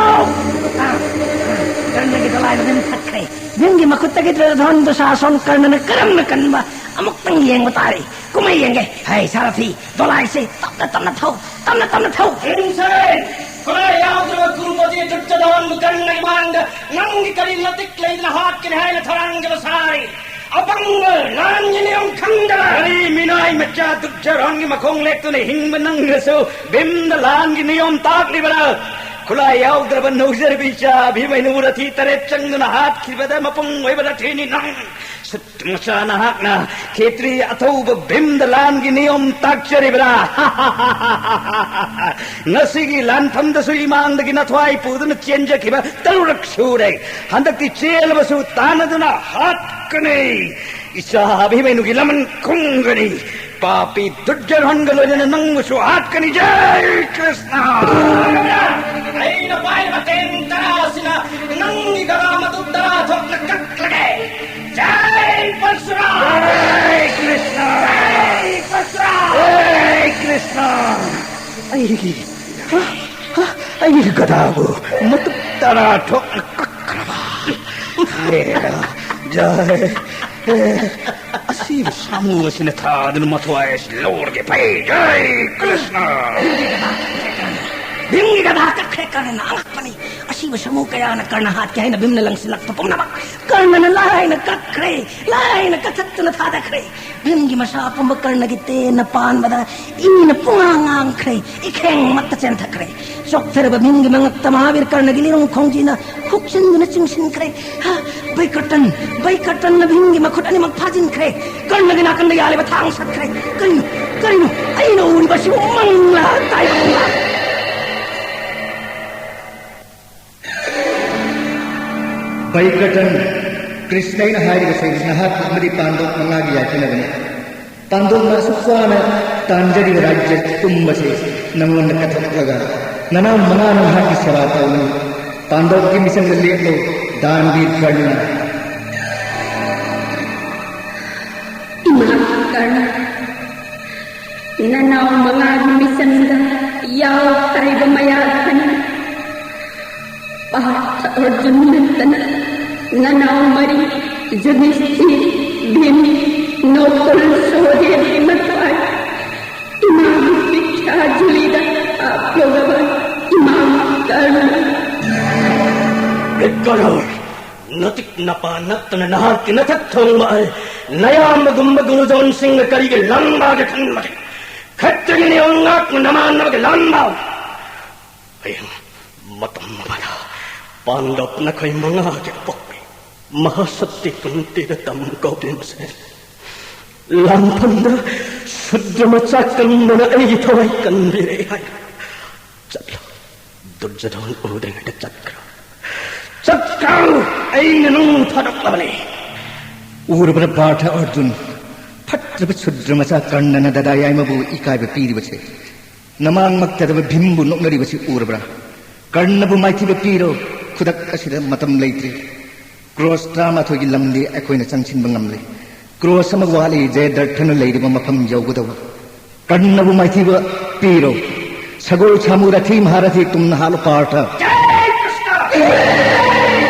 ꯑꯥ, ꯑꯥ, ꯀꯔꯅꯒꯤ ꯗꯣꯂꯥꯏꯗ ꯚꯤꯝ ꯊꯛꯈ꯭ꯔꯦ꯫ ꯚꯤꯝꯒꯤ ꯃꯈꯨꯠꯇꯒꯤ ꯗꯨꯔꯌꯣꯙꯟ, ꯗꯨꯁꯥꯁꯣꯟ, ꯀꯔꯅꯅ ꯀꯔꯝꯅ ꯀꯟꯕ ꯑꯃꯨꯛꯇꯪ ꯌꯦꯡꯕ ꯇꯥꯔꯦ꯫ ꯀꯨꯝꯍꯩ ꯌꯦꯡꯒꯦ꯫ ꯍꯩ ꯁꯥꯔꯊꯤ, ꯗꯣꯂꯥꯏꯁꯦ ꯇꯞꯅ ꯇꯞꯅ ꯊꯧ, ꯇꯞꯅ ꯇꯞꯅ ꯊꯧ꯫ ꯏꯟꯁꯦ! ꯈꯨꯠꯂꯥꯏ ꯌꯥꯎꯗ꯭ꯔꯕ ꯀꯨꯔꯨꯄꯇꯤ ꯗꯨꯔꯌꯣꯙꯟꯕꯨ ꯀꯔꯅꯒꯤ ꯃꯥꯡꯗ ꯅꯪꯒꯤ ꯀꯔꯤ ꯂꯥꯇꯤꯛ ꯂꯩꯗꯅ ꯍꯥꯠꯀꯅꯤ ꯍꯥꯏꯅ ꯊꯧꯔꯥꯡꯖꯕ ꯁꯥꯔꯤ? ꯑꯄꯪꯕ, ꯂꯥꯟꯒꯤ ꯅꯤꯌꯣꯝ ꯈꯪꯗꯕ! ꯀꯔꯤ ꯃꯤꯅꯥꯏ ꯃꯆꯥ ꯗꯨꯔꯌꯣꯙꯟꯒꯤ ꯃꯈꯣꯡ ꯂꯦꯛꯇꯨꯅ ꯍꯤꯡꯕ ꯅꯪꯅꯁꯨ ꯚꯤꯝꯗ ꯂꯥꯟꯒꯤ ꯅꯤꯌꯣꯝ ꯇꯥꯛꯂꯤꯕꯔꯥ? ꯈꯨꯠꯂꯥꯏ ꯌꯥꯎꯗ꯭ꯔꯕ ꯅꯧꯖꯔꯕꯤ ꯏꯆꯥ ꯚꯤꯃꯩꯅꯕꯨ ꯔꯊꯤ ꯇꯔꯦꯠ ꯆꯪꯗꯨꯅ ꯍꯥꯠꯈꯤꯕꯗ ꯃꯄꯨꯡ ꯑꯣꯏꯕ ꯔꯊꯤꯅꯤ ꯅꯪ꯫ ꯁꯨꯠ ꯃꯆꯥ ꯅꯍꯥꯛꯅ ꯈꯦꯇ꯭ꯔꯤ ꯑꯊꯧꯕ ꯚꯤꯝꯗ ꯂꯥꯟꯒꯤ ꯅꯤꯌꯣꯝ ꯇꯥꯛꯆꯔꯤꯕ꯭ꯔꯥ? ꯉꯁꯤꯒꯤ ꯂꯥꯟꯐꯝꯗꯁꯨ ꯏꯃꯥꯡꯗꯒꯤ ꯅꯊ꯭ꯋꯥꯏ ꯄꯨꯗꯨꯅ ꯆꯦꯟꯖꯈꯤꯕ ꯇꯔꯨꯔꯛ ꯁꯨꯔꯦ꯫ ꯍꯟꯗꯛꯇꯤ ꯆꯦꯜꯂꯕꯁꯨ ꯇꯥꯟꯅꯗꯨꯅ ꯍꯥꯠꯀꯅꯤ꯫ ꯏꯆꯥ ꯑꯚꯤꯃꯅꯨꯒꯤ ꯂꯃꯟ ꯈꯨꯝꯒꯅꯤ꯫ ꯄꯥꯄꯤ ꯗꯨꯔꯖꯣꯙꯟꯒ ꯂꯣꯏꯅꯅ ꯅꯪꯕꯨꯁꯨ ꯍꯥꯠꯀꯅꯤ꯫ ꯖꯥꯏ ꯀ꯭ꯔꯤꯁꯅ! ꯑꯩꯅ ꯄꯥꯏꯔꯤꯕ ꯇꯦꯟ ꯇꯔꯥꯁꯤꯅ ꯅꯪꯒꯤ ꯒꯂꯥ ꯃꯇꯨ ꯇꯔꯥ ꯊꯣꯛꯅ ꯀꯛꯂꯒꯦ꯫ ꯖꯥꯏ ꯄꯔꯁꯨꯔꯥꯝ! ꯖꯥꯏ ꯀ꯭ꯔꯤꯁꯅ! ꯖꯥꯏ ꯄꯔꯁꯨꯔꯥꯝ! ꯖꯥꯏ ꯀ꯭ꯔꯤꯁꯅ! ꯑꯩꯒꯤ, ꯍ? ꯍ? ꯑꯩꯒꯤ ꯒꯗꯥꯕꯨ ꯃꯇꯨ ꯇꯔꯥ ꯊꯣꯛꯅ ꯀꯛꯈ꯭ꯔꯕ꯫ ꯍꯦ, ꯖꯥꯏ꯫ ꯍꯦ, ꯑꯁꯤꯕ ꯁꯥꯃꯨ ꯑꯁꯤꯅ ꯊꯥꯗꯨꯅ ꯃꯊ꯭ꯋꯥꯏ ꯑꯁꯤ ꯂꯧꯔꯒꯦ ꯐꯩ꯫ ꯖꯥꯏ ꯀ꯭ꯔꯤꯁꯅ! ꯚꯤꯝꯒꯤ ꯒꯗꯥ ꯀꯛꯈ꯭ꯔꯦ꯫ ꯀꯔꯅ ꯑꯉꯛꯄꯅꯤ꯫ ꯑꯁꯤꯕ ꯁꯥꯃꯨ ꯀꯌꯥꯅ ꯀꯔꯅ ꯍꯥꯠꯀꯦ ꯍꯥꯏꯅ ꯚꯤꯝꯅ ꯂꯪꯁꯤꯜꯂꯛꯄ ꯄꯨꯝꯅꯃꯛ ꯀꯔꯅꯅ ꯂꯥꯏꯅ ꯀꯛꯈ꯭ꯔꯦ, ꯂꯥꯏꯅ ꯀꯛꯊꯠꯇꯨꯅ ꯊꯥꯗꯈ꯭ꯔꯦ꯫ ꯚꯤꯝꯒꯤ ꯃꯁꯥ ꯄꯨꯝꯕ ꯀꯔꯅꯒꯤ ꯇꯦꯟꯅ ꯄꯥꯟꯕꯗ ꯏꯅ ꯄꯨꯡꯉꯥꯡ ꯉꯥꯡꯈ꯭ꯔꯦ, ꯏꯈꯦꯡꯃꯛꯇ ꯆꯦꯟꯊꯈ꯭ꯔꯦ꯫ ꯆꯣꯛꯊꯔꯕ ꯚꯤꯝꯒꯤ ꯃꯉꯛꯇ ꯃꯍꯥꯕꯤꯔ ꯀꯔꯅꯒꯤ ꯂꯤꯔꯨꯡ ꯈꯣꯡꯖꯤꯅ ꯈꯨꯛꯆꯤꯟꯗꯨꯅ ꯆꯤꯡꯁꯤꯟꯈ꯭ꯔꯦ꯫ ꯍꯥ, ꯕꯩꯀꯔꯇꯟ, ꯕꯩꯀꯔꯇꯟꯅ ꯚꯤꯝꯒꯤ ꯃꯈꯨꯠ ꯑꯅꯤꯃꯛ ꯐꯥꯖꯤꯟꯈ꯭ꯔꯦ꯫ ꯀꯔꯅꯒꯤ ꯅꯥꯀꯟꯗ ꯌꯥꯜꯂꯤꯕ ꯊꯥꯡ ꯁꯠꯈ꯭ꯔꯦ꯫ ꯀꯔꯤꯅꯣ, ꯀꯔꯤꯅꯣ ꯑꯩꯅ ꯎꯔꯤꯕꯁꯤꯕꯨ ꯃꯪꯂꯥ ꯇꯥꯏꯕꯪꯂꯥ? ꯕꯩꯀꯔꯇꯟ, ꯀ꯭ꯔꯤꯁꯅ ꯑꯩꯅ ꯍꯥꯏꯔꯤꯕꯁꯦ ꯅꯍꯥꯛꯀꯤ ꯑꯃꯗꯤ ꯄꯥꯟꯗꯣꯞ ꯃꯉꯥꯒꯤ ꯌꯥꯏꯐꯅꯕꯅꯤ꯫ ꯄꯥꯟꯗꯣꯞꯅ ꯑꯁꯨꯛ ꯋꯥꯅ ꯇꯥꯟꯖꯔꯤꯕ ꯔꯥꯖ꯭ꯌ ꯄꯨꯝꯕꯁꯦ ꯅꯪꯉꯣꯟꯗ ꯀꯠꯊꯣꯛꯂꯒ ꯅꯅꯥꯎ ꯃꯉꯥꯅ ꯅꯍꯥꯛꯀꯤ ꯁꯦꯕꯥ ꯇꯧꯅꯤ꯫ ꯄꯥꯟꯗꯧꯒꯤ ꯃꯤꯁꯪꯗ ꯂꯦꯞꯂꯨ, ꯗꯥꯟꯕꯤꯔ ꯀꯔꯅ꯫ ꯏꯃꯥ ꯀꯔꯅ, ꯅꯅꯥꯎ ꯃꯉꯥꯒꯤ ꯃꯤꯁꯪꯗ ꯌꯥꯎ ꯍꯥꯏꯕ ꯃꯌꯥ ꯈꯟ ꯄꯥꯔꯊ ꯑꯔꯖꯨꯟ ꯅꯠꯇꯅ ꯅꯅꯥꯎ ꯃꯔꯤ ꯌꯨꯙꯤꯁꯊꯤꯔ, ꯚꯤꯝ, ꯅꯀꯨꯜ, ꯁꯍꯗꯦꯕꯒꯤ ꯃꯊ꯭ꯋꯥꯏ ꯏꯃꯥꯒꯤ ꯄꯤꯈ꯭ꯌꯥ ꯖꯨꯂꯤꯗ ꯍꯥꯞꯂꯨꯔꯕ ꯏꯃꯥ ꯀꯔꯅ꯫ ꯕꯤꯀꯔꯣꯔ, ꯅꯇꯤꯛ ꯅꯄꯥ ꯅꯠꯇꯅ ꯅꯍꯥꯛꯀꯤ ꯅꯊꯛ ꯊꯣꯡꯕ ꯑꯩ ꯅꯌꯥꯝꯕꯒꯨꯝꯕ ꯒꯨꯔꯨꯖꯣꯟꯁꯤꯡꯅ ꯀꯔꯤꯒꯤ ꯂꯥꯟꯕꯥꯒꯦ ꯈꯟꯕꯒꯦ? ꯈꯠꯇ꯭ꯔꯒꯤ ꯅꯤꯌꯣꯝ ꯉꯥꯛꯅ ꯅꯃꯥꯟꯅꯕꯒꯤ ꯂꯥꯟꯕꯥ꯫ ꯍꯌꯦꯡ ꯃꯇꯝ ꯑꯃꯗ ꯄꯥꯟꯗꯕ ꯅꯈꯣꯏ ꯃꯉꯥꯒꯤ ꯑꯄꯣꯛꯄꯤ ꯃꯍꯥꯁꯛꯇꯤ ꯀꯨꯟꯇꯤꯗ ꯇꯝ ꯀꯧꯗꯤꯟꯁꯦ ꯂꯥꯟꯐꯝꯗ ꯁꯨꯗ꯭ꯔ ꯃꯆꯥ ꯀꯟꯕꯅ ꯑꯩꯒꯤ ꯊꯋꯥꯏ ꯀꯟꯕꯤꯔꯦ ꯍꯥꯏꯅ ꯆꯠꯂꯣ꯫ ꯗꯨꯔꯖꯣꯙꯟ ꯎꯗ꯭ꯔꯤꯉꯩꯗ ꯆꯠꯈ꯭ꯔꯣ꯫ ꯆꯠꯈ꯭ꯔꯣ! ꯑꯩꯅ ꯅꯪ ꯊꯥꯗꯣꯛꯂꯕꯅꯤ꯫ ꯎꯔꯕ꯭ꯔꯥ ꯄꯥꯔꯊ ꯑꯔꯖꯨꯟ? ꯐꯠꯇ꯭ꯔꯕ ꯁꯨꯗ꯭ꯔ ꯃꯆꯥ ꯀꯔꯅꯅ ꯗꯗꯥ ꯌꯥꯏꯃꯕꯨ ꯏꯀꯥꯏꯕ ꯄꯤꯔꯤꯕꯁꯦ꯫ ꯅꯃꯥꯡꯃꯛꯇꯗꯕ ꯚꯤꯝꯕꯨ ꯅꯣꯛꯅꯔꯤꯕꯁꯤ ꯎꯔꯕ꯭ꯔꯥ? ꯀꯔꯅꯕꯨ ꯃꯥꯏꯊꯤꯕ ꯄꯤꯔꯣ꯫ ꯈꯨꯗꯛ ꯑꯁꯤꯗ ꯃꯇꯝ ꯂꯩꯇ꯭ꯔꯤ꯫ ꯀ꯭ꯔꯣꯁ ꯇꯔꯥꯃꯥꯊꯣꯏꯒꯤ ꯂꯝꯗꯤ ꯑꯩꯈꯣꯏꯅ ꯆꯪꯁꯤꯟꯕ ꯉꯝꯂꯦ꯫ ꯀ꯭ꯔꯣꯁ ꯑꯃ ꯋꯥꯠꯂꯤ ꯖꯌꯗ꯭ꯔꯊꯅ ꯂꯩꯔꯤꯕ ꯃꯐꯝ ꯌꯧꯒꯗꯧꯕ꯫ ꯀꯔꯅꯕꯨ ꯃꯥꯏꯊꯤꯕ ꯄꯤꯔꯣ꯫ ꯁꯒꯣꯜ ꯁꯥꯃꯨ ꯔꯊꯤ ꯃꯍꯥꯔꯊꯤ ꯇꯨꯝꯅ ꯍꯥꯠꯂꯣ ꯄꯥꯔꯊ꯫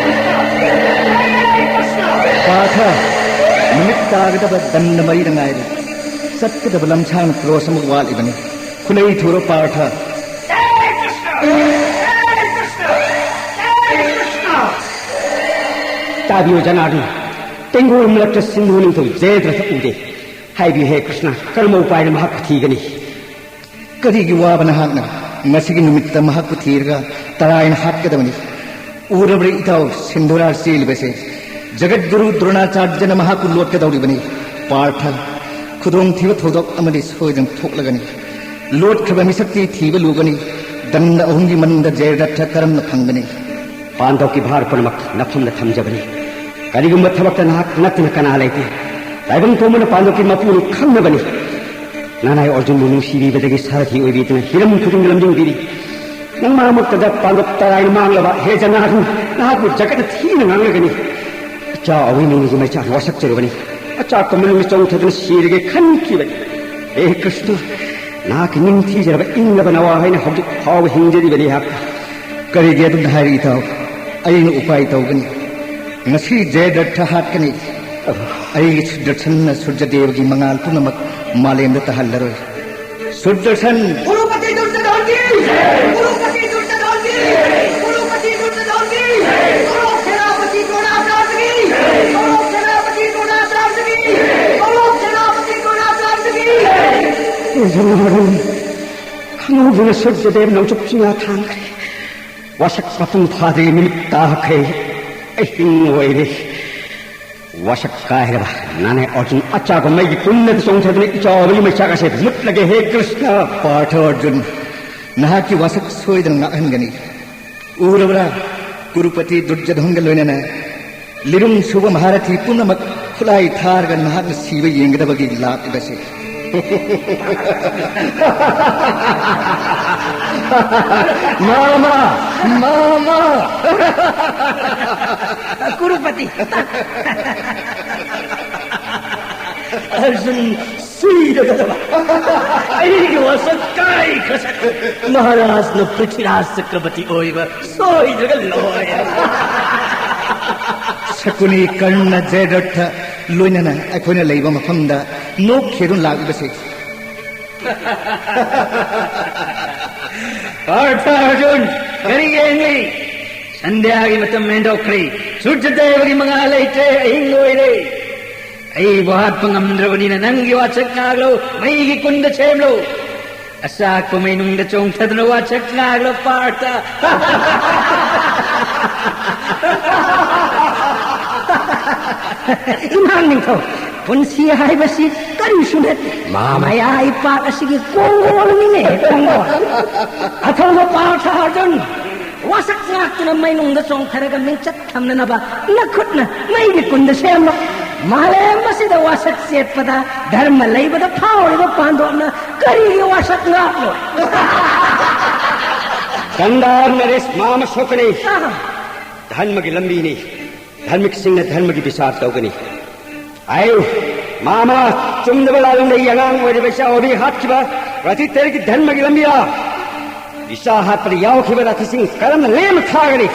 ꯄꯥꯔꯊ, ꯅꯨꯃꯤꯠ ꯇꯥꯒꯗꯕ ꯗꯟꯗ ꯃꯔꯤꯗ ꯉꯥꯏꯔꯦ꯫ ꯆꯠꯀꯗꯕ ꯂꯝꯁꯥꯡ ꯀ꯭ꯔꯣꯁ ꯑꯃ ꯋꯥꯠꯂꯤꯕꯅꯤ꯫ ꯈꯨꯂꯩ ꯊꯨꯔꯣ ꯄꯥꯔꯊ꯫ ꯇꯥꯕꯤꯌꯨ ꯖꯅꯥꯔꯗꯅ, ꯇꯦꯡꯒꯣꯜ ꯃꯔꯛꯇ ꯁꯤꯟꯙꯨ ꯅꯤꯡꯊꯧ ꯖꯌꯗ꯭ꯔꯊ ꯎꯗꯦ꯫ ꯍꯥꯏꯕꯤꯌꯨ ꯍꯦ ꯀ꯭ꯔꯤꯁꯅ, ꯀꯔꯝꯕ ꯎꯄꯥꯏꯅ ꯃꯍꯥꯛꯄꯨ ꯊꯤꯒꯅꯤ? ꯀꯔꯤꯒꯤ ꯋꯥꯕ ꯅꯍꯥꯛꯅ? ꯉꯁꯤꯒꯤ ꯅꯨꯃꯤꯠꯇ ꯃꯍꯥꯛꯄꯨ ꯊꯤꯔꯒ ꯇꯔꯥꯏꯅ ꯍꯥꯠꯀꯗꯕꯅꯤ꯫ ꯎꯔꯕ꯭ꯔꯥ ꯏꯇꯥꯎ, ꯁꯤꯟꯙꯨꯔꯥꯔ ꯆꯦꯜꯂꯤꯕꯁꯦ? ꯖꯒꯠꯒꯨꯔꯨ ꯗ꯭ꯔꯣꯅꯥꯆꯥꯔꯖꯅ ꯃꯍꯥꯛꯄꯨ ꯂꯣꯠꯀꯗꯧꯔꯤꯕꯅꯤ꯫ ꯄꯥꯔꯊ, ꯈꯨꯗꯣꯡꯊꯤꯕ ꯊꯧꯗꯣꯛ ꯑꯃꯗꯤ ꯁꯣꯏꯗꯅ ꯊꯣꯛꯂꯒꯅꯤ꯫ ꯂꯣꯠꯈ꯭ꯔꯕ ꯃꯤꯁꯛꯇꯤ ꯊꯤꯕ ꯂꯨꯒꯅꯤ꯫ ꯗꯟꯗ ꯑꯍꯨꯝꯒꯤ ꯃꯅꯨꯡꯗ ꯖꯌꯗ꯭ꯔꯊ ꯀꯔꯝꯅ ꯐꯪꯒꯅꯤ? ꯄꯥꯟꯗꯧꯒꯤ ꯚꯥꯔ ꯄꯨꯝꯅꯃꯛ ꯅꯐꯝꯗ ꯊꯝꯖꯕꯅꯤ꯫ ꯀꯔꯤꯒꯨꯝꯕ ꯊꯕꯛꯇ ꯅꯍꯥꯛ ꯅꯠꯇꯅ ꯀꯅꯥ ꯂꯩꯇꯦ꯫ ꯇꯥꯏꯕꯪ ꯄꯨꯝꯕꯅ ꯄꯥꯟꯗꯧꯒꯤ ꯃꯄꯨꯅꯤ ꯈꯪꯅꯕꯅꯤ꯫ ꯅꯅꯥꯏ ꯑꯔꯖꯨꯟꯕꯨ ꯅꯨꯡꯁꯤꯕꯤꯕꯗꯒꯤ ꯁꯥꯔꯊꯤ ꯑꯣꯏꯕꯤꯗꯨꯅ ꯍꯤꯔꯝ ꯈꯨꯗꯤꯡꯗ ꯂꯝꯖꯤꯡꯕꯤꯔꯤ꯫ ꯅꯪ ꯃꯔꯛ ꯃꯔꯛꯇꯗ ꯄꯥꯟꯗꯣꯞ ꯇꯔꯥꯏꯅ ꯃꯥꯡꯂꯕ ꯍꯦ ꯖꯅꯥꯗꯨ ꯅꯍꯥꯛꯄꯨ ꯖꯒꯠꯅ ꯊꯤꯅ ꯉꯥꯡꯂꯒꯅꯤ꯫ ꯏꯆꯥ ꯑꯋꯤꯅꯤꯡꯒꯤ ꯃꯩꯆꯥꯛꯅ ꯋꯥꯁꯛꯆꯔꯨꯕꯅꯤ꯫ ꯑꯆꯥꯛꯄ ꯃꯅꯨꯡꯗ ꯆꯣꯡꯊꯗꯨꯅ ꯁꯤꯔꯒꯦ ꯈꯟꯈꯤꯕꯅꯤ꯫ ꯍꯦ ꯀ꯭ꯔꯤꯁꯅ, ꯅꯍꯥꯛꯀꯤ ꯅꯤꯡꯊꯤꯖꯔꯕ ꯏꯪꯂꯕ ꯅꯋꯥ ꯍꯥꯏꯅ ꯍꯧꯖꯤꯛ ꯐꯥꯎꯕ ꯍꯤꯡꯖꯔꯤꯕꯅꯤ ꯑꯩꯍꯥꯛ꯫ ꯀꯔꯤꯒꯤ ꯑꯗꯨꯝꯅ ꯍꯥꯏꯔꯤ ꯏꯇꯥꯎ? ꯑꯩꯅ ꯎꯄꯥꯏ ꯇꯧꯒꯅꯤ꯫ ꯉꯁꯤ ꯖꯌꯗ꯭ꯔꯊ ꯍꯥꯠꯀꯅꯤ꯫ ꯑꯩꯒꯤ ꯁꯨꯗꯔꯁꯟꯅ ꯁꯨꯔꯖꯗꯦꯕꯒꯤ ꯃꯉꯥꯜ ꯄꯨꯝꯅꯃꯛ ꯃꯥꯂꯦꯝꯗ ꯇꯥꯍꯜꯂꯔꯣꯏ꯫ ꯁꯨꯗꯔꯁꯟ! ꯀꯨꯔꯨꯄꯇꯤ ꯗꯨꯔꯖꯣꯙꯟꯒꯤ! ꯀꯨꯔꯨꯄꯇꯤ ꯗꯨꯔꯖꯣꯙꯟꯒꯤ! ꯀꯨꯔꯨꯄꯇꯤ ꯗꯨꯔꯖꯣꯙꯟꯒꯤ! ꯀꯧꯔꯣꯛ ꯁꯦꯅꯥꯄꯇꯤ ꯗ꯭ꯔꯣꯅꯥꯆꯥꯔꯌꯒꯤ! ꯀꯧꯔꯣꯛ ꯁꯦꯅꯥꯄꯇꯤ ꯗ꯭ꯔꯣꯅꯥꯆꯥꯔꯌꯒꯤ! ꯀꯧꯔꯣꯛ ꯁꯦꯅꯥꯄꯇꯤ ꯗ꯭ꯔꯣꯅꯥꯆꯥꯔꯌꯒꯤ! ꯌꯦꯡꯂꯨꯔꯣ, ꯑꯉꯧꯕꯅ ꯁꯨꯔꯖꯗꯦꯕ ꯅꯣꯡꯆꯨꯞ ꯆꯤꯡꯌꯥ ꯊꯥꯡꯈ꯭ꯔꯦ꯫ ꯋꯥꯁꯛ ꯃꯄꯨꯡ ꯐꯥꯗ꯭ꯔꯤ, ꯃꯤꯅꯤꯠ ꯇꯥꯈ꯭ꯔꯦ꯫ ꯑꯍꯤꯡ ꯑꯣꯏꯔꯦ꯫ ꯋꯥꯁꯛ ꯀꯥꯏꯔꯕ ꯅꯥꯅꯦ ꯑꯔꯖꯨꯟ, ꯑꯆꯥꯛꯄ ꯃꯩꯒꯤ ꯀꯨꯟꯅꯗ ꯆꯣꯡꯊꯗꯨꯅ ꯏꯆꯥꯎꯕꯒꯤ ꯃꯩꯆꯥꯛ ꯑꯁꯦ ꯃꯨꯠꯂꯒꯦ ꯍꯦ ꯀ꯭ꯔꯤꯁꯅ꯫ ꯄꯥꯔꯊ ꯑꯔꯖꯨꯟ, ꯅꯍꯥꯛꯀꯤ ꯋꯥꯁꯛ ꯁꯣꯏꯗꯅ ꯉꯥꯛꯍꯟꯒꯅꯤ꯫ ꯎꯔꯕ꯭ꯔꯥ? ꯀꯨꯔꯨꯄꯇꯤ ꯗꯨꯔꯖꯣꯙꯟꯒ ꯂꯣꯏꯅꯅ ꯂꯤꯔꯨꯡ ꯁꯨꯕ ꯃꯍꯥꯔꯊꯤ ꯄꯨꯝꯅꯃꯛ ꯈꯨꯠꯂꯥꯏ ꯊꯥꯔꯒ ꯅꯍꯥꯛꯅ ꯁꯤꯕ ꯌꯦꯡꯒꯗꯕꯒꯤ ꯂꯥꯛꯂꯤꯕꯁꯤ꯫ ꯃꯥꯃ! ꯃꯥꯃ! ꯀꯨꯔꯨꯄꯇꯤ! ꯑꯔꯖꯨꯟ ꯁꯤꯔꯒꯗꯕ! ꯑꯩꯒꯤ ꯋꯥꯁꯛ ꯀꯥꯏꯈ꯭ꯔꯁꯅꯨ! ꯃꯍꯥꯔꯥꯖꯅ ꯄ꯭ꯔꯤꯊꯤꯔꯥꯖ ꯆꯀ꯭ꯔꯕꯇꯤ ꯑꯣꯏꯕ ꯁꯣꯏꯗ꯭ꯔꯒ ꯂꯣꯏꯔꯦ꯫ ꯁꯀꯨꯅꯤ, ꯀꯔꯅ, ꯖꯌꯗ꯭ꯔꯊ ꯂꯣꯏꯅꯅ ꯑꯩꯈꯣꯏꯅ ꯂꯩꯕ ꯃꯐꯝꯗ ꯅꯣꯛꯈꯤꯗꯨꯅ ꯂꯥꯛꯂꯤꯕꯁꯤ꯫ ꯄꯥꯔꯊ ꯑꯔꯖꯨꯟ, ꯀꯔꯤ ꯌꯦꯡꯂꯤ? ꯁꯟꯙ꯭ꯌꯥꯒꯤ ꯃꯇꯝ ꯍꯦꯟꯗꯣꯛꯈ꯭ꯔꯦ꯫ ꯁꯨꯔꯖꯗꯦꯕꯒꯤ ꯃꯉꯥꯜ ꯂꯩꯇ꯭ꯔꯦ, ꯑꯍꯤꯡ ꯑꯣꯏꯔꯦ꯫ ꯑꯩꯕꯨ ꯍꯥꯠꯄ ꯉꯝꯗ꯭ꯔꯕꯅꯤꯅ ꯅꯪꯒꯤ ꯋꯥꯁꯛ ꯉꯥꯛꯂꯣ, ꯃꯩꯒꯤ ꯀꯨꯟꯗ ꯁꯦꯝꯂꯣ꯫ ꯑꯆꯥꯛꯄ ꯃꯩꯅꯨꯡꯗ ꯆꯣꯡꯊꯗꯨꯅ ꯋꯥꯁꯛ ꯉꯥꯛꯂꯣ, ꯄꯥꯔꯊ꯫ ꯏꯃꯥ ꯅꯤꯡꯊꯧ, ꯄꯨꯟꯁꯤ ꯍꯥꯏꯕꯁꯤ ꯀꯔꯤꯁꯨ ꯅꯠꯇꯦ꯫ ꯃꯥ- ꯃꯌꯥꯏ ꯄꯥꯛ ꯑꯁꯤꯒꯤ ꯀꯣꯡꯒꯣꯜꯅꯤꯅꯦ, ꯀꯣꯡꯒꯣꯜ꯫ ꯑꯊꯧꯕ ꯄꯥꯔꯊ ꯑꯔꯖꯨꯟ, ꯋꯥꯁꯛ ꯉꯥꯛꯇꯨꯅ ꯃꯩꯅꯨꯡꯗ ꯆꯣꯡꯊꯔꯒ ꯃꯤꯡꯆꯠ ꯊꯝꯅꯅꯕ ꯅꯈꯨꯠꯅ ꯃꯩꯒꯤ ꯀꯨꯟꯗ ꯁꯦꯝꯂꯣ꯫ ꯃꯥꯂꯦꯝ ꯑꯁꯤꯗ ꯋꯥꯁꯛ ꯆꯦꯠꯄꯗ ꯙꯔꯃ ꯂꯩꯕꯗ ꯐꯥꯎꯔꯤꯕ ꯄꯥꯟꯗꯣꯞꯅ ꯀꯔꯤꯒꯤ ꯋꯥꯁꯛ ꯉꯥꯛꯂꯣꯏ? ꯒꯟꯙꯥꯔ ꯅꯔꯦꯁ ꯃꯥ ꯑꯃ ꯁꯣꯛꯀꯅꯤ꯫ ꯙꯔꯃꯒꯤ ꯂꯝꯕꯤꯅꯤ꯫ ꯙꯔꯃꯤꯛꯁꯤꯡꯅ ꯙꯔꯃꯒꯤ ꯕꯤꯆꯥꯔ ꯇꯧꯒꯅꯤ꯫ ꯑꯩ ꯃꯥ ꯑꯃ ꯆꯨꯝꯗꯕ ꯂꯥꯂꯣꯡꯗꯒꯤ ꯑꯉꯥꯡ ꯑꯣꯏꯔꯤꯕ ꯏꯆꯥ ꯑꯣꯏꯕꯤ ꯍꯥꯠꯈꯤꯕ ꯔꯥꯊꯤ ꯇꯦꯔꯦꯠꯀꯤ ꯙꯔꯃꯒꯤ ꯂꯝꯕꯤꯗ ꯏꯆꯥ ꯍꯥꯠꯄꯗ ꯌꯥꯎꯈꯤꯕ ꯔꯥꯊꯤꯁꯤꯡ ꯀꯔꯝꯅ ꯂꯦꯝꯅ ꯊꯥꯒꯅꯤ?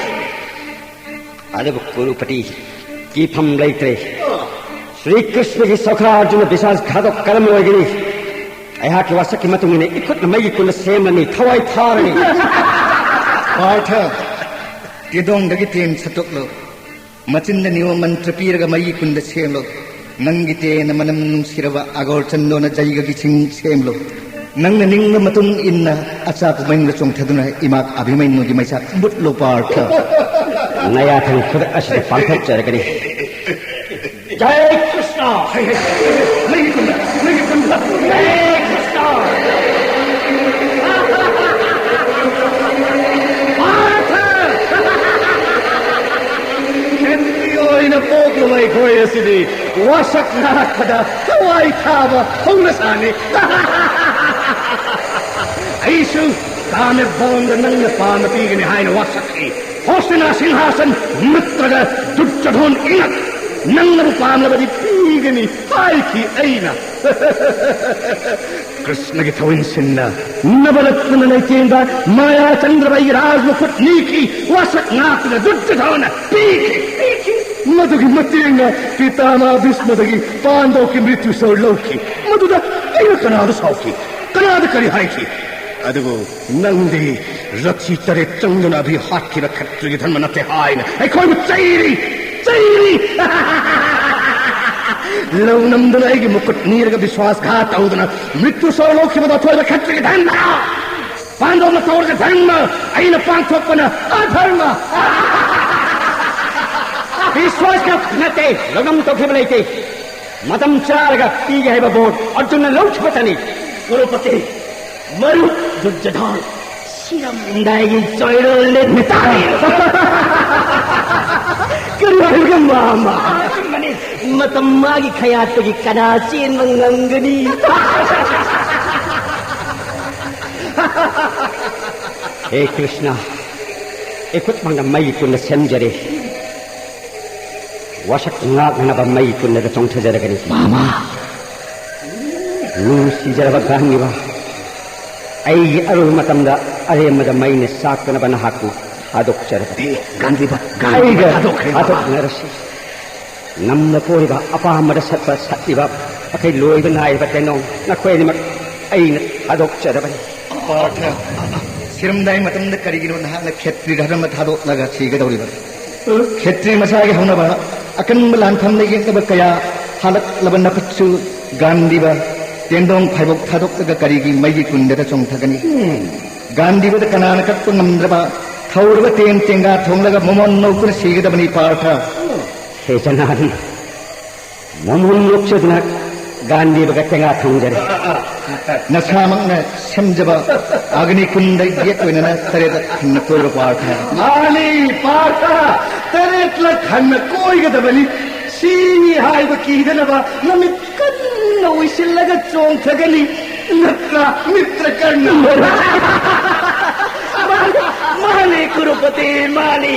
ꯑꯗꯨꯕꯨ ꯀ꯭ꯔꯣꯔꯄꯇꯤ ꯀꯤꯐꯝ ꯂꯩꯇ꯭ꯔꯦ꯫ ꯁ꯭ꯔꯤ ꯀ꯭ꯔꯤꯁꯅꯒꯤ ꯁꯈꯥ ꯑꯔꯖꯨꯅ ꯕꯤꯁ꯭ꯋꯥꯁ ꯘꯥꯇꯣꯛ ꯀꯔꯝ ꯑꯣꯏꯒꯅꯤ? ꯑꯩꯍꯥꯛꯀꯤ ꯋꯥꯁꯛꯀꯤ ꯃꯇꯨꯡ ꯏꯟꯅ ꯏꯈꯨꯠꯅ ꯃꯩꯒꯤ ꯀꯨꯟꯗ ꯁꯦꯝꯂꯅꯤ, ꯊꯋꯥꯏ ꯊꯥꯔꯅꯤ꯫ ꯄꯥꯔꯊ, ꯇꯦꯗꯣꯡꯗꯒꯤ ꯇꯦꯟ ꯁꯠꯇꯣꯛꯂꯨ꯫ ꯃꯆꯤꯟꯗ ꯅꯤꯌꯣꯝ ꯃꯟꯇ꯭ꯔ ꯄꯤꯔꯒ ꯃꯩꯒꯤ ꯀꯨꯟꯗ ꯁꯦꯝꯂꯨ꯫ ꯅꯪꯒꯤ ꯇꯦꯟꯅ ꯃꯅꯝ ꯅꯨꯡꯁꯤꯔꯕ ꯑꯒꯣꯔ ꯆꯟꯗꯣꯟꯅ ꯖꯩꯒꯒꯤ ꯆꯤꯡ ꯁꯦꯝꯂꯨ꯫ ꯅꯪꯅ ꯅꯤꯡꯕ ꯃꯇꯨꯡ ꯏꯟꯅ ꯑꯆꯥꯛꯄ ꯃꯩꯅ ꯆꯣꯡꯊꯗꯨꯅ ꯏꯃꯥ ꯑꯚꯤꯃꯟꯌꯨꯒꯤ ꯃꯩꯁꯥ ꯃꯨꯠꯂꯨ ꯄꯥꯔꯊ꯫ ꯅꯌꯥꯊꯪ ꯈꯨꯗꯛ ꯑꯁꯤꯗ ꯄꯥꯡꯊꯣꯛꯆꯔꯒꯅꯤ꯫ ꯖꯥꯏ ꯀ꯭ꯔꯤꯁꯅ! ꯍꯩ, ꯍꯩ, ꯍꯩ, ꯍꯩ, ꯃꯩꯒꯤ ꯀꯨꯟꯗ, ꯃꯩꯒꯤ ꯀꯨꯟꯗ, ꯖꯥꯏ ꯀ꯭ꯔꯤꯁꯅ! ꯄꯥꯔꯊ! ꯈꯦꯇ꯭ꯔꯤ ꯑꯣꯏꯅ ꯄꯣꯛꯂꯨꯕ ꯑꯩꯈꯣꯏ ꯑꯁꯤꯗꯤ ꯋꯥꯁꯛ ꯉꯥꯛꯄꯗ ꯊꯋꯥꯏ ꯊꯥꯕ ꯍꯧꯅꯁꯥꯅꯤ꯫ ꯑꯩꯁꯨ ꯀꯥꯃꯦꯕꯣꯟꯗ ꯅꯪꯅ ꯄꯥꯟꯕ ꯄꯤꯒꯅꯤ ꯍꯥꯏꯅ ꯋꯥꯁꯛꯈꯤ꯫ ꯍꯣꯁꯇꯤꯅꯥ ꯁꯤꯡꯍꯥꯁꯟ, ꯃꯤꯇ꯭ꯔꯒ ꯗꯨꯔꯖꯣꯙꯣꯟ ꯏꯉꯛ, ꯅꯪꯅꯕꯨ ꯄꯥꯝꯂꯕꯗꯤ ꯄꯤꯒꯅꯤ ꯍꯥꯏꯈꯤ ꯑꯩꯅ꯫ ꯀ꯭ꯔꯤꯁꯅꯒꯤ ꯊꯧꯏꯟꯁꯤꯟꯅ ꯅꯕꯔꯠꯅ ꯂꯩꯇꯦꯡꯕ ꯃꯥꯌꯥ ꯆꯟꯗ꯭ꯔꯕ ꯑꯩꯒꯤ ꯔꯥꯖ ꯃꯈꯨꯠ ꯅꯤꯈꯤ, ꯋꯥꯁꯛ ꯉꯥꯛꯇꯨꯅ ꯗꯨꯔꯖꯣꯙꯣꯟꯅ ꯄꯤꯈꯤ꯫ ꯃꯗꯨꯒꯤ ꯃꯇꯦꯡꯅ ꯄꯤꯇꯥꯃꯥ ꯚꯤꯁꯃꯗꯒꯤ ꯄꯥꯟꯗꯧꯒꯤ ꯃ꯭ꯔꯤꯇ꯭ꯌꯨ ꯁꯣꯔ ꯂꯧꯈꯤ꯫ ꯃꯗꯨꯗ ꯑꯩꯅ ꯀꯅꯥꯗ ꯁꯥꯎꯈꯤ? ꯀꯅꯥꯗ ꯀꯔꯤ ꯍꯥꯏꯈꯤ? ꯑꯗꯨꯕꯨ ꯅꯪꯗꯤ ꯔꯊꯤ ꯇꯔꯦꯠ ꯆꯪꯗꯨꯅ ꯑꯚꯤ ꯍꯥꯠꯈꯤꯕ ꯈꯠꯇ꯭ꯔꯤꯒꯤ ꯙꯔꯃ ꯅꯠꯇꯦ ꯍꯥꯏꯅ ꯑꯩꯈꯣꯏꯕꯨ ꯆꯩꯔꯤ, ꯆꯩꯔꯤ꯫ ꯂꯧ ꯅꯝꯗꯨꯅ ꯑꯩꯒꯤ ꯃꯈꯨꯠ ꯅꯤꯔꯒ ꯕꯤꯁ꯭ꯋꯥꯁ ꯘꯥꯠ ꯇꯧꯗꯨꯅ ꯃ꯭ꯔꯤꯇ꯭ꯌꯨ ꯁꯣꯔ ꯂꯧꯈꯤꯕꯗꯣ ꯑꯊꯣꯏꯕ ꯈꯠꯇ꯭ꯔꯤꯒꯤ ꯙꯔꯃ꯫ ꯄꯥꯟꯗꯧꯅ ꯇꯧꯔꯒ ꯙꯔꯃ ꯑꯩꯅ ꯄꯥꯡꯊꯣꯛꯄꯅ ꯑꯙꯔꯃ꯫ ꯕꯤꯁ꯭ꯋꯥꯁ ꯘꯥꯠ ꯅꯠꯇꯦ, ꯂꯧꯅꯝ ꯇꯧꯈꯤꯕ ꯂꯩꯇꯦ꯫ ꯃꯇꯝ ꯆꯥꯔꯒ ꯄꯤꯒꯦ ꯍꯥꯏꯕ ꯕꯣꯔ ꯑꯔꯖꯨꯟꯅ ꯂꯧꯈꯤꯕꯇꯅꯤ꯫ ꯀ꯭ꯔꯣꯔꯄꯇꯤ, ꯃꯔꯨꯞ ꯗꯨꯔꯖꯣꯙꯟ, ꯁꯤꯔꯝꯗꯥꯏꯒꯤ ꯆꯣꯏꯔꯣꯜꯅꯦ ꯇꯥꯔꯤꯕ꯫ ꯀꯔꯤ ꯍꯥꯏꯕꯒ ꯃꯥꯃ? ꯑꯆꯨꯝꯕꯅꯤ꯫ ꯃꯇꯝ ꯃꯥꯒꯤ ꯈꯌꯥꯠꯇꯒꯤ ꯀꯅꯥ ꯆꯦꯟꯕ ꯉꯝꯒꯅꯤ? ꯍꯦ ꯀ꯭ꯔꯤꯁꯅ, ꯏꯈꯨꯠꯃꯛꯅ ꯃꯩ ꯀꯨꯟꯗ ꯁꯦꯝꯖꯔꯦ꯫ ꯋꯥꯁꯛ ꯉꯥꯛꯅꯅꯕ ꯃꯩ ꯀꯨꯟꯗ ꯆꯣꯡꯊꯖꯔꯒꯅꯤ꯫ ꯃꯥꯃ! ꯅꯨꯡꯁꯤꯖꯔꯕ ꯒꯥꯟꯙꯤꯕ, ꯑꯩꯒꯤ ꯑꯔꯣꯏꯕ ꯃꯇꯝꯗ ꯑꯔꯦꯝꯕꯗ ꯃꯩꯅ ꯆꯥꯛꯇꯅꯕ ꯅꯍꯥꯛꯄꯨ ꯊꯥꯗꯣꯛꯆꯔꯕꯅꯤ꯫ ꯑꯦ, ꯒꯥꯟꯙꯤꯕ, ꯒꯥꯟꯙꯤꯕ ꯑꯩꯒ ꯊꯥꯗꯣꯛꯈ꯭ꯔꯦ, ꯃꯥꯃ꯫ ꯊꯥꯗꯣꯛꯅꯔꯁꯤ꯫ ꯅꯝꯅ ꯀꯣꯏꯔꯤꯕ, ꯑꯄꯥꯝꯕꯗ ꯁꯠꯄ ꯁꯠꯂꯤꯕ, ꯑꯈꯩ ꯂꯣꯏꯕ ꯅꯥꯏꯔꯤꯕ ꯇꯦꯡꯅꯧ, ꯅꯈꯣꯏ ꯑꯅꯤꯃꯛ ꯑꯩꯅ ꯊꯥꯗꯣꯛꯆꯔꯕꯅꯤ꯫ ꯄꯥꯔꯊ, ꯁꯤꯔꯝꯗꯥꯏ ꯃꯇꯝꯗ ꯀꯔꯤꯒꯤꯅꯣ ꯅꯍꯥꯛꯅ ꯈꯦꯇ꯭ꯔꯤ ꯙꯔꯃ ꯊꯥꯗꯣꯛꯂꯒ ꯁꯤꯒꯗꯧꯔꯤꯕ? ꯈꯦꯇ꯭ꯔꯤ ꯃꯁꯥꯒꯤ ꯍꯧꯅꯕ ꯑꯀꯟꯕ ꯂꯥꯟꯐꯝꯗ ꯌꯦꯛꯅꯕ ꯀꯌꯥ ꯍꯥꯂꯛꯂꯕ ꯅꯈꯨꯠꯁꯨ ꯒꯥꯟꯙꯤꯕ ꯇꯦꯟꯗꯣꯡ ꯐꯥꯏꯕꯣꯛ ꯊꯥꯗꯣꯛꯂꯒ ꯀꯔꯤꯒꯤ ꯃꯩꯒꯤ ꯀꯨꯟꯗꯗ ꯆꯣꯡꯊꯒꯅꯤ? ꯒꯥꯟꯙꯤꯕꯗ ꯀꯅꯥꯅ ꯀꯛꯄ ꯉꯝꯗ꯭ꯔꯕ ꯊꯧꯔꯕ ꯇꯦꯟ ꯇꯦꯡꯒꯥ ꯊꯣꯡꯂꯒ ꯃꯣꯃꯣꯟ ꯅꯣꯛꯇꯨꯅ ꯁꯤꯒꯗꯕꯅꯤ ꯄꯥꯔꯊ꯫ ꯍꯦ ꯖꯅꯥꯔꯤ, ꯃꯣꯃꯣꯟ ꯅꯣꯛꯆꯗꯨꯅ ꯒꯥꯟꯙꯤꯕꯒ ꯇꯦꯡꯒꯥ ꯊꯣꯡꯖꯔꯦ꯫ ꯅꯁꯥꯃꯛꯅ ꯁꯦꯝꯖꯕ ꯑꯒꯅꯤ ꯀꯨꯟꯗ ꯌꯦꯠ ꯑꯣꯏꯅꯅ ꯇꯔꯦꯠ ꯍꯟꯅ ꯀꯣꯏꯔꯣ ꯄꯥꯔꯊ꯫ ꯃꯥꯅꯤ ꯄꯥꯔꯊ, ꯇꯔꯦꯠꯂꯛ ꯍꯟꯅ ꯀꯣꯏꯒꯗꯕꯅꯤ꯫ ꯁꯤ ꯍꯥꯏꯕ ꯀꯤꯗꯅꯕ ꯅꯨꯃꯤꯠ ꯀꯟꯅ ꯎꯏꯁꯤꯜꯂꯒ ꯆꯣꯡꯊꯒꯅꯤ꯫ ꯅꯠꯇ꯭ꯔꯥ, ꯃꯤꯇ꯭ꯔ ꯀꯔꯅ? ꯃꯥꯅꯤ, ꯃꯥꯅꯤ, ꯀꯨꯔꯨꯄꯇꯤ, ꯃꯥꯅꯤ꯫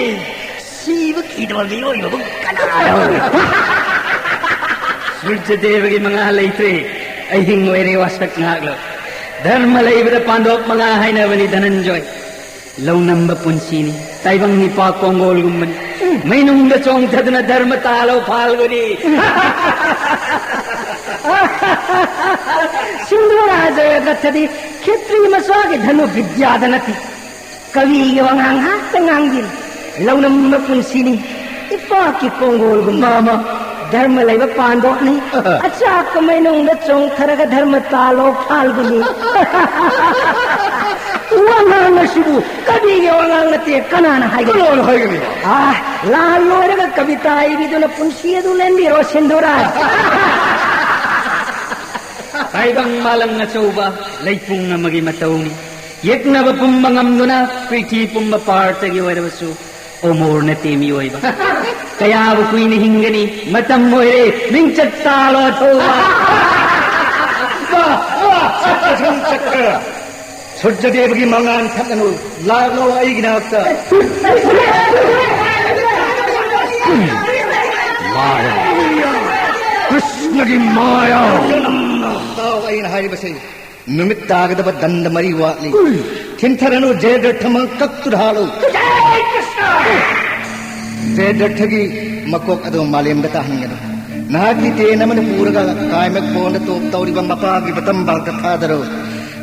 ꯁꯤꯕ ꯀꯤꯗꯕ ꯃꯤꯑꯣꯏꯕꯕꯨ ꯀꯅꯥꯅꯣ? ꯁꯨꯔꯖꯗꯦꯕꯒꯤ ꯃꯉꯥ ꯂꯩꯇ꯭ꯔꯦ꯫ ꯑꯍꯤꯡ ꯑꯣꯏꯔꯦ, ꯋꯥꯁꯛ ꯉꯥꯛꯂꯣ꯫ ꯙꯔꯃ ꯂꯩꯕꯗ ꯄꯥꯟꯗꯣꯞ ꯃꯉꯥ ꯍꯥꯏꯅꯕꯅꯤ, ꯙꯅꯟꯖꯣꯏ꯫ ꯂꯧꯅꯝꯕ ꯄꯨꯟꯁꯤꯅꯤ꯫ ꯇꯥꯏꯕꯪ ꯅꯤꯄꯥ ꯀꯣꯡꯒꯣꯜꯒꯨꯝꯕꯅꯤ꯫ ꯃꯩꯅꯨꯡꯗ ꯆꯣꯡꯊꯗꯨꯅ ꯙꯔꯃ ꯇꯥꯜꯂꯣ, ꯐꯥꯜꯒꯨꯅꯤ꯫ ꯁꯤꯟꯗꯨꯔꯥ ꯖꯌꯗ꯭ꯔꯊꯗꯤ ꯈꯦꯇ꯭ꯔꯤ ꯃꯆꯥꯒꯤ ꯙꯅꯨ ꯕꯤꯗ꯭ꯌꯥꯗ ꯅꯠꯇꯦ꯫ ꯀꯕꯤꯒꯤ ꯋꯥꯉꯥꯡ ꯉꯥꯛꯇ ꯉꯥꯡꯕꯤꯔꯤ꯫ ꯂꯧꯅꯝꯕ ꯄꯨꯟꯁꯤꯅꯤ꯫ ꯏꯄꯥꯛꯀꯤ ꯀꯣꯡꯒꯣꯜꯒꯨꯝꯕ꯫ ꯃꯥꯃ꯫ ꯙꯔꯃ ꯂꯩꯕ ꯄꯥꯟꯗꯣꯞꯅꯤ꯫ ꯑꯆꯥꯛꯄ ꯃꯩꯅꯨꯡꯗ ꯆꯣꯡꯊꯔꯒ ꯙꯔꯃ ꯇꯥꯜꯂꯣ, ꯐꯥꯜꯒꯨꯅꯤ꯫ ꯋꯥꯉꯥꯡ ꯑꯁꯤꯕꯨ ꯀꯕꯤꯒꯤ ꯋꯥꯉꯥꯡ ꯅꯠꯇꯦ, ꯀꯅꯥꯅ ꯍꯥꯏꯒꯅꯤ? ꯀꯅꯥꯅ ꯍꯥꯏꯒꯅꯤ? ꯑꯥ, ꯂꯥꯟ ꯂꯣꯏꯔꯒ ꯀꯕꯤꯇꯥ ꯏꯕꯤꯗꯨꯅ ꯄꯨꯟꯁꯤ ꯑꯗꯨ ꯂꯦꯟꯕꯤꯔꯣ, ꯁꯤꯟꯗꯨꯔꯥ꯫ ꯇꯥꯏꯕꯪ ꯃꯥꯂꯪ ꯑꯆꯧꯕ ꯂꯩꯄꯨꯡ ꯑꯃꯒꯤ ꯃꯇꯧꯅꯤ꯫ ꯌꯦꯛꯅꯕ ꯄꯨꯝꯕ ꯉꯝꯗꯨꯅ ꯄ꯭ꯔꯤꯊꯤ ꯄꯨꯝꯕ ꯄꯥꯔꯇꯒꯤ ꯑꯣꯏꯔꯕꯁꯨ ꯑꯣꯃꯣꯔ ꯅꯠꯇꯦ ꯃꯤꯑꯣꯏꯕ꯫ ꯀꯌꯥꯕꯨ ꯀꯨꯏꯅ ꯍꯤꯡꯒꯅꯤ? ꯃꯇꯝ ꯑꯣꯏꯔꯦ, ꯃꯤꯡꯆꯠ ꯇꯥꯂꯣ ꯑꯊꯧꯕ꯫ ꯋꯥ, ꯋꯥ, ꯁꯠꯇ꯭ꯔꯁꯪ ꯆꯀ꯭ꯔ꯫ ꯁꯨꯔꯖꯗꯦꯕꯒꯤ ꯃꯉꯥꯜ ꯊꯛꯂꯅꯨ, ꯂꯥꯛꯂꯣ ꯑꯩꯒꯤ ꯅꯥꯛꯇ꯫ ꯃꯥꯌꯥ, ꯀ꯭ꯔꯤꯁꯅꯒꯤ ꯃꯥꯌꯥ꯫ ꯇꯥꯎ, ꯑꯩꯅ ꯍꯥꯏꯔꯤꯕꯁꯦ, ꯅꯨꯃꯤꯠ ꯇꯥꯒꯗꯕ ꯗꯟꯗ ꯃꯔꯤ ꯋꯥꯠꯂꯤ꯫ ꯊꯤꯟꯊꯔꯅꯨ, ꯖꯌꯗ꯭ꯔꯊ ꯃꯀꯣꯛꯇꯨꯗ ꯍꯥꯠꯂꯨ꯫ ꯖꯌꯗ꯭ꯔꯊꯒꯤ ꯃꯀꯣꯛ ꯑꯗꯨ ꯃꯥꯂꯦꯝꯗ ꯇꯥꯍꯟꯒꯅꯨ꯫ ꯅꯍꯥꯛꯀꯤ ꯇꯦꯟ ꯑꯃꯅ ꯄꯨꯔꯒ ꯀꯥꯏꯃꯛ ꯕꯣꯟꯗ ꯇꯣꯞ ꯇꯧꯔꯤꯕ ꯃꯄꯥꯒꯤ ꯃꯇꯝ ꯐꯥꯎꯗ ꯊꯥꯗꯔꯨ꯫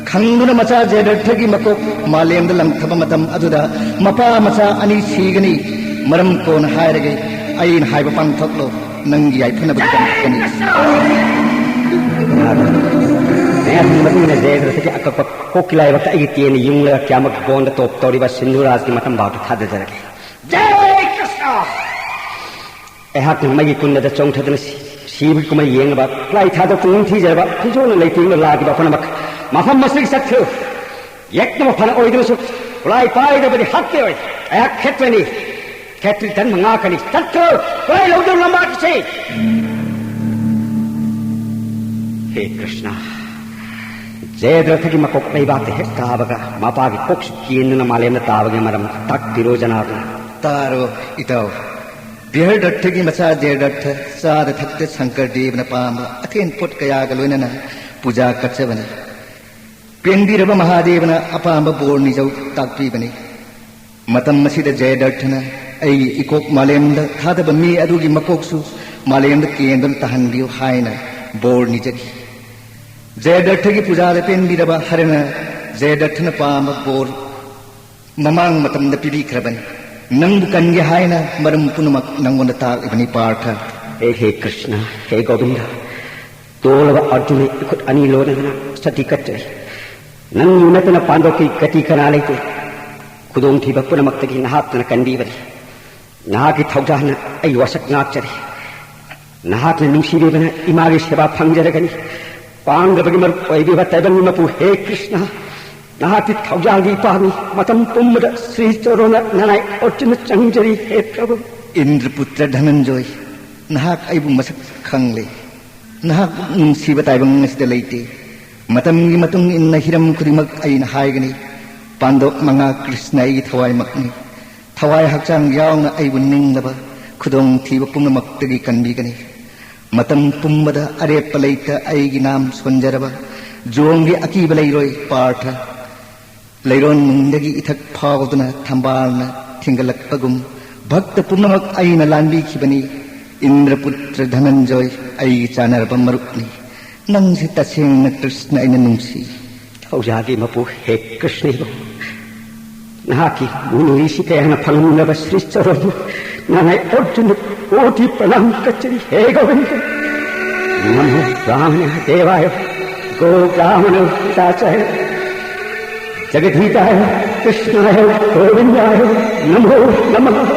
ꯈꯪꯗꯨꯅ ꯃꯆꯥ ꯖꯦꯗꯔꯊꯒꯤ ꯃꯀꯣꯛ ꯃꯥꯂꯦꯝꯗ ꯂꯪꯊꯕ ꯃꯇꯝ ꯑꯗꯨꯗ ꯃꯄꯥ ꯃꯆꯥ ꯑꯅꯤ ꯁꯤꯒꯅꯤ꯫ ꯃꯔꯝ ꯀꯣꯟꯅ ꯍꯥꯏꯔꯒꯦ꯫ ꯑꯩꯅ ꯍꯥꯏꯕ ꯄꯥꯡꯊꯣꯛꯂꯣ, ꯅꯪꯒꯤ ꯌꯥꯏꯐꯅꯕꯒꯤꯗꯃꯛꯇꯅꯤ꯫ ꯃꯌꯥꯝꯒꯤ ꯃꯇꯨꯡ ꯏꯟꯅ ꯖꯦꯗꯔꯊꯒꯤ ꯑꯀꯛꯄ ꯀꯣꯛꯀꯤ ꯂꯥꯏꯕꯛꯇ ꯑꯩꯒꯤ ꯇꯦꯟꯅ ꯌꯨꯡꯂꯒ ꯀꯌꯥꯃꯛ ꯕꯣꯟꯗ ꯇꯣꯞ ꯇꯧꯔꯤꯕ ꯁꯤꯟꯙꯨꯔꯥꯖꯀꯤ ꯃꯇꯝ ꯐꯥꯎꯗ ꯊꯥꯗꯖꯔꯒꯦ꯫ ꯖꯥꯏ ꯀ꯭ꯔꯤꯁꯅ! ꯑꯩꯍꯥꯛꯅ ꯃꯩꯒꯤ ꯀꯨꯟꯗꯗ ꯆꯣꯡꯊꯗꯨꯅ ꯁꯤ-, ꯁꯤꯕꯒꯤ ꯀꯨꯝꯍꯩ ꯌꯦꯡꯅꯕ ꯈꯨꯠꯂꯥꯏ ꯊꯥꯗꯣꯛꯇꯨꯅ ꯅꯤꯡꯊꯤꯖꯔꯕ ꯐꯤꯖꯣꯜꯅ ꯂꯩꯇꯦꯡꯗꯨꯅ ꯂꯥꯛꯂꯤꯕ ꯄꯨꯝꯅꯃꯛ ꯃꯐꯝ ꯑꯁꯤꯒꯤ ꯆꯠꯈ꯭ꯔꯨ꯫ ꯌꯦꯛꯅꯕ ꯐꯅ ꯑꯣꯏꯗꯨꯅꯁꯨ ꯈꯨꯠꯂꯥꯏ ꯄꯥꯏꯗꯕꯗꯤ ꯍꯥꯠꯄ ꯑꯣꯏ꯫ ꯑꯩꯍꯥꯛ ꯈꯦꯇ꯭ꯔꯅꯤ꯫ ꯈꯦꯇ꯭ꯔꯤ ꯙꯔꯃ ꯉꯥꯛꯀꯅꯤ꯫ ꯆꯠꯈ꯭ꯔꯨ꯫ ꯈꯨꯠꯂꯥꯏ ꯂꯧꯗꯨꯅ ꯂꯝꯕꯥ ꯆꯠꯁꯤ꯫ ꯍꯦ ꯀ꯭ꯔꯤꯁꯅ, ꯖꯌꯗ꯭ꯔꯊꯒꯤ ꯃꯀꯣꯛ ꯂꯩꯕꯥꯛꯇ ꯍꯦꯛ ꯇꯥꯕꯒ ꯃꯄꯥꯒꯤ ꯀꯣꯛꯁꯨ ꯀꯦꯟꯗꯨꯅ ꯃꯥꯂꯦꯝꯗ ꯇꯥꯕꯒꯤ ꯃꯔꯝ ꯇꯥꯛꯄꯤꯔꯣ ꯖꯅꯥꯔꯗꯅ꯫ ꯇꯥꯔꯣ ꯏꯇꯥꯎ꯫ ꯕ꯭ꯔꯍꯗꯔꯊꯒꯤ ꯃꯆꯥ ꯖꯦꯗꯔꯊ ꯆꯥꯗ ꯊꯛꯇ ꯁꯪꯀꯔ ꯗꯦꯕꯅ ꯄꯥꯝꯕ ꯑꯊꯦꯟ ꯄꯣꯠ ꯀꯌꯥꯒ ꯂꯣꯏꯅꯅ ꯄꯨꯖꯥ ꯀꯠꯆꯕꯅꯤ꯫ ꯄꯦꯟꯕꯤꯔꯕ ꯃꯍꯥꯗꯦꯕꯅ ꯑꯄꯥꯝꯕ ꯕꯣꯔ ꯅꯤꯖꯧ ꯇꯥꯛꯄꯤꯕꯅꯤ꯫ ꯃꯇꯝ ꯑꯁꯤꯗ ꯖꯦꯗꯔꯊꯅ ꯑꯩꯒꯤ ꯏꯀꯣꯛ ꯃꯥꯂꯦꯝꯗ ꯊꯥꯗꯕ ꯃꯤ ꯑꯗꯨꯒꯤ ꯃꯀꯣꯛꯁꯨ ꯃꯥꯂꯦꯝꯗ ꯀꯦꯟꯗꯨꯅ ꯇꯥꯍꯟꯕꯤꯌꯨ ꯍꯥꯏꯅ ꯕꯣꯔ ꯅꯤꯖꯈꯤ꯫ ꯖꯦꯗꯔꯊꯒꯤ ꯄꯨꯖꯥꯗ ꯄꯦꯟꯕꯤꯔꯕ ꯍꯔꯅ ꯖꯦꯗꯔꯊꯅ ꯄꯥꯝꯕ ꯕꯣꯔ ꯃꯃꯥꯡ ꯃꯇꯝꯗ ꯄꯤꯕꯤꯈ꯭ꯔꯕꯅꯤ꯫ ꯅꯪꯕꯨ ꯀꯟꯒꯦ ꯍꯥꯏꯅ ꯃꯔꯝ ꯄꯨꯝꯅꯃꯛ ꯅꯪꯉꯣꯟꯗ ꯇꯥꯛꯂꯤꯕꯅꯤ ꯄꯥꯔꯊ꯫ ꯍꯦ, ꯍꯦ ꯀ꯭ꯔꯤꯁꯅ, ꯍꯦ ꯒꯣꯕꯤꯟꯗ, ꯇꯣꯜꯂꯕ ꯑꯔꯖꯨꯟ ꯏꯈꯨꯠ ꯑꯅꯤ ꯂꯣꯟꯅꯗꯨꯅ ꯁꯇꯤ ꯀꯠꯆꯔꯤ꯫ ꯅꯪꯕꯨ ꯅꯠꯇꯅ ꯄꯥꯟꯗꯣꯛꯄꯤ ꯒꯇꯤ ꯀꯅꯥ ꯂꯩꯇꯦ꯫ ꯈꯨꯗꯣꯡꯊꯤꯕ ꯄꯨꯝꯅꯃꯛꯇꯒꯤ ꯅꯍꯥꯛꯇꯅ ꯀꯟꯕꯤꯕꯅꯤ꯫ ꯅꯍꯥꯛꯀꯤ ꯊꯧꯖꯥꯜꯅ ꯑꯩ ꯋꯥꯁꯛ ꯉꯥꯛꯆꯔꯤ꯫ ꯅꯍꯥꯛꯅ ꯅꯨꯡꯁꯤꯕꯤꯕꯅ ꯏꯃꯥꯒꯤ ꯁꯦꯕꯥ ꯐꯪꯖꯔꯒꯅꯤ꯫ ꯄꯥꯡꯗꯕꯒꯤ ꯃꯔꯨꯞ ꯑꯣꯏꯕꯤꯕ ꯇꯥꯏꯕꯪꯒꯤ ꯃꯄꯨ ꯍꯦ ꯀ꯭ꯔꯤꯁꯅ, ꯅꯍꯥꯛꯀꯤ ꯊꯧꯖꯥꯜꯒꯤ ꯏꯄꯥꯅꯤ꯫ ꯃꯇꯝ ꯄꯨꯝꯕꯗ ꯁ꯭ꯔꯤ ꯆꯔꯣꯅ ꯅꯅꯥꯏ ꯑꯣꯔꯆꯅ ꯆꯪꯖꯔꯤ ꯍꯦ ꯄ꯭ꯔꯚꯨ꯫ ꯏꯟꯗ꯭ꯔꯄꯨꯇ꯭ꯔ ꯙꯅꯟꯖꯣꯏ, ꯅꯍꯥꯛ ꯑꯩꯕꯨ ꯃꯁꯛ ꯈꯪꯂꯦ꯫ ꯅꯍꯥꯛ ꯅꯨꯡꯁꯤꯕ ꯇꯥꯏꯕꯪ ꯑꯁꯤꯗ ꯂꯩꯇꯦ꯫ ꯃꯇꯝꯒꯤ ꯃꯇꯨꯡ ꯏꯟꯅ ꯍꯤꯔꯝ ꯈꯨꯗꯤꯡꯃꯛ ꯑꯩꯅ ꯍꯥꯏꯒꯅꯤ꯫ ꯄꯥꯟꯗꯣꯞ ꯃꯉꯥ ꯀ꯭ꯔꯤꯁꯅ ꯑꯩꯒꯤ ꯊꯋꯥꯏꯃꯛꯅꯤ꯫ ꯊꯋꯥꯏ ꯍꯛꯆꯥꯡ ꯌꯥꯎꯅ ꯑꯩꯕꯨ ꯅꯤꯡꯂꯕ, ꯈꯨꯗꯣꯡꯊꯤꯕ ꯄꯨꯝꯅꯃꯛꯇꯒꯤ ꯀꯟꯕꯤꯒꯅꯤ꯫ ꯃꯇꯝ ꯄꯨꯝꯕꯗ ꯑꯔꯦꯞꯄ ꯂꯩꯇ ꯑꯩꯒꯤ ꯅꯥꯝ ꯁꯣꯟꯖꯔꯕ ꯖꯣꯡꯒꯤ ꯑꯀꯤꯕ ꯂꯩꯔꯣꯏ ꯄꯥꯔꯊ꯫ ꯂꯩꯔꯣꯟ ꯅꯨꯡꯗꯒꯤ ꯏꯊꯛ ꯐꯥꯎꯗꯨꯅ ꯊꯝꯕꯥꯜꯅ ꯊꯤꯡꯒꯠꯂꯛꯄꯒꯨꯝ, ꯚꯛꯇ ꯄꯨꯝꯅꯃꯛ ꯑꯩꯅ ꯂꯥꯟꯕꯤꯈꯤꯕꯅꯤ꯫ ꯏꯟꯗ꯭ꯔꯄꯨꯇ꯭ꯔ ꯙꯅꯟꯖꯣꯏ ꯑꯩꯒꯤ ꯆꯥꯟꯅꯔꯕ ꯃꯔꯨꯞꯅꯤ꯫ ꯅꯪꯁꯦ ꯇꯁꯦꯡꯅ ꯀ꯭ꯔꯤꯁꯅ ꯑꯩꯅ ꯅꯨꯡꯁꯤ꯫ ꯊꯧꯖꯥꯒꯤ ꯃꯄꯨ ꯍꯦ ꯀ꯭ꯔꯤꯁꯅ ꯏꯕꯨꯡ, ꯅꯍꯥꯛꯀꯤ ꯃꯨꯅꯤꯔꯤꯁꯤ ꯀꯌꯥꯅ ꯐꯪꯂꯝꯂꯕ ꯁ꯭ꯔꯤ ꯆꯔꯣꯟꯕꯨ ꯅꯅꯥꯏ ꯑꯔꯖꯨꯟꯅ ꯀꯣꯇꯤ ꯄ꯭ꯔꯅꯥꯝ ꯀꯠꯆꯔꯤ ꯍꯦ ꯒꯣꯕꯤꯟꯗ꯫ ꯅꯃꯣ ꯔꯥꯃꯥꯅ ꯗꯦꯕꯥꯌ ꯒꯣ ꯕ꯭ꯔꯥꯍꯃꯅ ꯍꯤತಾꯆꯥꯌ ꯖꯒꯗꯤꯇꯥꯌ ꯀ꯭ꯔꯤꯁꯅꯥꯌ ꯒꯣꯕꯤꯟꯗꯥꯌ ꯅꯃꯣ ꯅꯃ꯫